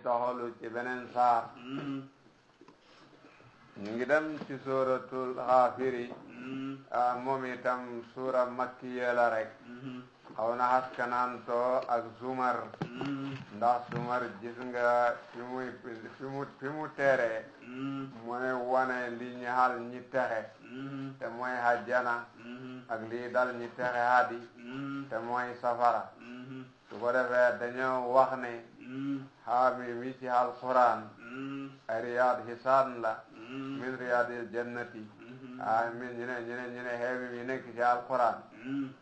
toxalu ci beneen saar ñu ngi dem ci suratul Xaafiri moom itam suura makkiya la rek xaw na askanantoo ak Zumar ndax Zumar gis nga fi mu teree mu ne wane li ñaxal ñi texe te mooy hajjana ak lii dal ñi texe hadi te mooy safara su ko defee dañoo wax ne xaami mi ci alquran ay riyaad hisaan la min riyaadil jannati min ñu ne xeewi mi nekk ci alquran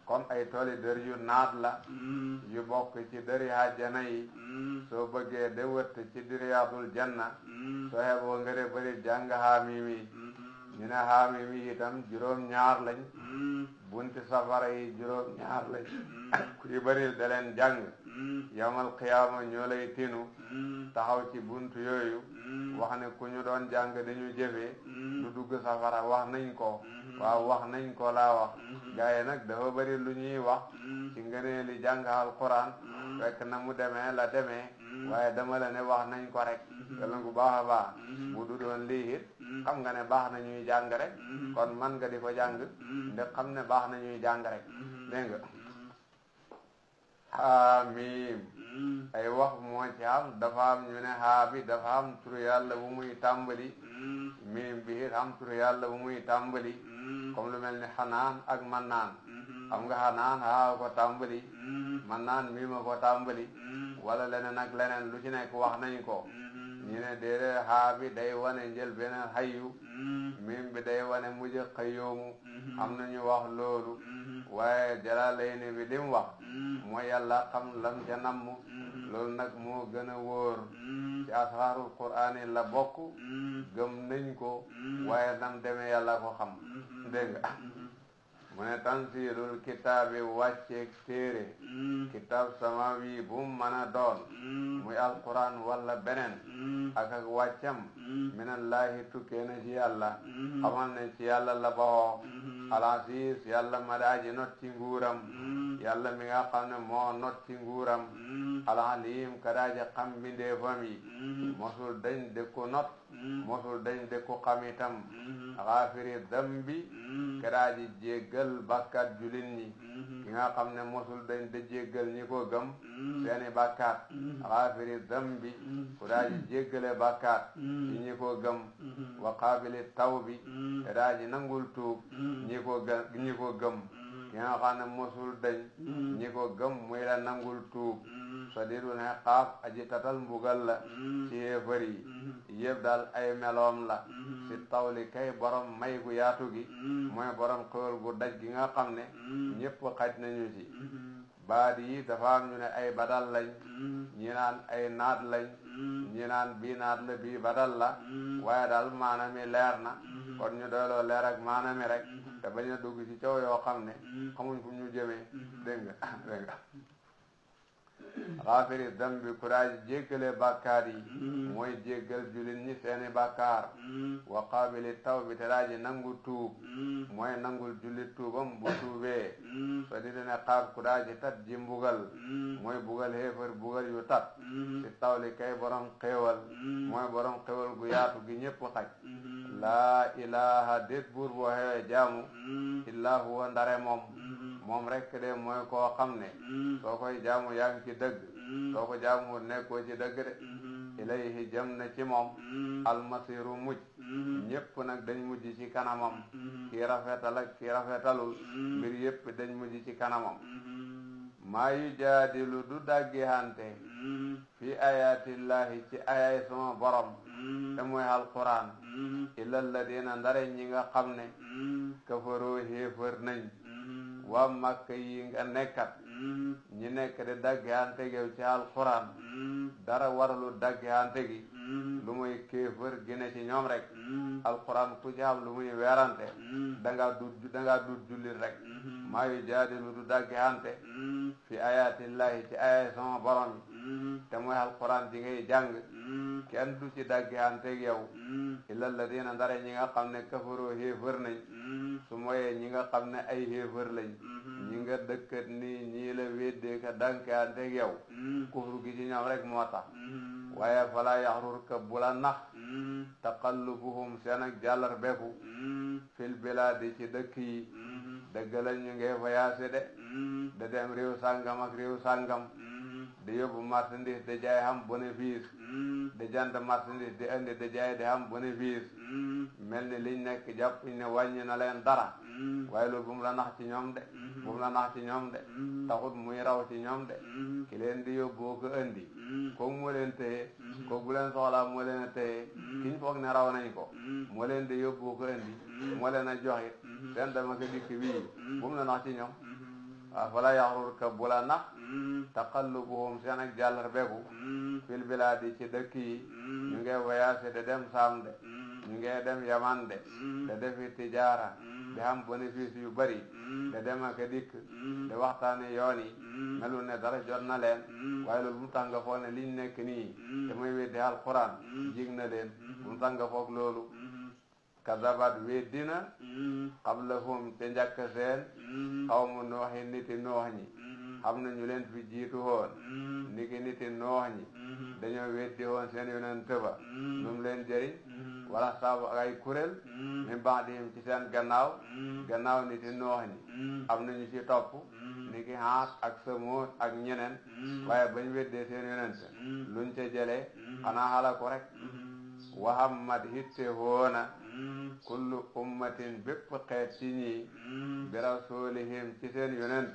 kon ay tooli dër yu naat la yu bokk ci dëri hajjana yi soo bëggee de wëtt ci di riyaadul janna soo xeeboo ngëre bëri jàng xaami mi ñu ne xaami mi itam juróom ñaar lañ bunti safara yi juróom ñaar lañ kuy bëril da leen jàng yawmal qiyaama ñoo lay tinu taxaw ci buntu yooyu wax ne ku ñu doon jàng dañu jëfee du dugg safara wax nañ ko waaw wax nañ ko laa wax gaaye nag dafa bëri lu ñuy wax ci ngënee li jàng alquran fekk na mu demee la demee waaye dama la ne wax nañ ko rek yàlla gu baax a baax bu du doon lii it xam nga ne baax na ñuy jàng rek kon man nga di ko jàng nde xam ne baax na ñuy jàng rek dégg nga Haamim ay wax moo ci am dafa am ñu ne haa bi dafa am turu yàlla bu muy tàmbali miim bi it am turu yàlla bu muy tàmbali comme lu mel ni xanaan ak mannaan xam nga xanaan haa ko tàmbali mannaan miima ko tàmbali wala leneen ak leneen lu ci nekk wax nañ ko ñu ne déedéet haa bi day wane njël beneen hayyu miim bi day wane mujj qayyumu am nañu wax loolu waaye Jalaalayni bi lim wax mooy yàlla xam lam ca namm loolu nag moo gën a wóor ci asraarul qur'aani la bokk gëm nañ ko waaye nam demee yàlla ko xam dégg nga mu ne tansiilul kitaabi wàcceeg téere kitaab samawi bu mu mën a doon muy alquran wala beneen ak wàccam minallahi tukkee na ci yàlla xamal ne ci yàlla la baxoo al-aziz yàlla ma daaji not ci nguuram yàlla mi nga xam ne moo not ci nguuram al-alim ka daaji xam mbindeefam yi mosul dañ de ko not mosul dañ de ko xam itam xaafiri dambi ka daaji jéggal bàkkaat jullit ñi ki nga xam ne mosul dañ de jéggal ñi ko gëm seeni bàkkaat xaafiri dambi ku daaji jéggale bàkkaat ci ñi ko gëm wa qaabili tawbi ka daaji nangul tuub ñi ko gëm ki nga xam ne mosul dañ ñi ko gëm muy la nangul tuub sadidul iqaab aji tatal mbugal la ci yéefar yi yëpp daal ay meloom la si tawli kay borom may gu yaatu gi mooy borom xéwal gu daj gi nga xam ne ñépp xaj nañu ci baat yi dafa am ñu ne ay badal lañ ñi naan ay naat lañ ñi naan bii naat la bii badal la waaye daal maana mi leer na kon ñu doyloo leer ak maana mi rek te bañ a dugg ci coow yoo xam ne xamuñ fu ñu jëmee dégg nga xaafiri dambi ku daaji jéggale bàkkaar yi mooy jéggal jullit ñi seeni bàkkaar wa qaabili tawbi te daaji nangu tuub mooy nangul jullit tuubam bu tuubee so di dene xaab ku daaji tat ji mbugal mooy bugal xéefar bugal yu tat si tawli kay borom xéewal mooy borom xéewal gu yaatu gi ñépp xaj laa ilaha déet buur boo xewee jaamu illaa huwa ndare moom rekk de mooy koo xam ne soo koy jaamu yaa ngi ci dëgg soo ko jaamu nekkoo ci dëgg de ilayhi jëm na ci moom almasiru mujj ñépp nag dañ mujj ci kanamam kii rafetal ak kii rafetalul mbir yépp dañ mujj ci kanamam maa yujaadilu du daggi hante fi ayatillahi ci ayay sama borom te mooy alquran illa alladina ndare ñi nga xam ne kafaroo xéefër nañ waa Makka yi nga nekkat ñi nekk de daggi hante gi ci alquran dara waralu daggi hante gi lu muy kéefër gi ne ci ñoom rek alquran ku ci xam lu muy weerante dangaa dut jullit rek maa yu jaadilu du daggi hante fi ayatillahi ci ayay sama borom te mooy alquran ji ngay jàng kenn du ci daggihanteeg yow illa alladina ndare ñi nga xam ne kafaroo xéefër nañ su moyee ñi nga xam ne ay xéefër lañ ñi nga dëkkat nii ñii la weddee ka dànkihanteeg yow kufru gi ci ñoom rek moo tax waaye fala yaxrurka bu la nax taqallubuhum seen ak jàllar beku fil bilaadi ci dëkk yi dëgg la ñu ngi voyagé de dem réew sàngam ak réew sàngam di yóbbu marchandise di jaay xam bénéfice di jënd marchandise di indi di jaay di xam bénéfice mel ni liñ nekk jàppuñ ne wàññi na leen dara waaye loolu bu mu la nax ci ñoom de bu mu la nax ci ñoom de taxut muy raw ci ñoom de ki leen di yóbboo ko indi kooku moo leen téye kooku bu leen soxlaa moo leen a téye kiñ foog ne raw nañ ko moo leen di yóbboo ko indi moo leen a joxit seen dama ko dikk bii bu mu la nax ci ñoom waaw fala yaxrurka bu la nax taqallubuhum seen ak jàllar beku fil bilaadi ci dëkk yi ñu ngi voyagé de dem Saam de ñu ngi dem Yaman de defi tijaara di am bénéfice yu bari de dem ak dikk de waxtaane yoon yi melu ne dara jot na leen waaye loolu bu mu tax nga foog ne liñ nekk nii te muy weddi alquran jig na leen bu mu tax nga foog loolu kazabat weddina qablahum te njëkk seen xawmu nooxi niti noox ñi xam na ñu leen fi jiitu woon niki niti noox ñi dañoo weddi woon seen yonent ba lu mu leen jëriñ wala saabu ak ay kuréel min ba'dihim ci seen gannaaw niti noox ñi am nañu ci topp niki Haat ak Samuud ak ñeneen waaye bañ weddee seen yonent luñ ca jëlee xanaa xalaku rek wahammat hitte woona kullu ummatin bépp xeet ci ñi bi rasulihim ci seen yonent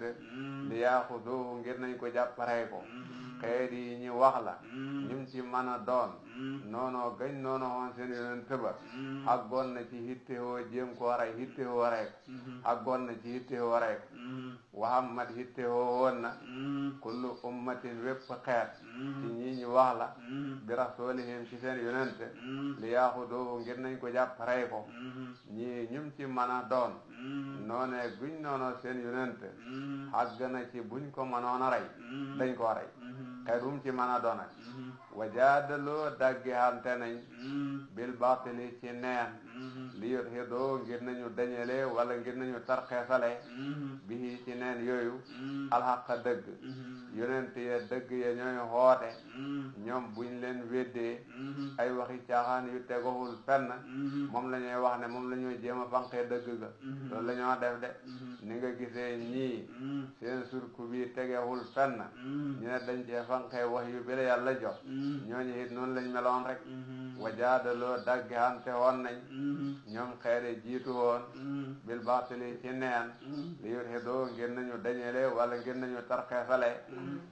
li yaaxuduhu ngir nañ ko jàpparey ko xeet yi ñi wax la ñim ci mën a doon noonoo gañ noono hoon seen yonent ba àggoon na ci hitte woo jéem koo rey hitte woo rek àggoon na ci hitte woo rek wahammat hitte woo woon na kullu ummatin bépp xeet ci ñi ñi wax la bi rasulihim ci seen yonent li yaaxuduhu ngir nañ ko jàpparey ko ñii ñum ci mën a doon noonee guñ noonoo seen yonent àgg na ci buñ ko mënoon a rey dañ koo rey xeetum ci mën a doon ak wajaadaloo daggi hante nañ bil baatili ci neen li yudhidoo ngir nañu dañale wala ngir nañu tarxeesale bihi ci neen yooyu alxaqa dëgg yonent ya dëgg ya ñooy xoote ñoom buñ leen weddee ay waxi caaxaan yu tegoxul fenn moom la ñuy wax ne moom la ñuy jéem a fanqee dëgg ga loolu la ñoo def de ni nga gisee ñii seen surku bi tegexul fenn ñu ne dañ cee fanqee wax yu bi la yàlla jox ñooñu it noonu lañ meloon rek wajaadaloo daggi hante woon nañ ñoom xeere jiitu woon bil baatili ci neen li yudhidoo ngir nañu dañele wala ngir nañu tarxeesale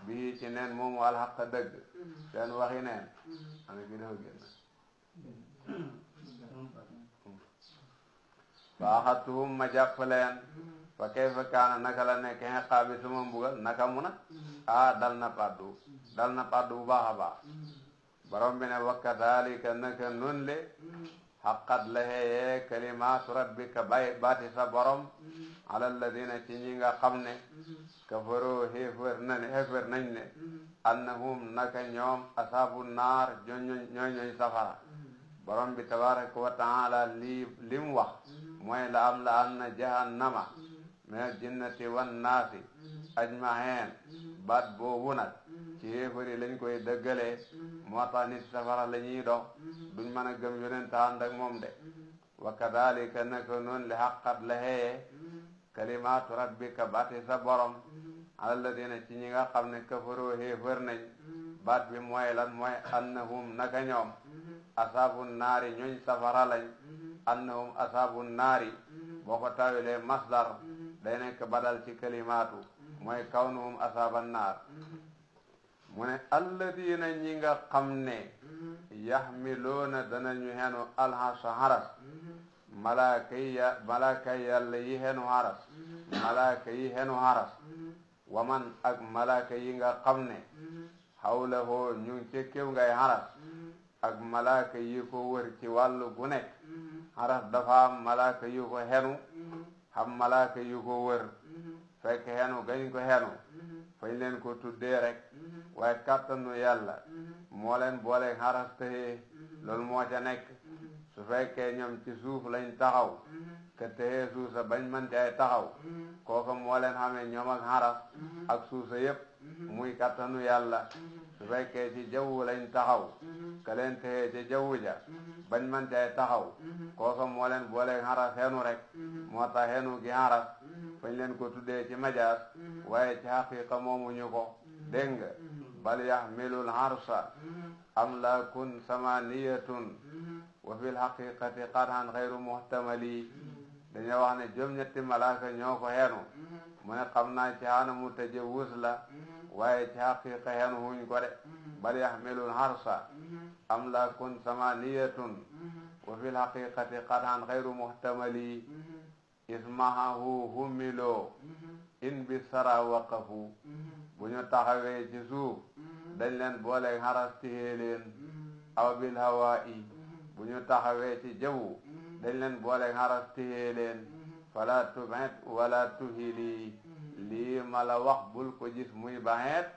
bii ci neen moomu alxaq dëgg seen waxi neen ana gi dafa génn faaxatuhum ma jàpp leen fa kayfa kaana naka la nekk iqaabi sama mbugal naka mu nag dal na paddu bu baax a baax borom bi ne wa kadhalika naka nun le xaqat la xeeyee kalimaatu rabbika baati sa borom ala alladina ci ñi nga xam ne kafaroo xéefër nañ ne annahum naka ñoom asaabu naar ñooy safara borom bi tabaraka wa taala lim wax mooy la am na jahannama min al jinnati wan naasi ajmahin baat boobu nag ci xéefari lañ koy dëggalee moo tax nit safara la ñuy dox duñ mën a gëm yonent ànd ak moom de wa kadhalika naka noonu li xaqat la xeeyee kalimaatu rabbika baati sa borom ala alladina ci ñi nga xam ne kafaroo xéefar nañ baat bi mooy lan mooy annahum naka ñoom asaabu naari ñooñ safara lañ annahum asaabu naari boo ko tawilee masdar day nekk badal ci kalimaatu mooy kawnuhum asaaban naar mu ne alladina ñi nga xam ne yaxmiloona danañu xenu alxarsa xaras malaaka yi yàlla yi xenu xaras malaaka yi xenu xaras waman ak malaaka yi nga xam ne xawlahoo ñu ngi ci kéw ngay xaras ak malaaka yi ko wër ci wàllu gu nekk xaras dafa am malaaka yu ko xenu xam malaaka yu ko wër fekk xenu gañ ko xenu fañ leen ko tuddee rek waaye kàttanu yàlla moo leen booleeg xaras tëxee loolu moo ca nekk su fekkee ñoom ci suuf lañ taxaw ke tëxee suuf sa bañ mën ay taxaw kooka moo leen xamee ñoom ak xaras ak suuf sa yépp muy kàttanu yàlla su fekkee ci jaww lañ taxaw ke leen tëxee ci jaww ja bañ mën ay taxaw kooka moo leen booleeg xaras xenu rek moo tax xenu gi xaras fañ leen ko tuddee ci majaas waaye ci xaqiqa moomuñu ko dégg nga bal yaxmilul arsa amlaakun samaniyatun wa fil haqiqati qadhan xayru muhtamali dañoo wax ne juróom-ñetti malaaka ñoo ko xenu mu ne xam naa ci anamu tajawuz la waaye ci haqiqa xenu huñ ko de bal yaxmilul arsa amlaakun samaniyatun wa fil haqiqati qadhan xayru muhtamali ismahahu humiloo in bi sara waqafu bu ñu taxawee ci suuf dañ leen booleeg xaras tixee leen aw bil hawaa'i bu ñu taxawee ci jaww dañ leen booleeg xaras tixee leen fala tub'id wala tuhili lii ma la wax bul ko gis muy baxeet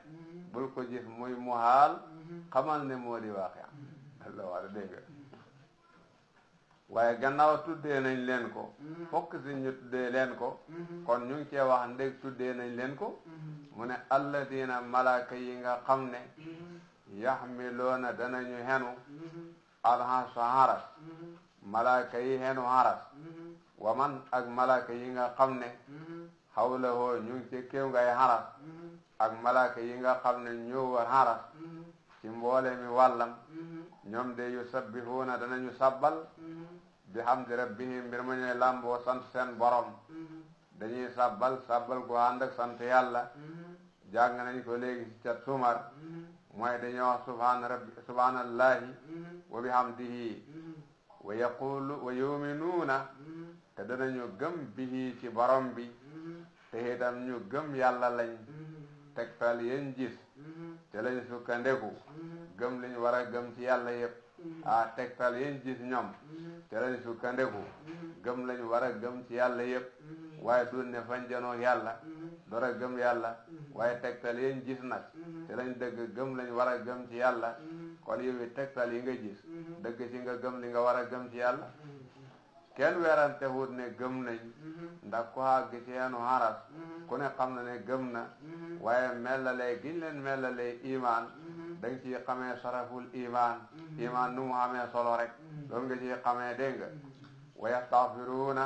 bul ko gis muy muhaal xamal ne moo di waaqi Allah wax dégg waaye gannaaw tuddee nañ leen ko fokk si ñu tuddee leen ko kon ñu ngi cee wax ndég tuddee nañ leen ko mu ne alladina malaaka yi nga xam ne yaxmiloona danañu xenu alxarsa haras malaaka yi xenu haras waman ak malaaka yi nga xam ne xawlahoo ñu ngi ci kéew ngay haras ak malaaka yi nga xam ne ñoo war haras ci mboole mi wàllam ñoom de yusabbihuuna danañu sabbal bi hamdi rabbihim mbir ma ñuy làmboo sant seen borom dañuy sabbal gu ànd ak sant yàlla jàng nañ ko léegi ci cat sumar mooy dañuy wax subhanallahi wa bihamdihi wa yaqulu wa yuminuuna te danañu gëm bihi ci borom bi te itam ñu gëm yàlla lañ tegtal yéen gis te lañ sukkandeku gëm liñ war a gëm ci yàlla yépp tegtal yéen gis ñoom te lañ sukkandeku gëm lañ war a gëm ci yàlla yépp waaye dun ne fañ janoog yàlla door a gëm yàlla waaye tegtal yéen gis nag te lañ dëgg gëm lañ war a gëm ci yàlla kon yow tegtal yi nga gis dëgg ci nga gëm li nga war a gëm ci yàlla kenn werante wut ne gëm nañ ndax ku àgg ci yenu haras ku ne xam na ne gëm na waaye mellalee giñ leen mellalee iman danga ci xamee saraful iman nu mu xamee solo rek loolu nga ci xamee dégg nga wa yastaghfiruuna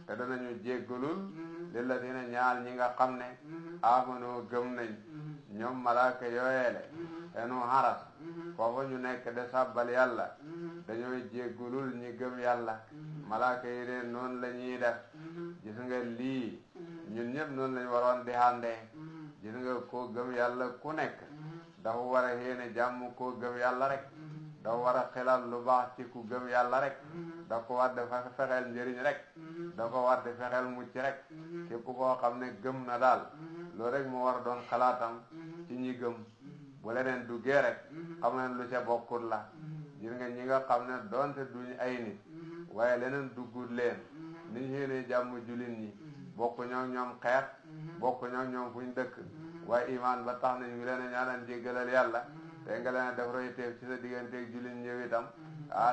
te danañu jéggalul lilladina ñaal ñi nga xam ne amanoo gëm nañ ñoom malaaka yooyeele enu haras foofu ñu nekk de sabbal yàlla dañooy jéggalul ñi gëm yàlla malaaka yi de noonu la ñuy def gis nga lii ñun ñëpp noonu lañ waroon di àndee gis nga koo gëm yàlla ku nekk dafa war a yéene jàmm koo gëm yàlla rek dafa war a xelal lu baax ci ku gëm yàlla rek da ko war di fexeel njëriñ rek da ko war di fexeel mucc rek képp koo xam ne gëm na daal loolu rek moo war a doon xalaatam ci ñi gëm bu leneen duggee rek xam ne lu ca bokkul la gis nga ñi nga xam ne doonte duñ ay nit waaye leneen duggul leen ni ñu yéenee jàmm jullit ñi bokku ñoo ñoom xeet bokku ñoo ñoom fuñ dëkk waaye iman ba tax na ñu leen a ñaanal jéggalal yàlla te nga leen a def royteef ci sa digganteeg jullit ñëw itam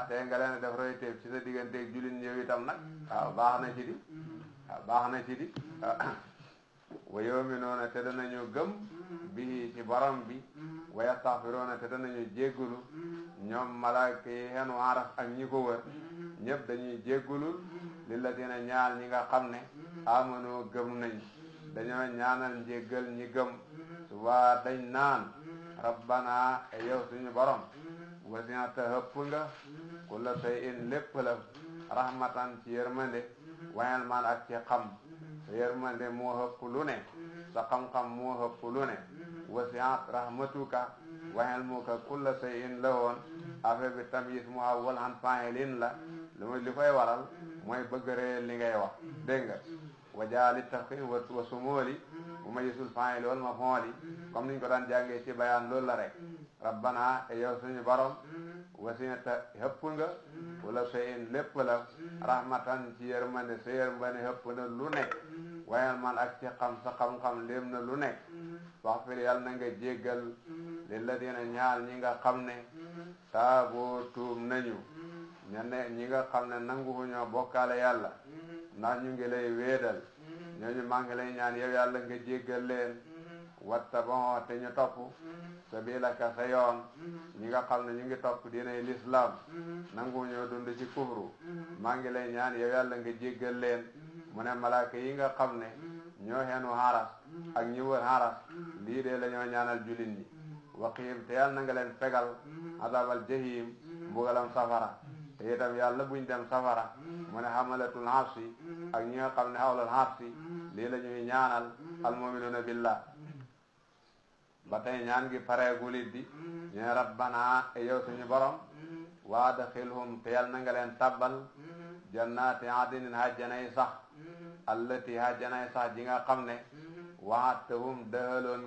te nga leen a def royteef ci sa digganteeg jullit ñëw itam nag baax na ci di baax na ci di wa yu'minuuna te danañu gëm bii ci borom bi wa yastaghfiruuna te danañu jéggalu ñoom malaaka yi xenu aras ak ñi ko wër ñëpp dañuy jéggulul lilladiina ñaal ñi nga xam ne amanoo gëm nañ dañoo ñaanal njéggal ñi gëm suba dañ naan rabbana e yow suñu borom wasi'ta hëpp nga kulla shay'in lépp la rahmatan ci yërmande wa ilman ak ci xam sa yërmande moo hëpp lu ne sa xam-xam moo hëpp lu ne wasi'at rahmatuka wa ilmuka kulla shay'in la woon affaire bi tamyiz muawwal an fa'ilin la li koy waral mooy bëgg réel li ngay wax dégg nga wajaali tafxim wa sumooli mu mayisul fa'il wal maf'ul comme niñ ko daan jàngee ci bayaan loolu la rek rabbana e yow suñu borom wasinata hëpp nga wala shay'in lépp la rahmatan ci yërmande sa yërmande hëpp na lu nekk wayal man ak ci xam sa xam-xam léem na lu nekk waxfir yàlla na nga jéggal lilladina ñaal ñi nga xam ne taaboo tuub nañu ñi nga xam ne nanguwuñoo bokkaale yàlla ndax ñu ngi lay wéedal ñooñu maa ngi lay ñaan yow yàlla nga jéggal leen wattaba'u te ñu topp sabilaka sa yoon ñi nga xam ne ñu ngi topp diinay l'islam nanguwuñoo dund ci kufru maa ngi lay ñaan yow yàlla nga jéggal leen mu ne malaaka yi nga xam ne ñoo xenu xaras ak ñi wër xaras lii de la ñoo ñaanal jullit ñi waqiim te yàlla na nga leen fegal adabal jahim mbugalam safara te itam yàlla buñ dem safara mu ne xamalatul harsi ak ñi nga xam ne xawlal harsi lii la ñuy ñaanal almuminuna billah ba tey ñaan gi pareegul it di ñu ne rabbana e yow suñu borom waadxilhum te yàlla na nga leen tabbal jannaati adnin hajjanay sax allati hajjanay sax ji nga xam ne waadtahum dëhal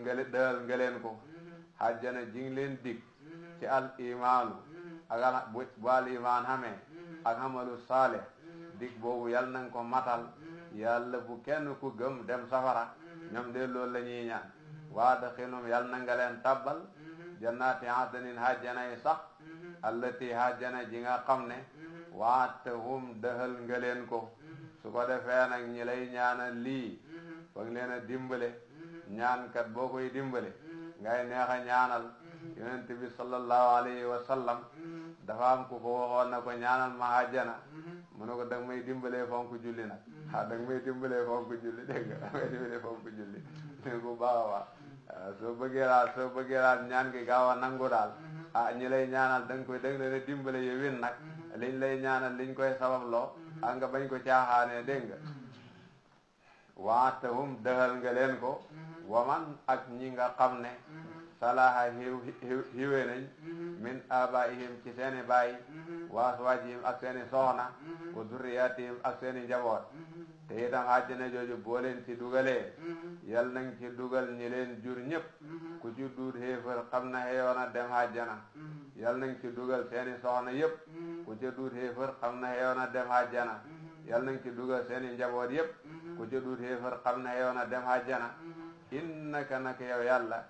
nga leen ko hajjana ji ngi leen dig ci al imaanu ak bu al imaan xamee ak amalu saalih dig boobu yàlla na nga ko matal yàlla bu kenn ku gëm dem safara ñoom de loolu la ñuy ñaan waadxilhum yàlla na nga leen tabbal jannaati adnin hajjanay sax allati hajjana ji nga xam ne waadtahum dëhal nga leen ko su ko defee nag ñi lay ñaanal lii foog leen a dimbale ñaankat boo koy dimbale ngay neex a ñaanal yonent bi sallallahu alayhi wa sallam dafa am ku ko waxoon na ko ñaanal ma àjjana mu ne ko danga may dimbalee fonk julli nag danga may dimbalee fonk julli dégg nga danga may dimbalee fonk julli ne ko baax a soo bëggee daal ñaan gi gaaw a nangu daal ñi lay ñaanal danga leen a dimbale yowin nag liñ lay ñaanal liñ koy sababloo nga bañ ko caaxaanee dégg nga waatahum dëxal nga leen ko waman ak ñi nga xam ne salaha hiwe nañ min abaihim ci seeni baay wa aswaajihim ak seeni soxna wa durriyatihim ak seeni njaboot te itam àjjana jooju boo leen ci dugalee yal nañ ci dugal ñi leen jur ñëpp ku ci duut xéefar xam na xeyoona dem àjjana yal nañ ci dugal seeni soxna yëpp ku ci duut xéefar xam na xeyoona dem àjjana yal nañ ci dugal seeni njaboot yëpp ku ci duut xéefar xam na xeyoona dem àjjana innaka naka yow yàlla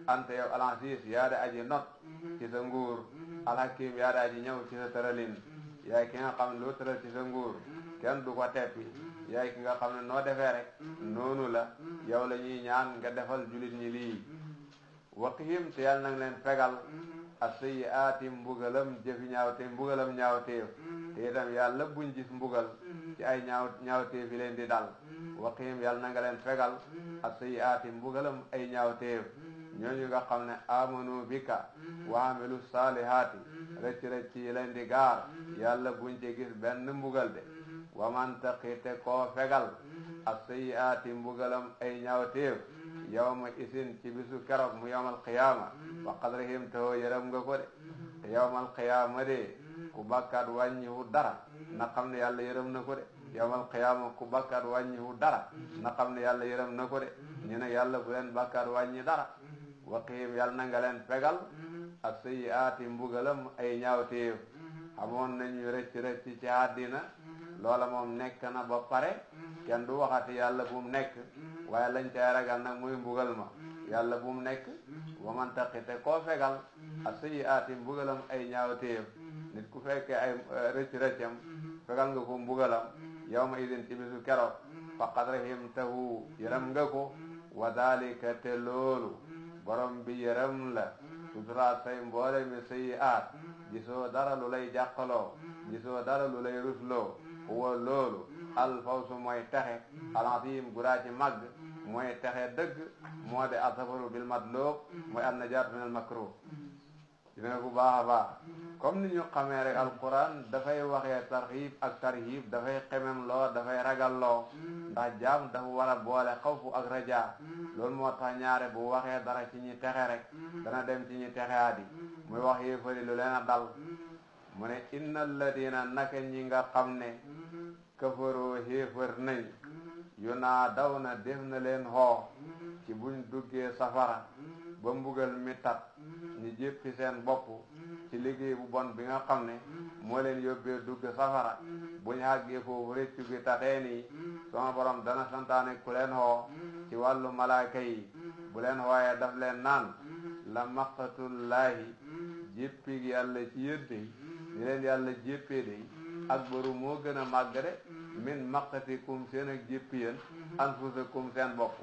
anta yow al-aziz yaa di aji not ci sa nguur al-hakim yaa di aji ñëw ci sa tëralin yaay ki nga xam ne loo tëral ci sa nguur kenn du ko teppi yaay ki nga xam ne noo defee rek noonu la yow la ñuy ñaan nga defal julit ñi lii waqihim te yàlla nang leen fegal as-sayyi'aati mbugalam jëfi ñaawteef mbugalam ñaawteef te itam yàlla buñ gis mbugal ci ay ñaawteef yi leen di dal waqihim yàlla na nga leen fegal as-sayyi'aati mbugalam ay ñaawteef ñooñu nga xam ne amanu bika wa amilu saalihaati rëcc yi leen di gaar yàlla buñ ci gis benn mbugal de wa man taqite koo fegal as-sayyi'aati mbugalam ay ñaawteef yawma isin ci bisu keroog mu yawmal qiyaama wa qadrihim tawoo yërëm nga ko de te yawmal qiyaama de ku bakkaat wàññiwu dara na xam ne yàlla yërëm na ko de yawmal qiyaama ku bakkaat wàññiwu dara na xam ne yàlla yërëm na ko de ñu ne yàlla bu leen bakkaat wàññi dara waqihim yàlla na nga leen fegal as-sayyi'aati mbugalam ay ñaawteef xamoon nañu rëcc ci àddina loola moom nekk na ba pare kenn du waxati yàlla bu mu nekk waaye lañ cay ragal nag muy mbugal ma yàlla bu mu nekk wa man taqite koo fegal as-sayyi'aati mbugalam ay ñaawteef nit ku fekkee ay rëccam fegal nga ko mbugalam yawma idin ci bisu keroog faqad rahimtahu yërëm nga ko wa daalika te loolu borom bi yërëm la sutura say mboole mi sayyi'aat gisoo dara lu lay jàqaloo gisoo dara lu lay rusloo huwa loolu alfawsu mooy texe al-azim guraa ci màgg mooy texe dëgg moo de asafaru bil madlub mooy an najaat min al makruh dina bu baax a baax comme ni ñu xamee rek alquran dafay waxee tarxiib ak tarhiib dafay xemem loo dafay ragal loo ndax jaam dafa war a boole xawfu ak rajaa loolu moo tax ñaare bu waxee dara ci ñi texe rek dana dem ci ñi texeadi muy wax yéefari lu leen a dal mu ne inna alladina naka ñi nga xam ne kafaroo xéefar nañ yu naa daw na def na leen xoo ci buñ duggee safara ba mbugal mi tat ñu jéppi seen bopp ci liggéey bu bon bi nga xam ne moo leen yóbbee dugg safara buñ àggee foofu réccu gi tatee nii sama borom dana santaane ku leen xoo ci wàllu malaaka yi bu leen xooyee daf leen naan la maqatullaahi jéppi gi yàlla ci yëdde ni leen yàlla jéppee day akbaru moo gën a màgg de min maqatikum seen ak jéppi yéen anfusakum seen bopp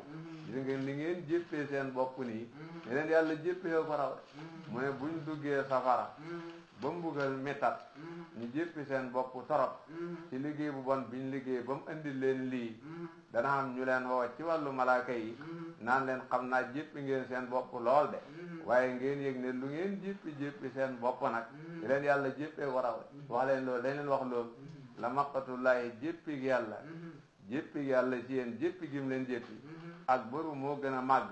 gis ngeen li ngeen jéppee seen bopp nii ni leen yàlla jéppee ko raw mu ne buñ duggee safara ba mbugal métat ñu jéppi seen bopp torop ci liggéey bu bon biñ liggéey ba mu indi leen lii dana am ñu leen woo ci wàllu malaaka yi naan leen xam naa jéppi ngeen seen bopp lool de waaye ngeen yëg ne lu ngeen jéppi seen bopp nag di leen yàlla jéppee ko raw wax leen loolu dañ leen wax loolu la maqatullaahi jéppi gi yàlla ci yéen jéppi gi mu leen jéppi ak bëru moo gën a màgg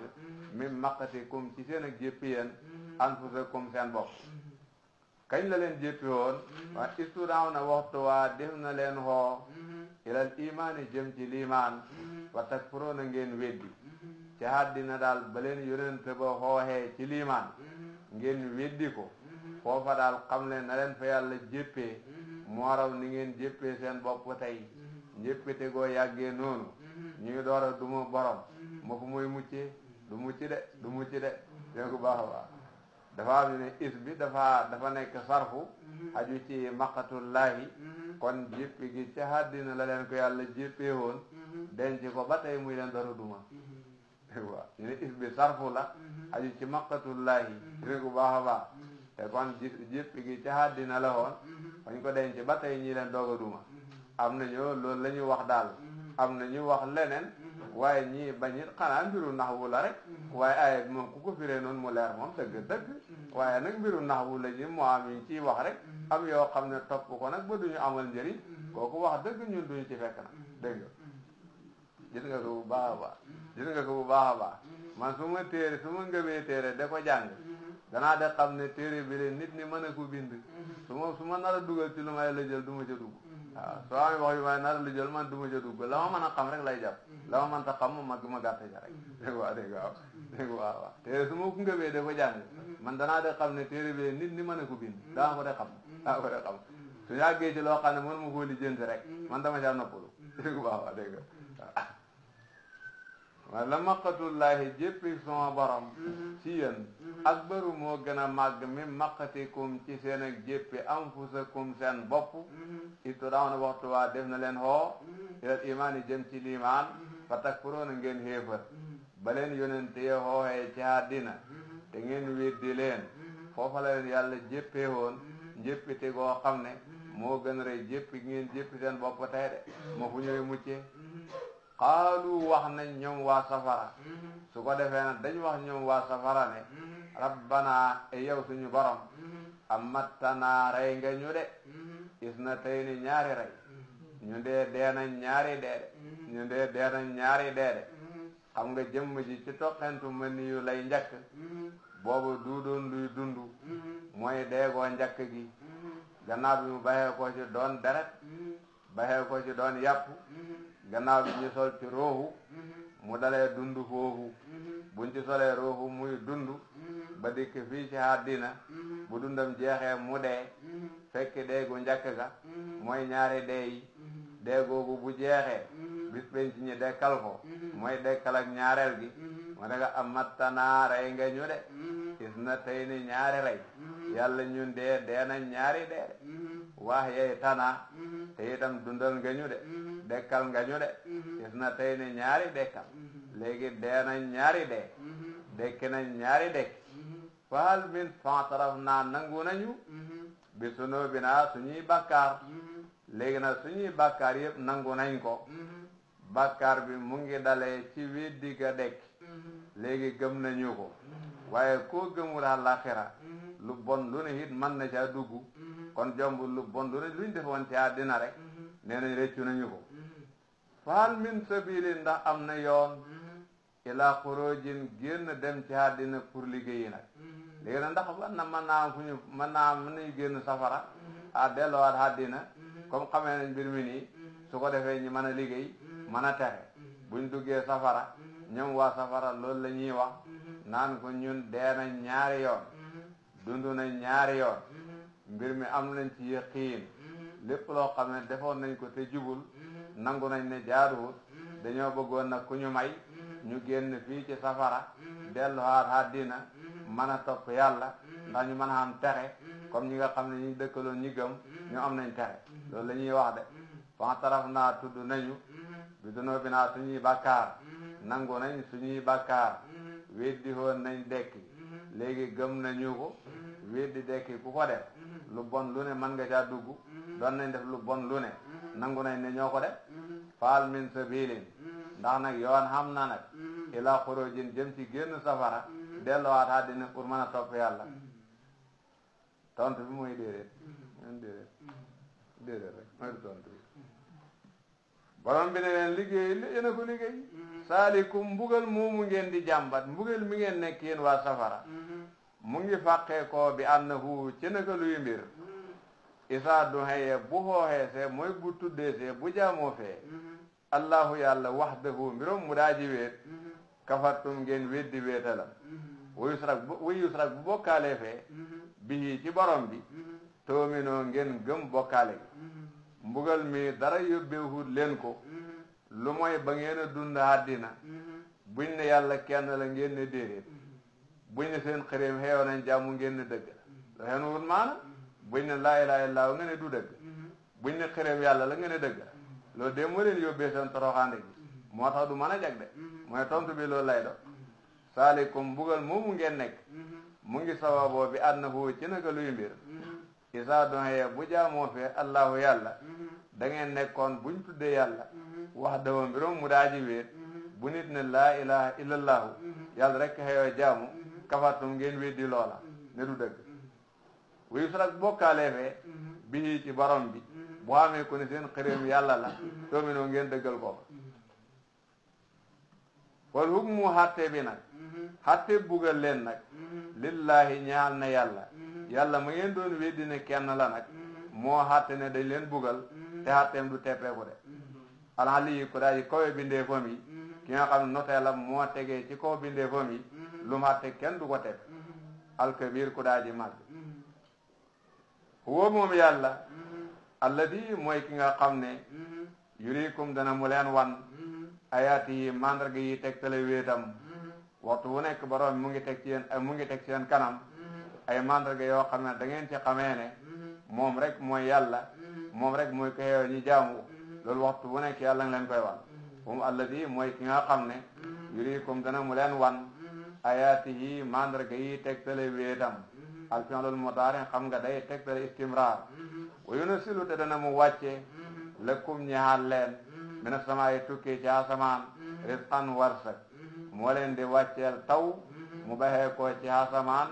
min maqatikum ci seen ak jéppi yéen anfusakum seen bopp kañ la leen jéppi woon waa istudaaw na waxtu waa def na leen xoo ilal imaani jëm ci liimaan wa takfuroona ngeen weddi ci àddina daal ba leen yonent ba xooxee ci liimaan ngeen weddi ko foofa daal xam leen na leen fa yàlla jéppee moo raw ni ngeen jéppee seen bopp tey njéppite goo yàggee noonu ñuy door a duma borom ma fu muy muccee du mucc de dégg ko baax a baax dafa am ne is bi dafa nekk sarfu aju ci maqatullaahi kon jéppi gi ci àddina la leen ko yàlla jéppee woon denc ko ba tey muy leen dara duma waaw ñu ne is bi sarfu la aju ci maqatullaahi dégg ko baax a baax te kon jéppi gi ci àddina la woon fañ ko denc ba tey ñi leen doog a duma am nañu loolu la ñu wax daal am na ñu wax leneen waaye ñii bañit xanaa mbiru naxwu la rek waaye ay moom ku ko firee noonu mu leer moom dëgg waaye nag mbiru naxwu la ñi moo am yi ciy wax rek am yoo xam ne topp ko nag ba duñu amal njëriñ kooku wax dëgg ñun duñu ci fekk nag dégg nga gis nga ko bu baax a baax man su ma ngëbee téere da ko jàng danaa de xam ne téere bi leen nit ñi mën a ko bind su ma nar a dugal ci lu may la jël du ma ca dugg waaw soo amee wax yu may nar a la jël man du ma ca dugg la ma mën a xam rek lay jàpp la ma mënta xam ma gàtt ca rek dégg waaw téere su ma ko ngëbee da ko jàng man danaa de xam ne téere bi leen nit ñi mën a ko bind daa ko de xam su yàggee ci loo xam ne mënu ma koo lijjanti rek man dama ca noppalu dégg waaw dégg nga la maqatullaahi jéppi sama borom ci yéen akbaru moo gën a màgg mi maqatikum ci seen ak jéppi anfusakum seen bopp ittu daaw na waxtu waa def na leen xoo ilal imaani jëm ci liimaan fa takfuroona ngeen xéefar ba leen yonente ye xooxee ci àddina te ngeen weddi leen foofa la leen yàlla jéppee woon njéppite goo xam ne moo gën rëy jéppi ngeen jéppi seen bopp tey de moo fu ñëwee muccee xaalu wax nañ ñoom waa safara su ko defee nag dañ wax ñoom waa safara ne rabbana e yow suñu borom amattanaa rey nga ñu de is na tey ni ñaari rey ñu dee nañ ñaari dee de xam nga jëmm ji ci toqentu mën yu lay njëkk boobu du doon luy dund mooy deegoo njëkk gi gannaaw bi mu baxee ko ci doon deret baxee ko ci doon yàpp gannaaw bi ñu sol ci roohu mu dalee dund foofu buñ ci solee roohu muy dund ba dikk fii ci àddina bu dundam jeexee mu dee fekk deegu njëkk ga mooy ñaari dee yi dee googu bu jeexee bis penc ñi dekkal ko mooy dekkal ak ñaareel gi mu ne nga amattanaa rey nga ñu de is na tey ni ñaari rey yàlla ñun dee nañ ñaari dee de wax yey tana te itam dundal nga ñu de dekkal nga ñu de is na tey ni ñaari dekkal léegi dee nañ ñaari dee dekki nañ ñaari dekk fahal min fantaraf naa nangu nañu bi sunu bi naa suñuy bàkkaar léegi nag suñuy bàkkaar yëpp nangu nañ ko bàkkaar bi mu ngi dalee ci weddi ga dekk léegi gëm nañu ko waaye koo gëmul àllaaxira lu bon lu ne it mën na caa dugg kon jomb lu bon lu ne luñ defoon ci àddina rek nee nañ rëccu nañu ko fahal min sabili ndax am na yoon ila xurujin génn dem ci àddina pour liggéeyi nag léegi nag ndax mën naa am fu ñu mën nañu génn safara delluwaat àddina comme xamee nañ mbir mi nii su ko defee ñi mën a liggéey mën a texe buñ duggee safara ñoom waa safara loolu la ñuy wax naan ko ñun dee nañ ñaari yoon dund nañ ñaari yoon mbir mi am nañ ci yëqiin lépp loo xam ne defoon nañ ko te jubul nangu nañ ne jaaduwut dañoo bëggoon nag ku ñu may ñu génn fii ci safara delluwaat àddina mën a topp yàlla ndax ñu mën a am texe comme ñi nga xam ne ñi dëkkaloon ñi gëm ñu am nañ texe loolu la ñuy wax de fan taraf naa tudd nañu bi dunoo bi naa suñuy bàkkaar nangu nañ suñuy bàkkaar weddi woon nañ dekki léegi gëm nañu ko weddi dekki ku ko def lu bon lu ne mën nga caa dugg doon nañ def lu bon lu ne nangu nañ ne ñoo ko def faal min sabilin ndax nag yoon xam na nag ila xurujin jëm ci génn safara delluwaat àddina pour mën a topp yàlla tontu bi mooy déedéet déedéet rek mooy du tontu bi borom bi ne leen liggéey yéen a ko liggéey saalikum mbugal moomu ngeen di jàmbat mbugal mi ngeen nekk yéen waa safara mu ngi fàqee ko bi annahu ci naka luy mbir isaa du xëyee bu xooxee see mooy bu tuddee see bu jaamoo fee allahu yàlla wahdahu mbirom mu daa ji wéet kafartum ngeen weddi wéetalam wayusrak bu bokkaalee fee bihi ci borom bi toominoo ngeen gëm bokkaale gi mbugal mi dara yóbbeewut leen ko lu mooy ba ngeen a dund àddina buñ ne yàlla kenn la ngeen ne déedéet buñ ne seen xëréem xeew nañ jàmmu ngeen ne dëgg la xeen wut maana buñ ne laa ilaaha illallaah nga ne du dëgg buñ ne xëréem yàlla la nga ne dëgg la loolu de moo leen yóbbee seen toroxaande gi moo tax du mën a jag de mooy tontu bi loolu lay do saalikum mbugal moomu ngeen nekk mu ngi sababoo bi annahu ci naka luy mbir isaa doxee bu jaamoo fee allahu yàlla da ngeen nekkoon buñ tuddee yàlla wax dawa mbirom mu daa ji wéet bu nit ne laa ilaha illallahu yàlla rek xëyoo jaamu kafartum ngeen weddi loola ne du dëgg wuyu sarak bokkaalee fee bii ci borom bi bu xamee ko ne seen xëréem yàlla la toominoo ngeen dëggal ko wal hukmu xatte bi nag xatte buggal leen nag lillahi ñaal na yàlla ma ngeen doon weddi ne kenn la nag moo xatte ne dañ leen buggal te xatteem du teppeeku de alali yi ko daa ji kawe bindee fam yi ki nga xam ne noteelam moo tegee ci kaw bindee fam yi lu mu xatte kenn du ko tepp alkabir ku daa ji màgg huwa moom yàlla alladi mooy ki nga xam ne yurikum dana mu leen wan ayaati yi mandarga yi tegtale wéetam waxtu wu nekk borom mu ngi teg ci yéen mu ngi teg ci yéen kanam ay mandarga yoo xam ne da ngeen ci xamee ne moom rek mooy yàlla moom rek mooy ko xeew ñi jaamu loolu waxtu wu nekk yàlla nga leen koy wan moom alladi mooy ki nga xam ne yurikum dana mu leen wan ayaati yi mandarga yi tegtale wéetam alfi'lul mudaari xam nga day tegtale istimraar wa yunazzilu te dana mu wàcce lakum ñaal leen mina samaa'i tukkee ci asamaan rizqan warsak moo leen di wàcceel taw mu baxee ko ci asamaan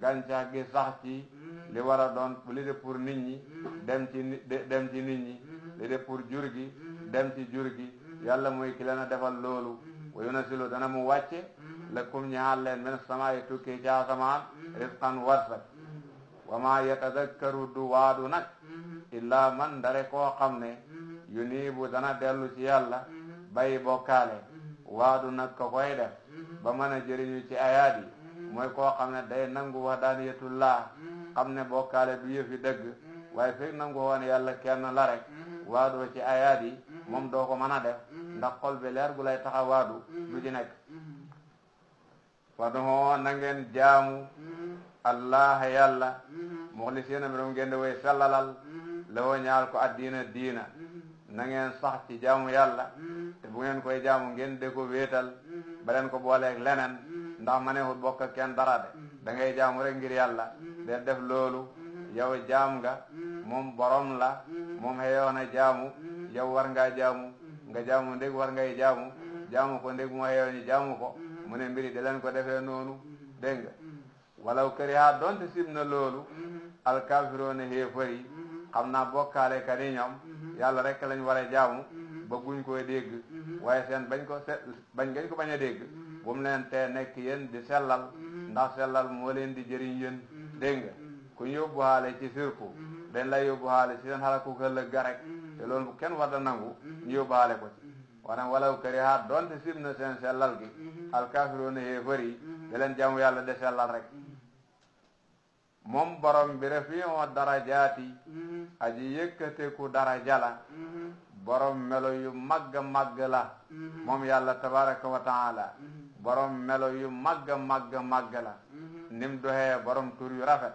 gàncax gi sax ci li war a doon li de pour nit ñi dem ci nit ñi li de pour jur gi dem ci jur gi yàlla mooy ki leen a defal loolu wa yunazzilu dana mu wàcce lakum ñaal leen mina samaa'i tukkee ci asamaan rizqan warsak wa ma yatadakkaru du waadu nag illaa man dare koo xam ne yuniibu dana dellu ci yàlla bàyyi bokkaale waadu nag ko koy def ba mën a jëriñu ci ayaat yi mooy koo xam ne day nangu wahdaaniyatullah xam ne bokkaale du yëfi dëgg waaye fekk nangu woon yàlla kenn la rek waadoo ci ayaat yi moom doo ko mën a def ndax xol bi leer gu lay taxa waadu du ci nekk fad'uu na ngeen jaamu allah yàlla muxlisiina mbirum ngeen di way sellalal lawoo ñaal ko addiina diina na ngeen sax ci jaamu yàlla te bu ngeen koy jaamu ngeen de ko wéetal ba leen ko booleeg leneen ndax ma neexut bokk ak kenn dara de da ngay jaamu rek ngir yàlla de def loolu yow jaam nga moom borom la moom xëyoo na jaamu yow war ngaa jaamu nga jaamu ndég war ngay jaamu ko ndég moo xëyoo ñu jaamu ko mu ne mbiri de leen ko defee noonu dégg nga walaw kariha donte sib na loolu alkaafiroona xéefar yi xam naa bokkaale ka ni ñoom yàlla rek lañ war a jaamu bëgguñ koy dégg waaye seen bañ gañ ko bañ a dégg bu mu leen tee nekk yéen di sellal ndax sellal moo leen di jëriñ yéen dégg nga ku ñu yóbbu xaale ci sirku dañ lay yóbbu xaale ci seen xalaku ëllëg ga rek te loolu kenn war da nangu ñu yóbbu xaale ko ci wana walaw kariha donte sib na seen sellal gi alkaafiruuna yéefar yi da leen jaamu yàlla de sellal rek moom borom bi rafi'u darajaati aji yëkkateku daraja la borom melo yu màgg màgg la moom yàlla tabaraka wa taala borom melo yu màgg màgg màgg la nim doxee borom tur yu rafet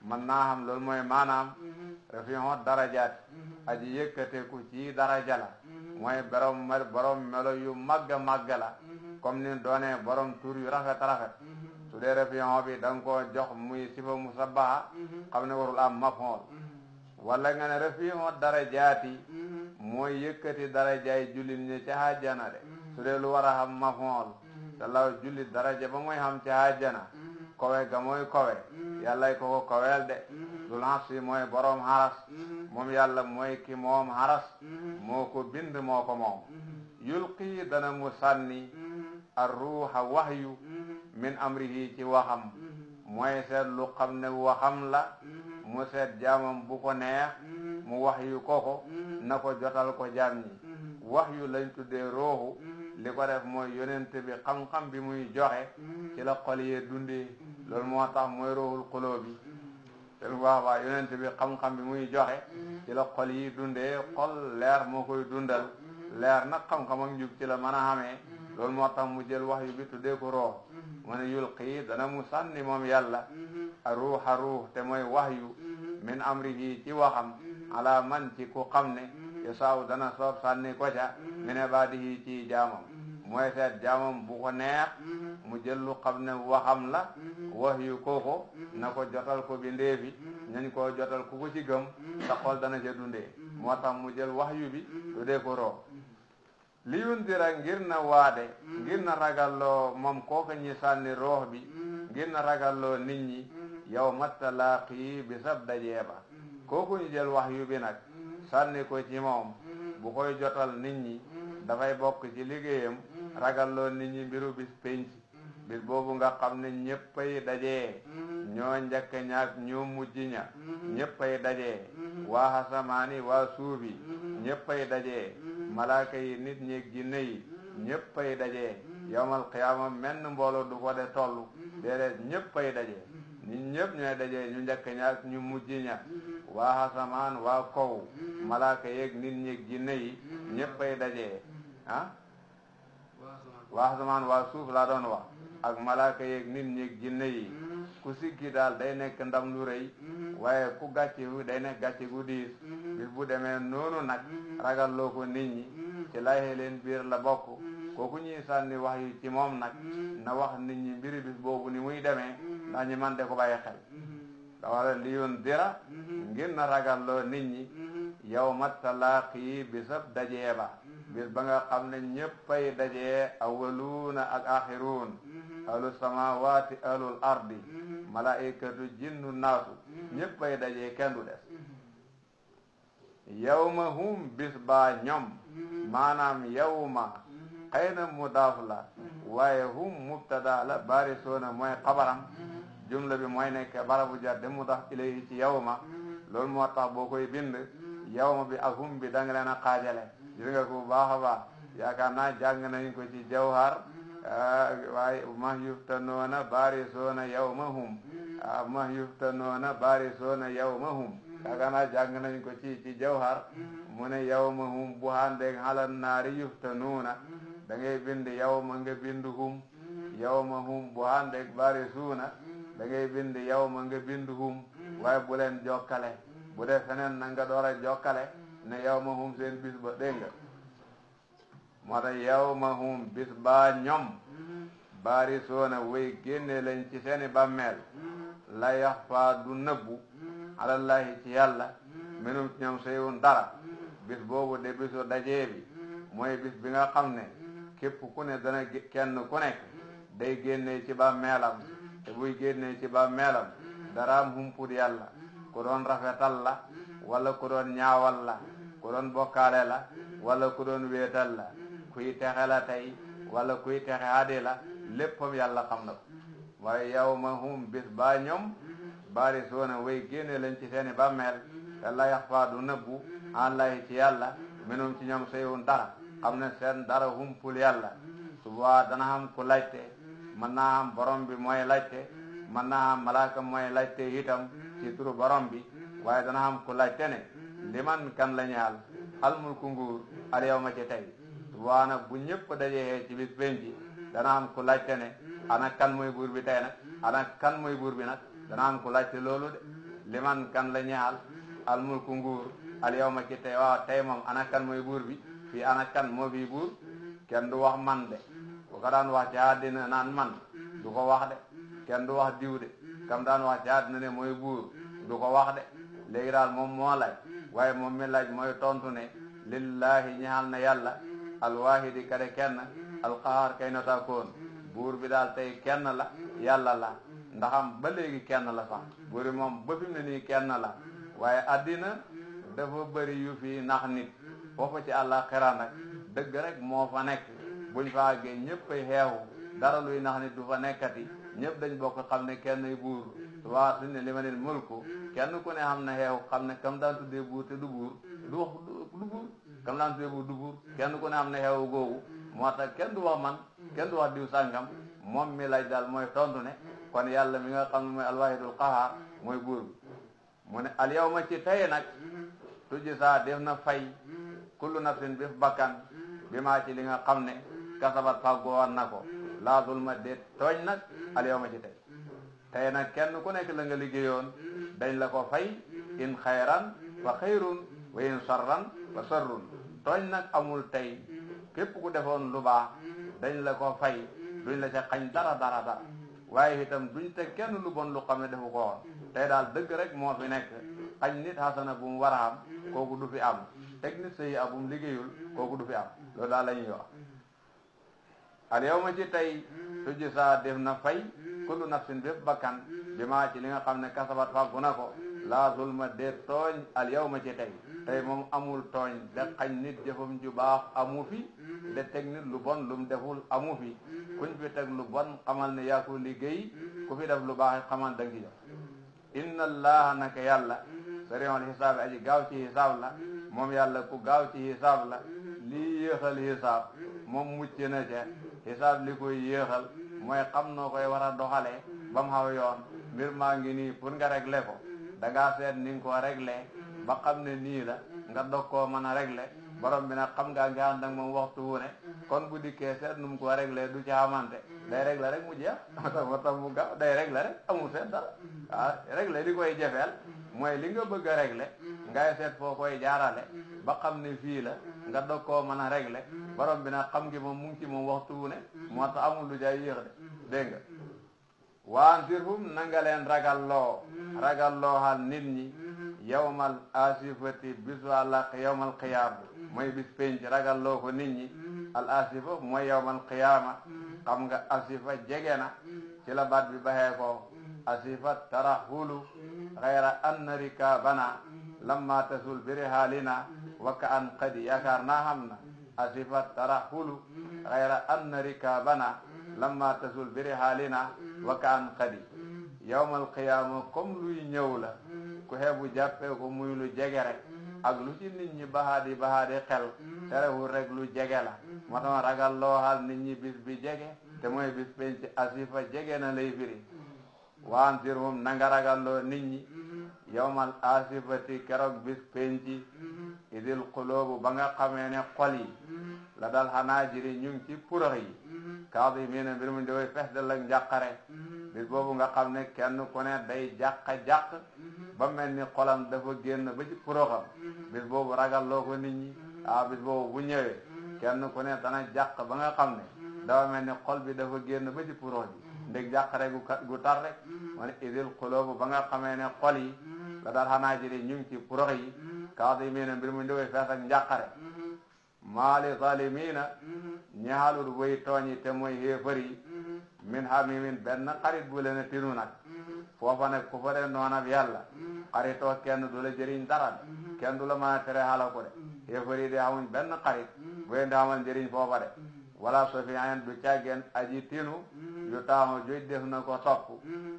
man naa xam loolu mooy maanaam rafi'u darajaati aji yëkkateku ci daraja la mooy borom melo yu màgg màgg la comme ni doonee borom tur yu rafet rafet su dee rafi'u bi da nga koo jox muy sifa musabbaha xam ne warul am maf'ul wala nga ne rafi'u darajaati mooy yëkkati darajaay jullit ñi ca àjjana de su dee lu war a xam maf'ul te law jullit daraja ba mooy xam ca àjjana kowe ga mooy kowe yàllay ko koweel de dul hansi mooy borom haras moom yàlla mooy ki moom haras moo ko bind moo ko moom yulqi dana mu sànni ar-ruuha wahyu min amrihi ci waxam mooy seet lu xam ne waxam la mu seet jaamam bu ko neex mu wahyu ko na ko jotal ko jaam ñi wahyu lañ tuddee ruuhu li ko def mooy yonent bi xam-xam bi muy joxe ci la xol yee dundee loolu moo tax mooy ruuhul qulubi te lu baax baax yonent bi xam-xam bi muy joxe ci la xol yi dundee xol leer moo koy dundal leer nag xam-xam ak njub ci la mën a xamee loolu moo tax mu jël wahyu bi tuddee ko ruux mu ne yulqi dana mu sànni moom yàlla a ruuxa ruux te mooy wahyu min amrihi ci waxam ala man ci ku xam ne yasaaw dana soob sànni ko ca min ibaadihi ci jaamam mooy seet jaamam bu ko neex mu jël lu xam ne waxam la wahyu ko na ko jotal ko bi ndeefi ñañ koo jotal ku ko ci gëm sa xol dana ca dundee moo tax mu jël wahyu bi tuddee ko ruux li yundira ngir na waade ngir na ragalloo moom kooka ñi sànni roox bi ngir na ragalloo nit ñi yow mattalaaqi bi sab dajee ba kooku ñu jël wahyu bi nag sànni ko ci moom bu koy jotal nit ñi dafay bokk ci liggéeyam ragalloo nit ñi mbiru bis penc bis boobu nga xam ne ñëppay dajee ñoo njëkk ñaak ñoo mujj ña ñëppay dajee waa asamaani waa suufi ñëppay dajee malaaka yi nit ñi jinne yi ñëppay dajee yawmal qiyaama menn mbooloo du ko de tollu déedéet ñëppay dajee nit ñëpp ñooy dajee ñu njëkk ñaak ñu mujj ña waa asamaan waa kaw malaaka yeeg nit ñi jinne yi ñëppay dajee waa asamaan waa suuf laa doon wax ak malaaka yeeg nit ñi jinne yi ku siggi daal day nekk ndam lu rëy waaye ku gàcce wu day nekk gàcce gu diis bis bu demee noonu nag ragalloo ko nit ñi ci lay leen biir la bokk kooku ñuy sànni wax yu ci moom nag na wax nit ñi mbiri bis boobu ni muy demee ndax ñi man de ko bàyyi xel da wara li yoon dira ngir na ragalloo nit ñi yow ma talaaqi bisab dajee ba bis ba nga xam ne ñëppay dajee awaluuna ak axiruun ahlu samawati ahlul ardi malaikatu jinnu naasu ñëppay dajee kenn du des yawma hum bis baa ñoom maanaam yawma xëy na mudaaf la waaye hum mubtada la bari soona mooy xabaram jumla bi mooy nekk barabu jar de mudaaf ilayhi ci yawma loolu moo tax boo koy bind yawma bi ak hum bi da nga leen a xaajale gis nga ko bu baax a baax yaakaar naa jàng nañ ko ci jawhar waaye ma yuftanoona bari soona yawma hum ma yuftanoona bari soona yawma hum yaakaar naa jàng nañ ko ci jawhar mu ne yawma hum bu handeeg halan naari yuftanuuna da ngay bind yawma nga bind hum yawma hum bu handeeg bari suuna da ngay bind yawma nga bind hum waaye bu leen jokkale bu dee feneen na nga door a jokkale ne yawma hum seen bis ba dégg nga moo tax yawma hum bis baa ñoom bari soona way génne lañ ci seeni bàmmeel la yaxfa du nëbbu alallahi ci yàlla minum ci ñoom seyun dara bis boobu de bisu dajee bi mooy bis bi nga xam ne képp ku ne dana kenn ku nekk day génnee ci bàmmeelam te buy génnee ci bàmmeelam daraam humput yàlla ku doon rafetal la wala ku doon ñaawal la ku doon bokkaale la wala ku doon wéetal la kuy texe la tey wala kuy texe hadi la léppam yàlla xam na ko waaye yawma hum bis baa ñoom bari soona way génne lañ ci seeni bàmmeel te la yaxfaa du nëbbu an lay ci yàlla minum ci ñoom seyun dara xam ne seen dara humpul yàlla suba dana xam ku laajte mën naa am borom bi mooy laajte mën naa am malaaka mooy laajte itam ci turu borom bi waaye dana xam ku laajte ne liman kan la ñaal almulku nguur al yawma ci tey suba nag bu ñëpp dajee ci bis penci dana xam ku laajte ne ana kan mooy buur bi tey nag ana kan mooy buur bi nag dana am ku laajte loolu de liman kan la ñaal almulku nguur al yawma ci tey waaw tey moom ana kan mooy buur bi fii ana kan moo fi buur kenn du wax man de bu ko daan wax ci àddina naan man du ko wax de kenn du wax diw de kam daan wax ci àddina ne mooy buur du ko wax de léegi daal moom moo laaj waaye moom mi laaj mooy tontu ne lillahi ñaal na yàlla alwahidi kade kenn alqahar kay notakoon buur bi daal tey kenn la yàlla la ndaxam ba léegi kenn la sax buur bi moom ba fi mu ne nii kenn la waaye addina dafa bëri yu fi nax nit foofu ci àllaxira nag dëgg rek moo fa nekk buñ fa àggee ñëpp ay xeexu dara luy nax nit du fa nekkati ñëpp dañ bokk xam ne kenn buur waa suñ ne li ma leen mulku kenn ku ne xam ne xeexu xam ne kam daan tuddee buur te du buur du wax du buur kam daan tuddee buur du buur kenn ku ne xam ne xeexu googu moo tax kenn du wax man kenn du wax diw sàngam moom mi laaj daal mooy tontu ne kon yàlla mi nga xam ne mooy alwahidul qahaar mooy buur bi mu ne al yawma ci tey nag tujji saa def na fay kullu nafsin bépp bakkan bi maa ci li nga xam ne kasabat fàggoon na ko laa zulma déet tooñ nag al yawma ci tey nag kenn ku nekk la nga liggéeyoon dañ la ko fay in xayran fa xayrun wa in sarran fa sarrun tooñ nag amul tey képp ku defoon lu baax dañ la ko fay duñ la ca xañ dara waaye itam duñ te kenn lu bon lu xam ne defu ko woon tey daal dëgg rek moo fi nekk xañ nit xasana bu mu war a am kooku du fi am teg nit sëyi a bu mu liggéeyul kooku du fi am loolu daal la ñuy wax al yawma ci tey tujji saa def na fay kullu nafsin bépp bakkan bi maa ci li nga xam ne kasabat fàggu na ko laa zulma dee tooñ al yawma ci tey moom amul tooñ de xañ nit jëfam ju baax amu fi de teg nit lu bon lu mu deful amu fi kuñ fi teg lu bon xamal ne yaa ko liggéey ku fi def lu baax xamal da nga ci jox inna allaha naka yàlla sari'ul hisaab aji gaaw ci hisaab la moom yàlla ku gaaw ci hisaab la lii yéexal hisaab moom mucc na ca hisaab li koy yéexal mooy xam noo koy war a doxalee ba mu xaw yoon mbir maa ngi nii pour nga régler ko da ngaa seet ni nga ko régler ba xam ne nii la nga dog koo mën a régler borom bi nag xam ngaa ngi ànd ak moom waxtu wu ne kon bu dikkee seet nu mu ko régler du ci xamante day régler rek mu jeex moo tax mu gaaw day régler rek amul seet dara waaw régler li koy jafeel mooy li nga bëgg a régler ngay seet foo koy jaarale ba xam ne fii la nga dog koo mën a régler borom bi nag xam ngi moom mu ngi ci moom waxtu wu ne moo tax amul lu jaay yéex de dégg nga waantirhum na nga leen ragal loo xal nit ñi yawmal asifati bisu àllaq yawmal qiyaama mooy bis penc ragal loo ko nit ñi al asifa mooy yawmal qiyaama xam nga asifa jege na ci la baat bi baxee ko asifa tarahulu xayra anna rikabana lamma tasul biri haalina wa ka an qadi yaakaar naa xam na asifa tarahulu xayra anna rikabana lamma tasul biri haalina wa ka an qadi yawmal qiyaama comme luy ñëw la ku xeebu jàppee ko muy lu jege rek ak lu ci nit ñi bahaadi xel terewul rek lu jege la moo tax ragal loo xaal nit ñi bis bi jege te mooy bis penc asifa jege na lay firi waantirhum na nga ragal loo nit ñi yawmal asifati keroog bis penc idil qulubu ba nga xamee ne xol yi la dal xanaajiri ñu ngi ci purax yi kaadimiina mbir mu ndi way fees dal ak njàqare bis boobu nga xam ne kenn ku ne day jàq ba mel ni xolam dafa génn ba ci puraxam bis boobu ragal loo ko nit ñi bis boobu bu ñëwee kenn ku ne dana jàq ba nga xam ne dafa mel ni xol bi dafa génn ba ci purax bi ndég jàqare gu tar rek ma ne idil qulubu ba nga xamee ne xol yi la dal xanaajiri ñu ngi ci purax yi kaadimiina mbir mu ndi way fees ak njàqare maali zaalimiina ñaalul way tooñi te mooy xéefar yi min hamimin benn xarit bu leen a tinu nag foofa nag ku fa de noonab yàlla xaritoo kenn du la jëriñ dara de kenn du la mën a tere xalaku de xéefar yi de xamuñ benn xarit bu leen di xamal njëriñ foofa de wala sofian du caggeen aji tinu yu taama joj def na ko topp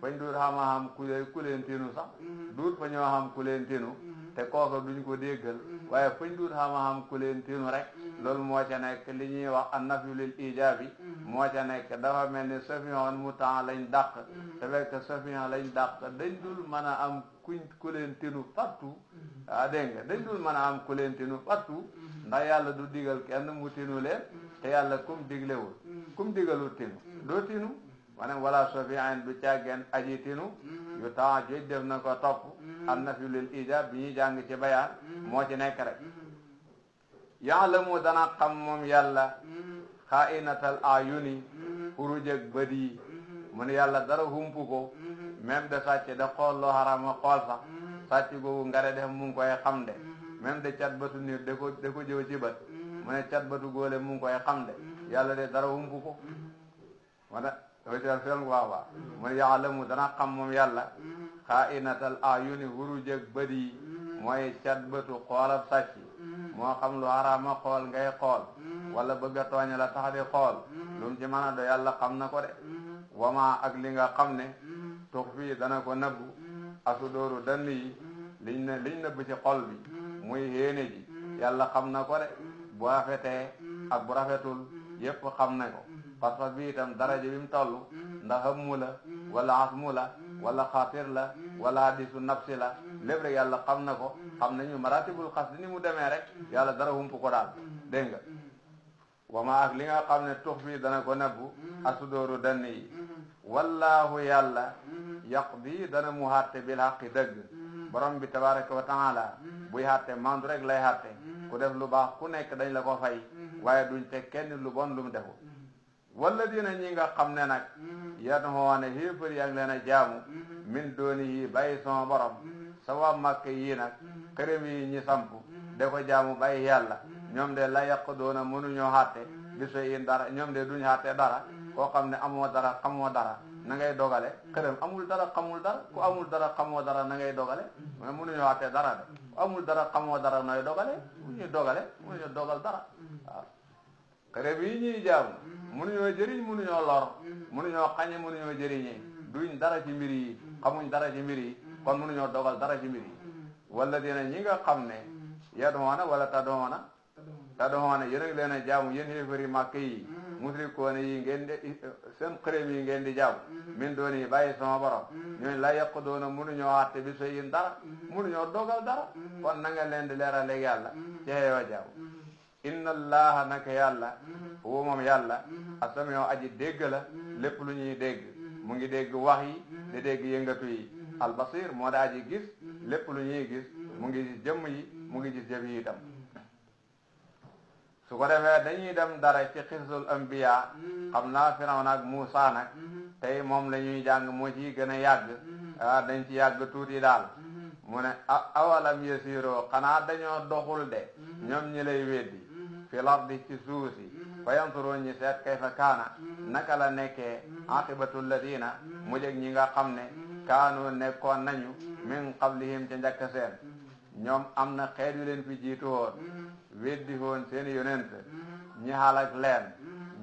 fañ duut xama xam ku leen tinu sax duut fa ñoo xam ku leen tinu te kooka duñ ko déggal waaye fañ duut xama xam ku leen tinu rek loolu moo ca nekk li ñuy wax an nafyu lil ijaabi moo ca nekk dafa mel ni safihan mu temps lañ dàq te fekk safihan lañ dàq dañ dul mën a am ku leen tinu partout dégg nga dañ dul mën a am ku leen tinu partout ndax yàlla du digal kenn mu tinu leen te yàlla kum diglewul kum digalul tinu doo tinu maanaam wala safihan du càggeen aji tinu yu temps joj def na ko topp an nafyu lil ijaab bi ñuy jàng ci bayaan moo ci nekk rek ya'lamu dana xam moom yàlla xaa'inatal ayuni xurujëg bët yi mu ne yàlla dara humpu ko même de sàcc da xool loo xarama xool sax sàcc googu ngare def mu ngi koy xam de même de cat batu nit da ko jëw ci bët mu ne cat batu góole mu ngi koy xam de yàlla de dara humpu ko wala fel waawaa mu ne ya'lamu dana xam moom yàlla xaa'inatal ayuni xurujëg bët yi mooy cat batu xoolab sàcc moo xam lu haraama xool ngay xool wala bëgg a tooñ la tax di xool lu mu ci mën a do yàlla xam na ko de wama ak li nga xam ne tux fii dana ko nëbbu asudóoru dann yi liñ nëbb ci xol bi muy yéene ji yàlla xam na ko de bu rafetee ak bu rafetul yépp xam na ko parce que bi itam daraja bi mu toll ndax hammu la wala asmu la wala xaatir la wala hadisu nafsi la lépp rek yàlla xam na ko xam nañu maratibul xas ni mu demee rek yàlla dara humpu ko daal dégg nga wama ak li nga xam ne tux fii dana ko nëbbu asudóoru dann yi wallahu yàlla yaqdi dana mu xatte bil xaqi dëgg borom bi tabaraka wa taala buy xatte mandu rek lay xatte ku def lu baax ku nekk dañ la ko fay waaye duñ teg kenn lu bon lu mu defu wala dina ñi nga xam ne nag yan xoone xéefar yaa ngi leen a jaamu min dooni yi bàyyi sama borom sa waa màkk yii nag xërëm yi ñi samp de ko jaamu bàyyi yàlla ñoom de la yàq doona mënuñoo xatte biso yin dara ñoom de duñ xatte dara koo xam ne amoo dara xamoo dara na ngay dogale xërëm amul dara xamul dara ku amul dara xamoo dara na ngay dogale mais mënuñoo xatte dara de ku amul dara xamoo dara nooy dogale mënuñu dogale mënuñu dogal dara waaw xërëm yi ñuy jaamu mënuñoo jëriñ mënuñoo lor mënuñoo xañe mënuñoo jëriñee duñ dara ci mbir yi xamuñ dara ci mbir yi kon mënuñoo dogal dara ci mbir yi wala dina ñi nga xam ne yadoona wala tadoona yéen a ngi leen a jaamu yéen xéefari màkk yi musrikoone yi ngeen di seen xërëm yi ngeen di jaamu min doon yi bàyyi sama borom ñooñu la yàq doona mënuñoo àtte bi so yin dara mënuñoo dogal dara kon na nga leen di leeral léegi yàlla ci xeeyoo jaamu inna allaha naka yàlla huwa moom yàlla asamiyo aji dégg la lépp lu ñuy dégg mu ngi dégg wax yi di dégg yëngatu yi albasir moo da aji gis lépp lu ñuy gis mu ngi gis jëmm yi mu ngi gis jëf yi itam su ko defee dañuy dem dara ci xisul ambiya xam naa Firawna ak Muusa nag tey moom la ñuy jàng moo ciy gën a yàgg dañ ci yàgg tuuti daal mu ne awalam yasiroo xanaa dañoo doxul de ñoom ñi lay weddi fil ardi ci suuf si fa yanzuru ñi seet kayfa kaana naka la nekkee aqibatul ladina mujjeg ñi nga xam ne kaanu nekkoon nañu min qablihim ca njëkk seen ñoom am na xeet yu leen fi jiitu woon weddi woon seen yonent ñi halak leen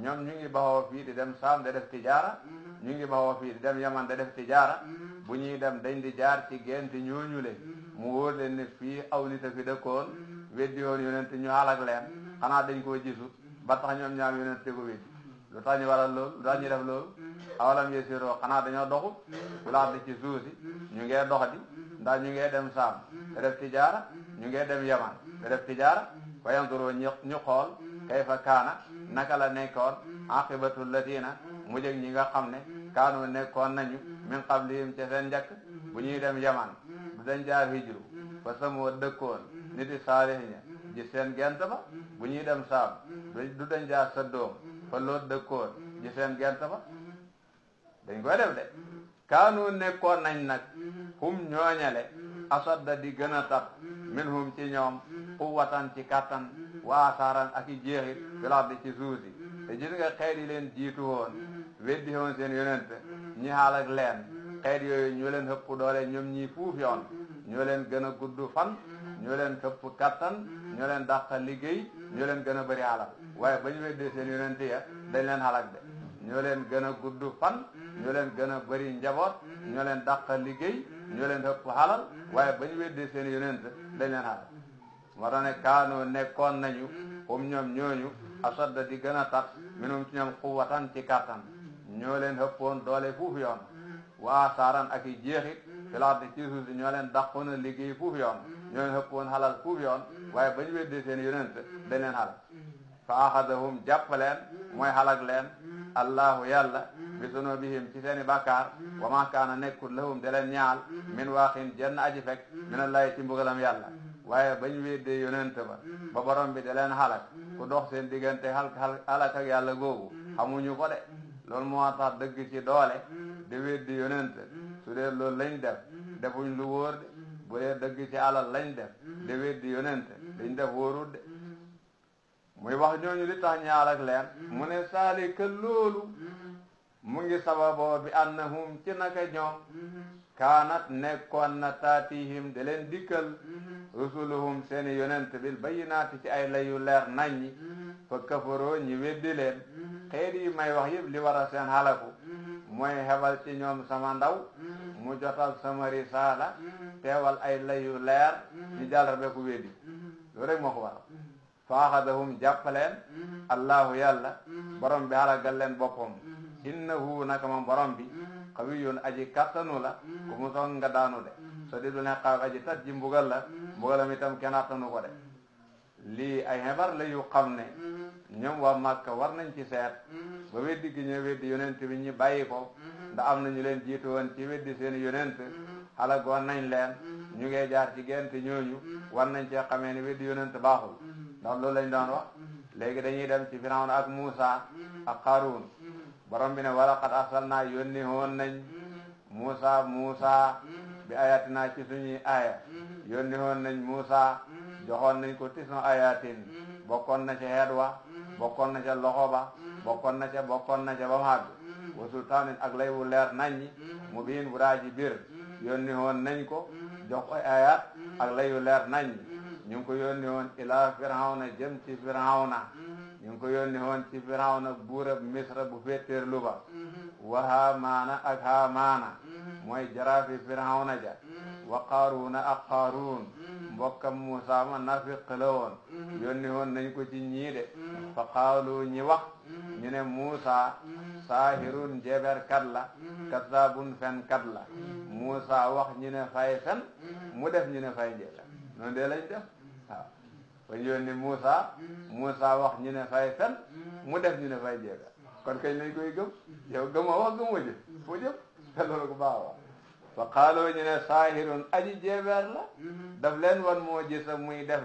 ñoom ñu ngi baxoo fii di dem Saam de def tijaara ñu ngi baxoo fii di dem Yaman de def tijaara bu ñuy dem dañ di jaar ci gént ñooñu le mu wóor leen ne fii aw nit a fi dëkkoon weddi woon yonent ñu halak leen xanaa dañ koo gisut ba tax ñoom ñaam yonent ko weddi lu tax ñu waral loolu lu tax ñu def loolu awalam yasiroo xanaa dañoo doxut fulaat di ci suuf si ñu ngee dox di ndax ñu ngee dem Saam te def tijaara ñu ngee dem Yaman te def tijaara fa yanzuru ñu xool kayfa kaana naka la nekkoon aqibatu ladina mujjeg ñi nga xam ne kaanu nekkoon nañu min qablihim ca seen njëkk bu ñuy dem Yaman du dañ jaar hijru fa samoo dëkkoon niti saalih ña ji seen gent ba bu ñuy dem Saam du dañ jaar sa doom fa loot dëkkoon ji seen gent ba dañ koy def de kaanu nekkoon nañ nag hum ñooñale asadda di gën a tar min hum ci ñoom quwwatan ci kattan wa asaaran ak i jeexit fil ardi ci suuf si te gis nga xeet yi leen jiitu woon weddi woon seen yonent ñi xaalak leen xeet yooyu ñoo leen ëpp doole ñoom ñii fuuf yoon ñoo leen gën a gudd fan ñoo leen ëpp kattan ñoo leen dàq liggéey ñoo leen gën a bëri alal waaye ba ñu weddee seen yonent ya dañ leen xalak de ñoo leen gën a gudd fan ñoo leen gën a bëri njaboot ñoo leen dàq liggéey ñoo leen ëpp xalal waaye ba ñu weddee seen yonent dañ leen xalak moo tax ne kaanoo nekkoon nañu ñoom ñooñu asadda di gën a tat minum ci ñoom quwwatan ci kattan ñoo leen hëppoon doole fuuf yoon waa saaran ak i jeexit filaardi ci suuf si ñoo leen dàqoon a liggéey fuuf yoon ñoo leen hëppoon xalal fuuf yoon waaye ba ñu weddee seen yonent dañ leen xalal fa axadahum jàpp leen mooy xalak leen allahu yàlla bi sunubihim ci seeni bàkkaar wa ma kaana nekkul lahum de leen ñaal min waaqin jenn aji fekk minallahi ci mbugalam yàlla waaye ba ñu weddee yonent ba borom bi de leen xalak ku dox seen diggante xalak ak yàlla googu xamuñu ko de loolu moo tax dëgg ci doole di weddi yonent su dee loolu lañ def defuñ lu wóor de bu dee dëgg ci alal lañ def di weddi yonent dañ def wóorut de muy wax ñooñu li tax ñaal ak leen mu ne saalika loolu mu ngi sababoo bi annahum ci naka ñoom kaanat nekkoon na taatihim de leen dikkal rusuluhum seeni yonent bil bayyinaati ci ay layu leer naññi fa kafaroo ñi weddi leen xeet yi may wax yëpp li war a seen xalaku mooy xebal ci ñoom sama ndaw mu jotal sama risaala teewal ay layu leer ñu jàllarbe ku weddi loolu rek moo ko waral faaxadahum jàppaleen allahu yàlla borom bi xalagal leen boppam innahu naka moom borom bi xawiyun aji kattanu la ku mu song nga daanu de so di du ne xaw aji tat ji mbugal la mbugalam itam kenn attanu ko de lii ay xebar la yu xam ne ñoom waa Makka war nañ ci seet ba weddi gi ñu weddi yonent bi ñi bàyyi ko ndax am na ñu leen jiitu woon ci weddi seen yonent xalagoon nañ leen ñu ngee jaar ci gente ñooñu war nañ cee xamee ne weddi yonent baaxul ndax loolu lañ doon wax léegi dañuy dem ci Firawna ak Muusa ak Qaaruun borom bi ne walaqad arsalnaa yónni woon nañ Muusa bi ayatina ci suñuy aya yónni woon nañ Muusa joxoon nañ ko tisno ayatin bokkoon na ca xeet wa bokkoon na ca loxo ba bokkoon na ca ba mu àgg wa sultaanin ak lay wu leer naññi mu biin bu raaji bir yónni woon nañ ko jox ko ayat ak lay wu leer naññi ñu ngi ko yónni woon ila Firawna jëm ci Firawna ñu ngi ko yónni woon ci Firawna buurab Misra bu féeteerlu ba wa Haamaana ak Haamaana mooy jaraafi Firawna ja wa Qaaruuna ak Qaaruun mbokkam Muusaa ma nafiq la woon yónni woon nañ ko ci ñii de fa qaalu ñi wax ñu ne Muusaa saahirun jeberkat la kazaabun fen kat la Muusaa wax ñu ne fay fen mu def ñu ne fay jeber noonu de lañ def waaw ba ñu yónni Muusaa wax ñu ne fay fen mu def ñu ne fay jeber kon kañ lañ koy gëm yow gëmoo wax gëmoo jëf foo jëm te loolu ko baax wax fa qaaloo ñu ne saahirun aji jeebeer la daf leen wan moo gisa muy def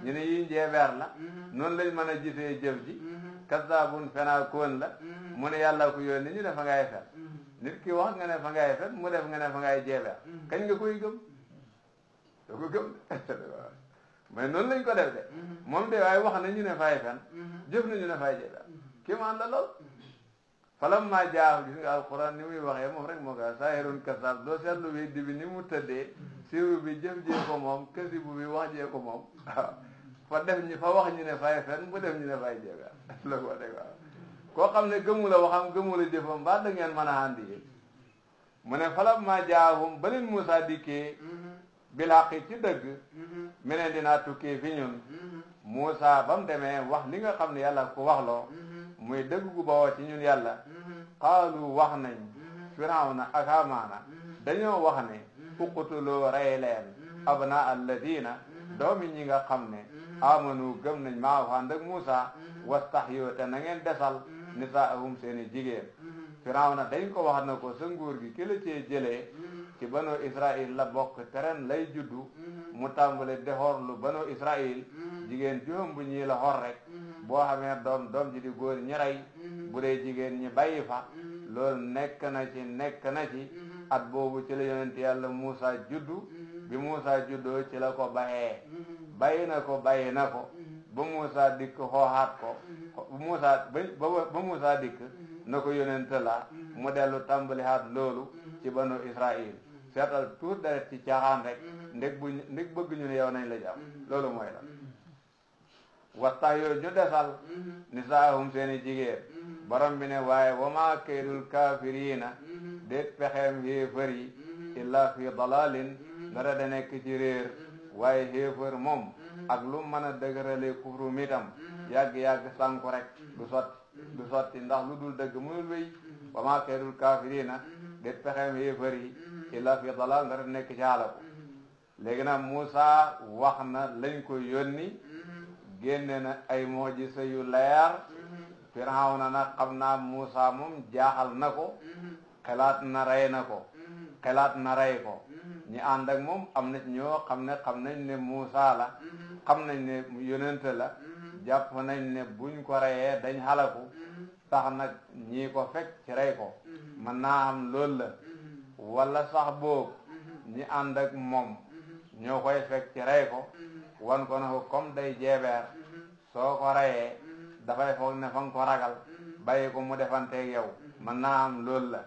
ñu ne yi jeebeer la noonu lañ mën a gisee jëf ji kazaabun fenaa koon la mu ne yàlla ko yónni ñu ne fa ngay fen nit ki wax nga ne fa ngay fen mu def nga ne fa ngay jeebeer kañ nga koy gëm doo ko gëm mais noonu lañ ko def de moom de waaye wax na ñu ne fay fen jëf na ñu ne fay jeebeer kii maan la lool falamma jaa gis nga alquran ni muy waxee moom rek moo ko saahirun kasaab doo seetlu weddi bi ni mu tëddee siiru bi jëf jee ko moom kasibu bi wax jee ko moom fa wax ñu ne fay fen mu def ñu ne fay jeebeer la ko dégg waaw koo xam ne gëmu la waxam gëmu la jëfam ba da ngeen mën a àndi yi mu ne falamma jaahum ba leen Muusaa dikkee bil haqi ci dëgg meneen dinaa tukkee fi ñun Muusaa ba mu demee wax li nga xam ne yàlla ko waxloo muy dëgg gu bawoo ci ñun yàlla qaalu wax nañ Firawna ak Haamaana dañoo wax ne uqtuloo rey leen abna alladina doomi ñi nga xam ne amanu gëm nañ maa ànd ak Muusaa wastahyoo te na ngeen desal nisaahum seeni jigéen Firawna dañ ko wax na ko sa nguur gi ki la cee jëlee ci banu Israil la bokk teren lay juddu mu tàmbale de xorlu banu Israil jigéen juróom bu ñii la xor rek boo xamee doom ji di góor ñi rey bu dee jigéen ñi bàyyi fa loolu nekk na ci at boobu ci la yonent yàlla Muusaa juddu bi Muusaa juddoo ci la ko bàyyi na ko ba Muusaa dikk xooxaat ko ba Muusaa dikk na ko yonent la mu dellu tàmbali haat loolu ci banu Israil seetal tuur deret ci caaxaan rek ndég bëgg ñu ne yow nañ la jàpp loolu mooy la wattax yooyu ñu desal nisaahum seeni jigéen borom bi ne waaye wama kaydul kaafiriina déet pexeem yéefar yi illa fi dalalin dara da nekk ci réer waaye xéefar moom ak lu mën a dëgëralee kufru mitam yàgg-yàgg sànku rek du sotti ndax lu dul dëgg mënul wéy wa maa kaydul kaafiriina det pexeem xéefar yi illa fi dalal nga nekk ci xaalaku léegi nag Muusa wax na lañ ko yónni génne na ay mujisa yu leer Firawna nag xam naa Muusa moom jaaxal na ko xelaat na rey ko ñi ànd ak moom am na ñoo xam nañ ne Muusa la xam nañ ne yonente la jàpp nañ ne buñ ko reyee dañ xalaku tax nag ñii ko fekk ci rey ko mën naa am loolu la wala sax boobu ñi ànd ak moom ñoo koy fekk ci rey ko wan ko na ko comme day jeebeer soo ko reyee dafay foog ne fa nga ko ragal bàyyi ko mu defanteeg yow mën naa am loolu la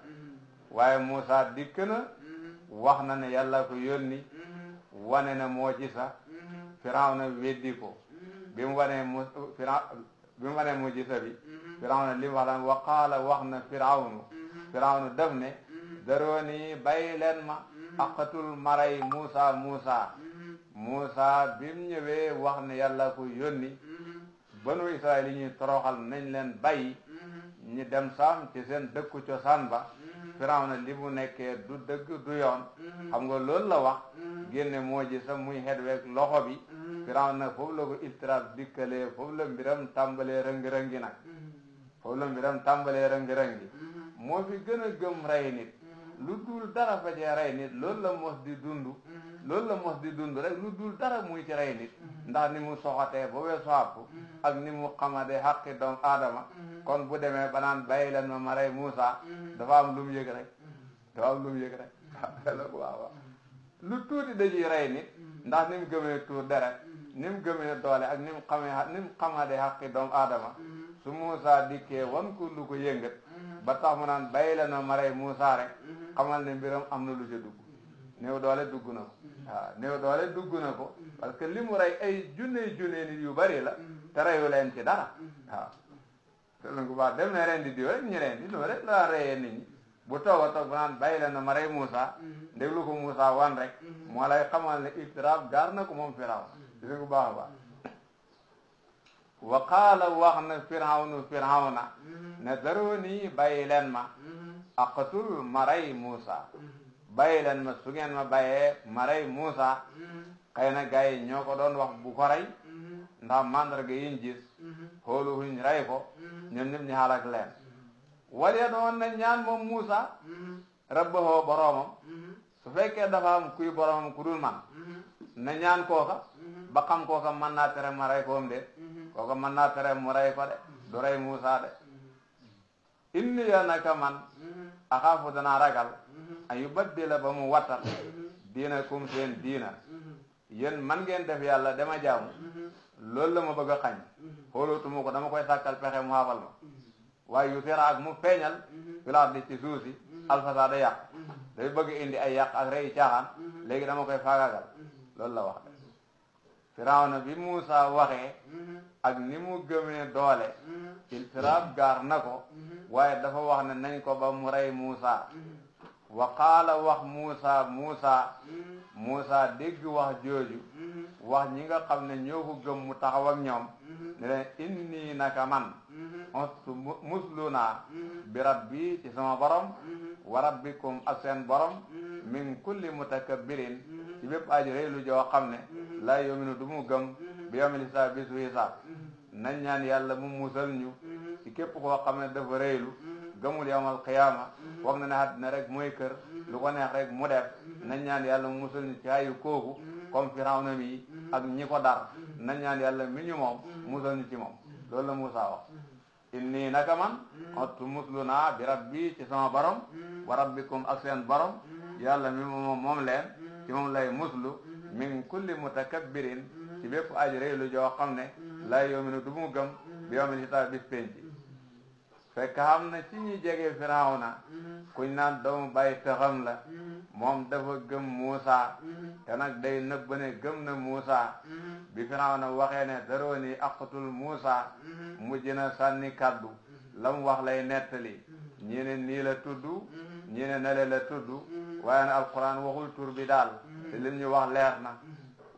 waaye Muusa dikk na wax na ne yàlla ko yónni wane na moo ci sax Firawna weddi ko bi mu wanee mu gisa bi Firawna li mu wax lan wa qaala wax na Firawna def ne darooni bàyyi leen ma aqatul maray Muusa bi mu ñëwee wax ne yàlla ko yónni banu Israël yi ñuy toroxal nañ leen bàyyi ñi dem saam ci seen dëkku cosaan ba Firawna li mu nekkee du dëgg du yoon xam nga loolu la wax génne moo ji sax muy xet weeg loxo bi Firawna foofu la ko iltiraab dikkalee foofu la mbiram tàmbalee rëngi-rëngi nag moo fi gën a gëm rey nit lu dul dara fa cee rey nit loolu la mos di dund rek lu dul dara muy ci rey nit ndax ni mu soxatee ba weesu àpp ak ni mu xamade xaqi doomu aadama kon bu demee ba naan bàyyi leen ma rey Muusa dafa am lu mu yëg rek waaw lu tuuti dañuy rey nit ndax ni mu gëmee tuur deret ni mu gëmee doole ak ni mu xamade xaqi doomu aadama su Muusa dikkee wan ko lu ko yëngat ba tax mu naan bàyyi leen ma rey Muusa rek xamal ne mbiram am na lu ca dugg néew doole dugg na ko parce que li mu rey ay junne nit yu bari la te reyu leen ci dara waaw te lu ko baax dem ne ren di diw rek ñu ren di noonu rek la reyee nit ñi bu toog a toog ba naan bàyyi leen ma rey Muusa déglu ko Muusa wan rek moo lay xamal ne iftiraab gaar na ko moom Firawna gis nga baax a baax wa qaala wax na Firawna ne darooni bàyyi leen ma aqtul ma rey Muusa bàyyi leen ma su ngeen ma bàyyee ma rey Muusa xëy na gars yi ñoo ko doon wax bu ko rey ndax mandarga yiñ gis xoolu huñ rey ko ñoom ñëpp ñu xalak leen wala doon na ñaan moom Muusa rabbahu boroomam su fekkee dafa am kuy boroomam ku dul man na ñaan kooka ba xam kooka mën naa tere ma rey koom de kooka mën naa tere mu rey ko de du rey Muusa de inni ya naka man axaafu danaa ragal an yubaddila ba mu wattal diinakum seen diina yéen man ngeen def yàlla dama jaamu loolu la ma bëgg a xañ xoolootuma ko dama koy sàkkal pexe mu xaafal ma waaye yu tera ak mu feeñal filaat di ci suuf si alfasaada yàq day bëgg indi ay yàq ak rey caaxaan léegi dama koy faagagal loolu la wax de Firawna bi Muusa waxee ak ni mu gëmee doole iltiraab gaar na ko waaye dafa wax ne nañ ko ba mu rey Muusa wa qaala wax Muusa dégg wax jooju wax ñi nga xam ne ñoo ko gëm mu taxaw ak ñoom ne leen inni naka man ostu muslu naa bi rabbi ci sama borom wa rabbikum ak seen borom min kulli mutakabbirin ci bépp aji réylu joo xam ne laa yominu du mu gëm bi yawmil hisaab bisu hisaab nañ ñaan yàlla mu musal ñu ci képp koo xam ne dafa réylu gëmul yawmal qiyaama foog na ne àddina rek mooy kër lu ko neex rek mu def nañ ñaan yàlla mu musal ñu ci ayu kooku comme Firawna mi ak ñi ko dar nañ ñaan yàlla mi ñu moom musal ñu ci moom loolu la Muusa wax inni naka man ottu muslu naa bi rabbi ci sama borom wa rabbikum ak seen borom yàlla mi moom leen ci moom lay muslu min kulli mutakabbirin ci bépp aji réylu joo xam ne lay yominu du mu gëm bi yawmil hisaab bis penci fekk xam na ci ñi jege Firawna kuñ naan doomu bàyyi taxam la moom dafa gëm Muusa te nag day nëbb ne gëm na Muusa bi Firawna waxee ne darooni aqtul Muusa mujj na sànni kaddu la mu wax lay nettali ñii ne nii la tudd ñii ne nale la tudd waaye na alquran waxul tur bi daal te lim ñu wax leer na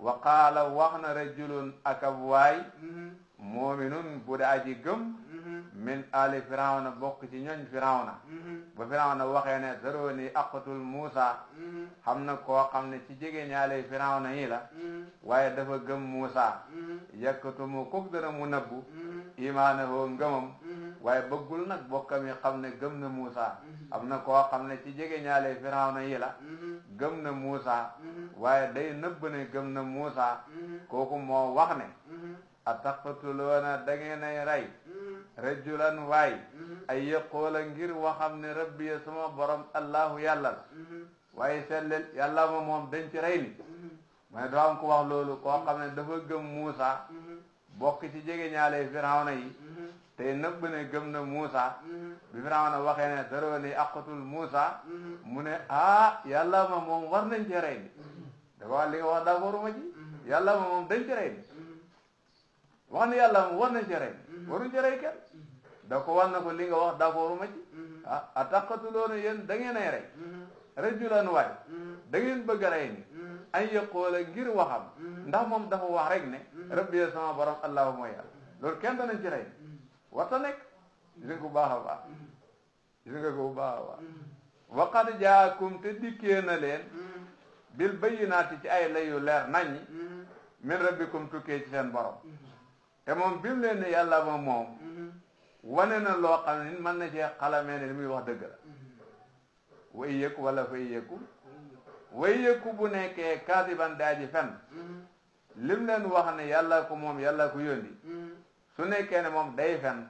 wa qaala wax na rajulun akab waay moominun bu daa ji gëm min ali firawna bokk ci ñoñ firawna ba firawna waxee ne zaroni aqatul Muusa xam na koo xam ne ci jege ñaale firawna yi la waaye dafa gëm Muusa yakkatumu kook dana mu nëbbu imaanahoo ngëmam waaye bëggul nag bokkam yi xam ne gëm na Muusa am na koo xam ne ci jege ñaale firawna yi la gëm na Muusa waaye day nëbb ne gëm na Muusa kooku moo wax ne ataqtuluuna da ngeen ay rey rajulan waay ay yaqoola ngir waxam ne rabbi sama borom allahu yàlla la waaye sellel yàlla moom dañ ci rey ni ma ne dafa am ko wax loolu koo xam ne dafa gëm Muusa bokk ci jege ñaale firawna yi te nëbb ne gëm na Muusa bi firawna waxee ne zaroni aqatul Muusa mu ne yàlla moom war nañ ci rey ni dafa wax li nga wax d'accord ma ci yàlla moom dañ ci rey ni wax ne yàlla moom war nañ ci rey waruñ ci rey kenn da ko war na ko li nga wax d'accord ma ci ataqtuluuna yéen da ngeen ay rey rajulan waay da ngeen bëgg a rey ni ay yaqoola ngir waxam ndax moom dafa wax rek ne rabbi sama borom allahu mooy yàlla loolu kenn danañ ci rey warta nekk gis nga ko bu baax a baax gis nga ko bu baax a baax wa qad jaakum te dikkee na leen bil bayyinaati ci ay layu leer naññi min rabbikum tukkee ci seen borom te moom bi mu leen ne yàlla moom wane na loo xam ne mën na cee xalamee ne li muy wax dëgg la way yëkku wala fay yëkku way yëkku bu nekkee kaasiban daaji fen lim leen wax ne yàlla ko moom yàlla ko yónni su nekkee ne moom day fen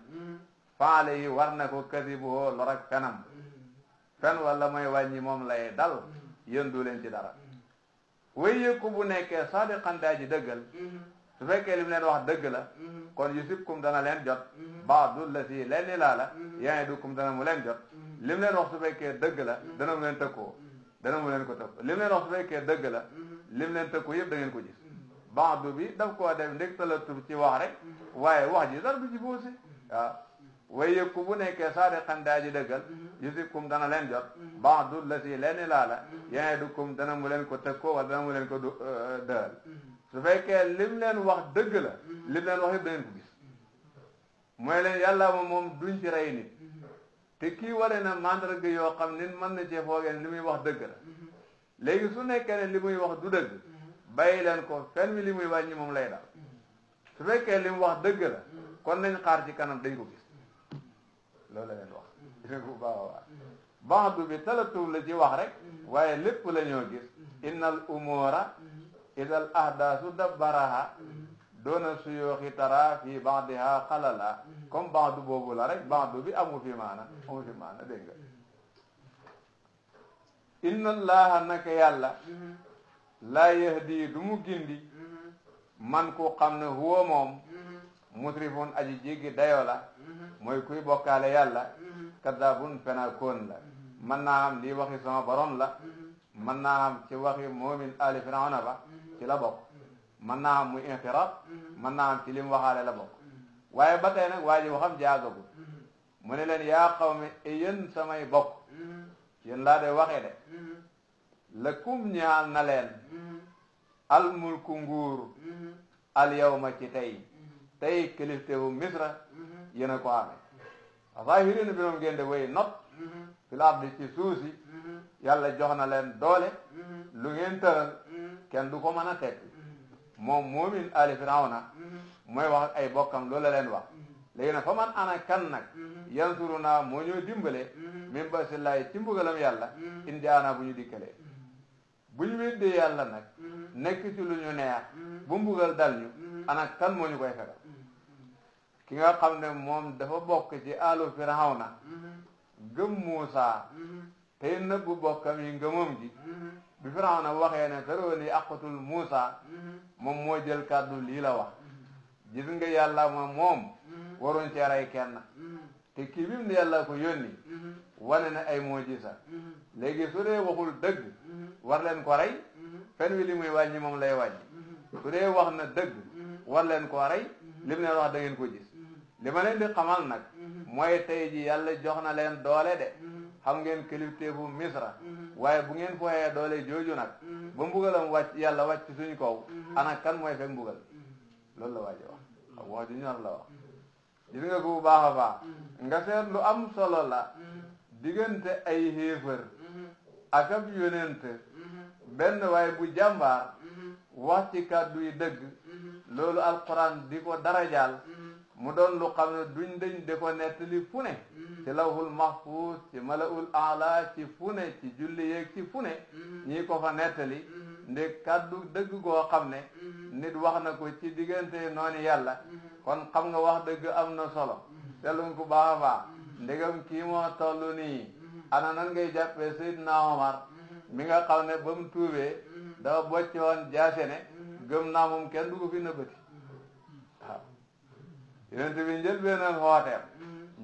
faale yi war na ko kasibuhoo lor ak fenam fen wala mooy wàññi moom lay dal yéen du leen ci dara way yëkku bu nekkee sadiqan daaji dëggal su fekkee lim leen wax dëgg la kon yusibkum dana leen jot baadu la si lenni laa la yaa dukum dana mu leen jot lim leen wax su fekkee dëgg la dana mu leen tëkkoo dana mu leen ko tëkk lim leen wax su fekkee dëgg la lim leen tëkkoo yëpp da ngeen ko gis baadu bi daf koo def ndég talatur ci wax rek waaye wax ji dara du ci boose waaw way yëkku bu nekkee saadiqan daa ji dëggal yusibkum dana leen jot baadu la si lenni laa la yaa dukum dana mu leen ko tëkkoo wala dana mu leen ko dëal su fekkee lim leen wax dëgg la lim leen wax yëpp da ngeen ko gis mooy leen yàlla moom duñ ci rey nit te kii ware na mandarga yoo xam nit mën na cee foogee li muy wax dëgg la léegi su nekkee ne li muy wax du dëgg bàyyi leen ko fenn mi li muy wàññi moom lay dal su fekkee li mu wax dëgg la kon nañ xaar ci kanam dañ ko gis loolu la leen wax gis nga bu baax a baax baxdu bi talatuur la ci wax rek waaye lépp la ñoo gis innal umura idal ahdaasu dabbaraha doona suyooxi tara fi baxdiha xalala comme baxdu boobu la rek baxdu bi amu fi maana dégg nga inna allaha naka yàlla laa yahdi du mu gindi man ku xam ne huwa moom musrifun aji jéggi dayo la mooy kuy bokkaale yàlla kadabun fenaakoon la mën naa am lii waxi sama borom la mën naa am ci waxi moomin ali firawna ba ci la bokk mën naa am muy intirab mën naa am ci lim waxaale la bokk waaye ba tey nag waa ji waxam jaagagul mu ne leen yaa qawmi yéen samay bokk yéen laa de waxee de lakum ñaal na leen almulku nguur al yawma ci tey kiliftewu misra yéen a ko amee zahirina bi moom ngeen de way not fil ardi ci suusi yàlla jox na leen doole lu ngeen tëral kenn du ko mën a tekki moom moomin ali firawna mooy wax ak ay bokkam loolu la leen wax léegi nag fa man ana kan nag yansuruna moo ñoo dimbale min basillahi ci mbugalam yàlla indi ana bu ñu dikkalee bu ñu weddee yàlla nag nekk ci lu ñu neex bu mbugal dal ñu ana kan moo ñu koy fegal ki nga xam ne moom dafa bokk ci alu firawna gëm Muusa tey nëbbu bokkam yi ngëmam gi bi firawna waxee ne zaroni aqatul Muusa moom moo jël kàddu lii la wax gis nga yàlla moom waruñ cee rey kenn te kii bi mu ne yàlla ko yónni wane na ay mujisa léegi su dee waxul dëgg war leen ko rey fen wi li muy wàññi moom lay wàññi su dee wax na dëgg war leen ko rey li mu leen wax da ngeen ko gis li ma leen di xamal nag mooy tey ji yàlla jox na leen doole de xam ngeen kilifteefu misra waaye bu ngeen fooyee doole jooju nag ba mbugalam wàcc yàlla wàcc suñu kaw ana kan mooy fekk mbugal loolu la waaji wax wax ju ñor la wax gis nga ko bu baax a baax nga seet lu am solo la diggante ay xéefar ak ab yonent benn waaye bu jàmbaar wax ci kàddu yi dëgg loolu alquran di ko darajaal mu doon lu xam ne duñ dañ di ko nettali fu ne ci lawhul mahfuz ci malaul aala ci fu ne ci julli yeeg ci fu ne ñii ko fa nettali nde kàddu dëgg goo xam ne nit wax na ko ci diggante noonu yàlla kon xam nga wax dëgg am na solo telum ko baax a baax ndegam kii moo toll nii ana nan ngay jàppee Seydina Omar mi nga xam ne ba mu tuubee dafa bocc woon jaase ne gëm naa moom kenn du ko fi nëbbati waaw yonent bi njëlbéenal xooteem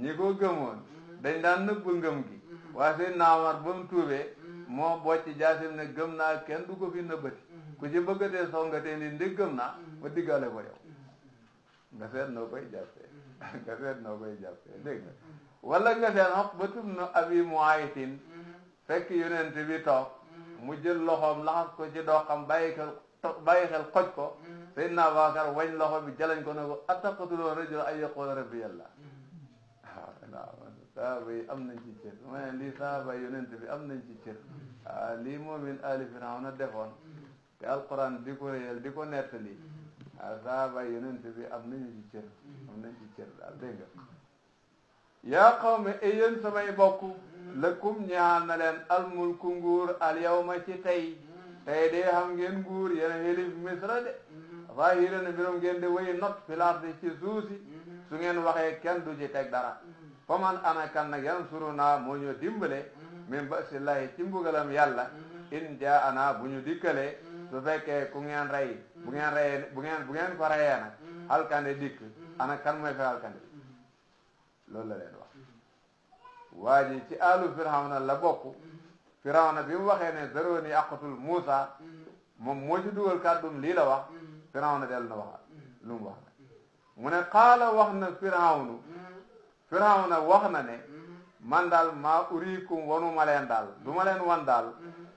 ñi ko gëmoon dañ daan nëbb ngëm gi waaye Seydina Omar ba mu tuubee moo bocc jaasim ne gëm naa kenn du ko fi nëbbati ku ci bëggatee songatee ni ndi gëm naa ma diggale ko yow nga seet noo koy jàppee dégg nga wala nga seet Uqbatu bnu Abi Muaytin fekk yonent bi toog mu jël loxoom laxas ko ci doxam bàyyi xel xoj ko Seydina Abubakar wañ loxo bi jalañ ko ne ko attaqtuluuna rajulan an yaquula rabbiya Allah waaw saaba yi am nañ ci cër ma ne lii saaba yonent bi am nañ ci cër lii moom min aali Firawna defoon te alquran di ko réyal di ko nettali saaba yonent bi am nañu ci cër daal dégg nga yaa qawmi yéen samay bokk lakum ñaan na leen almulku nguur al yawma ci tey de xam ngeen nguur yéen xilif misra de zahira na mbirum ngeen di wéy not filardi ci suusi su ngeen waxee kenn du ci teg dara fa man ana kan nag yansuruna moo ñu dimbale min basillahi ci mbugalam yàlla in jaa ana bu ñu dikkalee su fekkee ku ngeen rey bu ngeen ko reyee nag alkande dikk ana kan mooy fekk alkande loolu la leen wax waa ji ci alu Firawna la bokk Firawna bi mu waxee ne zaroni aqtul Muusa moom moo ci dugal kàddum lii la wax Firawna dellu na waxaat lu mu wax mu ne qaala wax na Firawna wax na ne man daal maa uriikum wanu ma leen daal du ma leen wan daal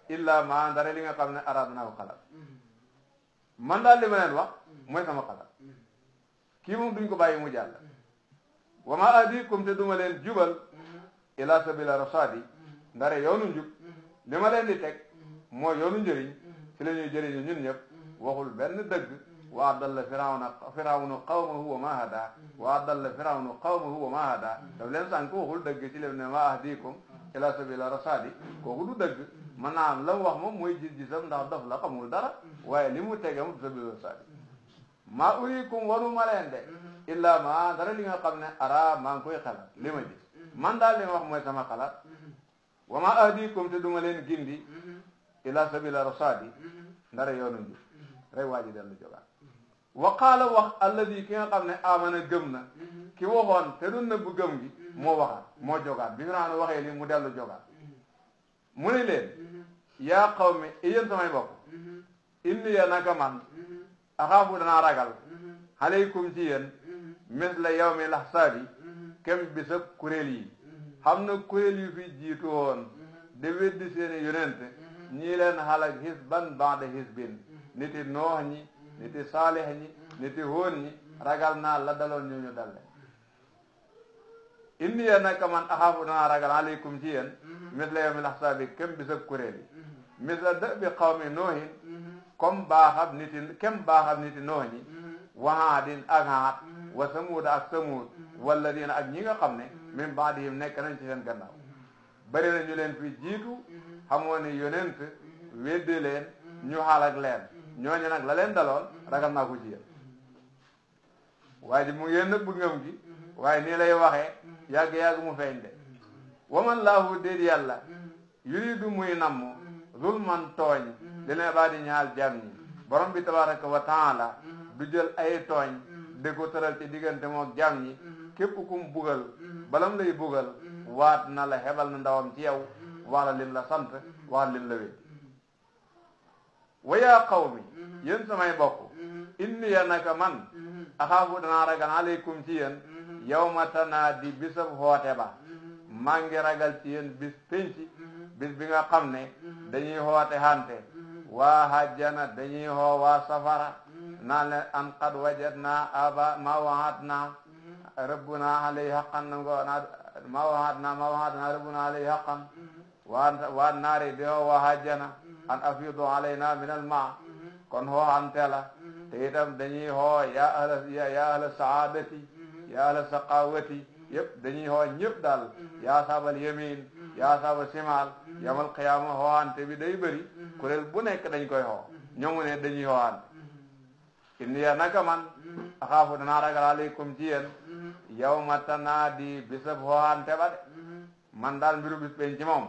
illa ma ndare li nga xam ne araad naa ko xalaat man daal li ma leen wax mooy sama xalaat kii moom duñ ko bàyyi mu jàll wa ma ahdiikum te duma leen jubal ila sabila rasadi ndare yoonu njub li ma leen di teg mooy yoonu njëriñ ci la ñuy jëriñu ñun ñëpp waxul benn dëgg wa adalla firawnu qawmahu wa ma hada wa adalla firawnu qawmahu wa ma hada daf leen sànk waxul dëgg ci leen ne ma ahdiikum ila sabila rasadi kooku du dëgg mën naa am la mu wax moom mooy gis-gisam ndax daf la xamul dara waaye li mu tege mu sabila rasadi ma uriikum wanu ma leen de illa ma dara li nga xam ne ara maa ngi koy xalaat li ma gis man daal li ma wax mooy sama xalaat wa ma ahdiikum te duma leen gindi ila sabila rasadi ndara yoonu njub rek waa ji dellu jógaat wa qaala wax alladi ki nga xam ne amana gëm na ki waxoon te du nëbb gëm gi moo waxaat moo jógaat bi Firawna waxee li mu dellu jógaat mu ne leen yaa qawmi yéen samay bokk inni ya naka man axaafu danaa ragal aleykum ci yéen misla yawmi lahsaabi kem bisab kuréel yi xam na kuréel yu fi jiitu woon de weddi seeni yonente ñii leen xalak hisban ba'da hisbin niti noox ñi niti saalih ñi niti hóon ñi ragal naa la daloon ñooñu dalle inni ya naka man axaafu danaa ragal aleykum ci yéen misla yawmi lahsaabi kem bisab kuréel yi misla da'bi qawmi noohin kem baaxab niti noox ñi wa haadin ak haad wa samuud ak samuud walladina ak ñi nga xam ne min baadihim nekk nañ ci seen gannaaw bari na ñu leen fi jiitu xamoon ne yonent weddi leen ñu xalak leen ñooñu nag la leen daloon ragal naa ko ci yéen waaye ji mu ngeen nëbb ngëm gi waaye nii lay waxee yàgg-yàgg mu feeñ de waman laahu déet yàlla yuridu muy namm zulman tooñ li ne baa di ñaal jam ñi borom bi tabaraka wa taala du jël ay tooñ di ko tëral ci diggante mook jam ñi képp kum bugal balam lay bugal waat na la xebal na ndawam ci yow wax la lim la sant wax la lim la wéddi wa yaa qawmi yéen samay bokk inni ya naka man axaafu danaa ragal aleykum ci yéen yawma tanaadi bisab xoote ba maa ngi ragal ci yéen bis penci bis bi nga xam ne dañuy xoote hante waa hajjana dañuy hoo waa safara naan leen an qad wajadna aba ma wa'adna rabbuna alayhi haqqan ma wa'adna rabbuna alayhi haqqan waa naari di hoo waa hajjana an afidu alayna min al ma kon hoo antela te itam dañuy hoo ya ahla saadati ya ahla saqawati yëpp dañuy hoo ñëpp daal yaa saabal yamin yaa saaba simaal yamal qiyaama hooante bi day bëri kuréel bu nekk dañ koy hoo ñoŋu ne dañuy hooante inni ya naka man axaafu danaa ragal aleykum ci yéen yawma tanaadi bisab hooante ba de man daal mbiru bis penc ci moom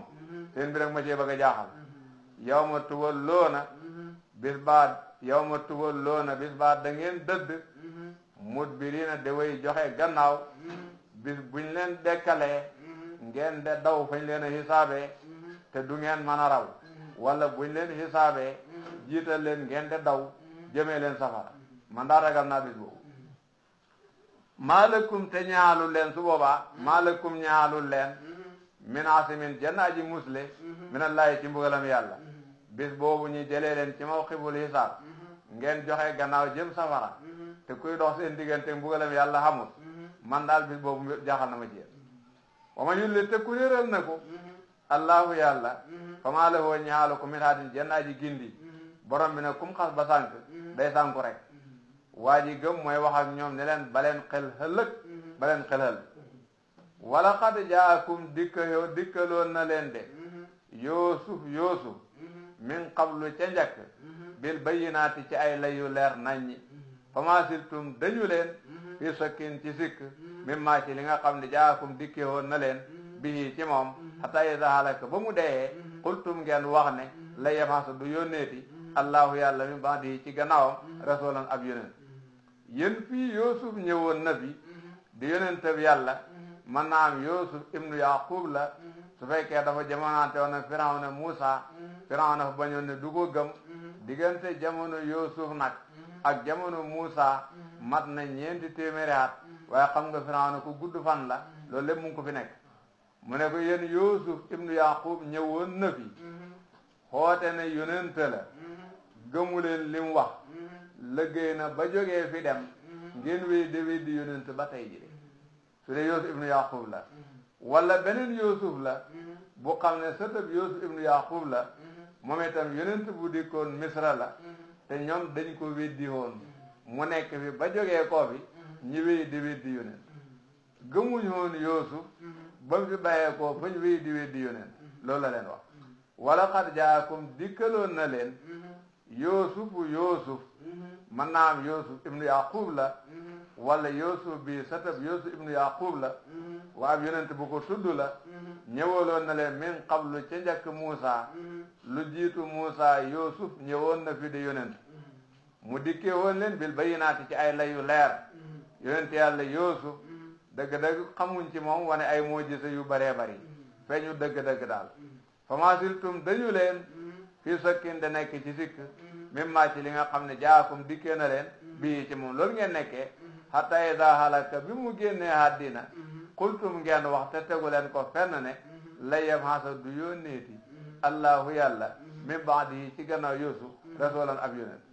seen mbir ak ma cee bëgg a jaaxal yawma tuwalloona bis baat da ngeen dëdd mudbiriina de way joxe gannaaw bis buñ leen dekkalee ngeen de daw fañ leen a xisaabee te du ngeen mën a raw wala buñ leen xisaabee jiital leen ngeen de daw jëmee leen safara man daa ragal naa bis boobu maalakum te ñaalul leen su boobaa maalakum ñaalul leen min asimin jenn aji musle minallahi ci mbugalam yàlla bis boobu ñu jëlee leen ci mawqiful hisaab ngeen joxe gannaaw jëm safara te kuy dox seen diggante mbugalam yàlla xamul man daal bis boobu jaaxal na ma ci yéen wa ma yulli te ku réeral na ko allahu yàlla fa maa lahu ñaalu ko min haadin jenn aji gindi borom bi ne kum xas ba sànk day sànku rek waa ji gëm mooy wax ak ñoom ne leen baleen xel ëllëg baleen xel ëllëg wala xad jaakum dikkaloon na leen de yoosuf min qablu ca njëkk bil bayyinaati ci ay layu leer naññi fa maa siltum dañu leen fi sakkin ci sikk mimma ci li nga xam ne jaakum dikke woon na leen bihi ci moom hatta iza halaka ba mu dee qultum ngeen wax ne la yemasa du yónneeti allahu yàlla mi ba'dihi ci gannaawam rasulan ab yonent yéen fii Youssouf ñëwoon na fi di yonentab yàlla man naa am Youssouf ibnu Yaqub la su fekkee dafa jamonaante woon na Firawna Muusa Firawna fa bañoon ne du ko gëm diggante jamono Youssouf nag ak jamono Muusa mat na 4 téeméeri at waaye xam nga Firawna ku gudd fan la loolu lépp mu ngi ko fi nekk mu ne ko yéen Youssouf ibnu Yaqub ñëwoon na fi xoote ne yonent la gëmuleen li mu wax liggéey na ba jógee fi dem ngeen wéy di yonent ba tey ji su dee Youssouf ibnu Yaqub la wala beneen Youssouf la bu xam ne sëtëb Youssouf ibnu Yaqub la moom itam yonent bu dikkoon Misra la te ñoom dañ ko weddi woon mu nekk fi ba jógee koo fi ñu wéy di yonent gëmuñ woon Youssouf ba mu fi bàyyee koo fañ wéy di yonent loolu la leen wax wala xad jaakum dikkaloon na leen Youssouf man naa am Youssouf ibnu Yaqub la wala Youssouf bi satab Youssouf ibnu Yaqub la waa ab yonent bu ko tudd la ñëwaloon na leen min qablu ca njëkk Muusa lu jiitu Muusa Youssouf ñëwoon na fi di yonent mu dikkee woon leen bil bayyinaati ci ay layu leer yonent yàlla Youssouf dëgg-dëgg xamuñ ci moom wane ay mujjiza yu baree bari feeñu dëgg-dëgg daal fa maa siltum dañu leen fii sakkin de nekk ci sikk mimma ci li nga xam ne jaakum dikkee na leen bii ci moom loolu ngeen nekkee hatta iza halaka bi mu génnee àddina qultum ngeen wax te tegu leen ko fenn ne la yab'asa du yónneeti allahu yàlla min ba'dihi ci gannaaw Yuusuf rasulan ab yonent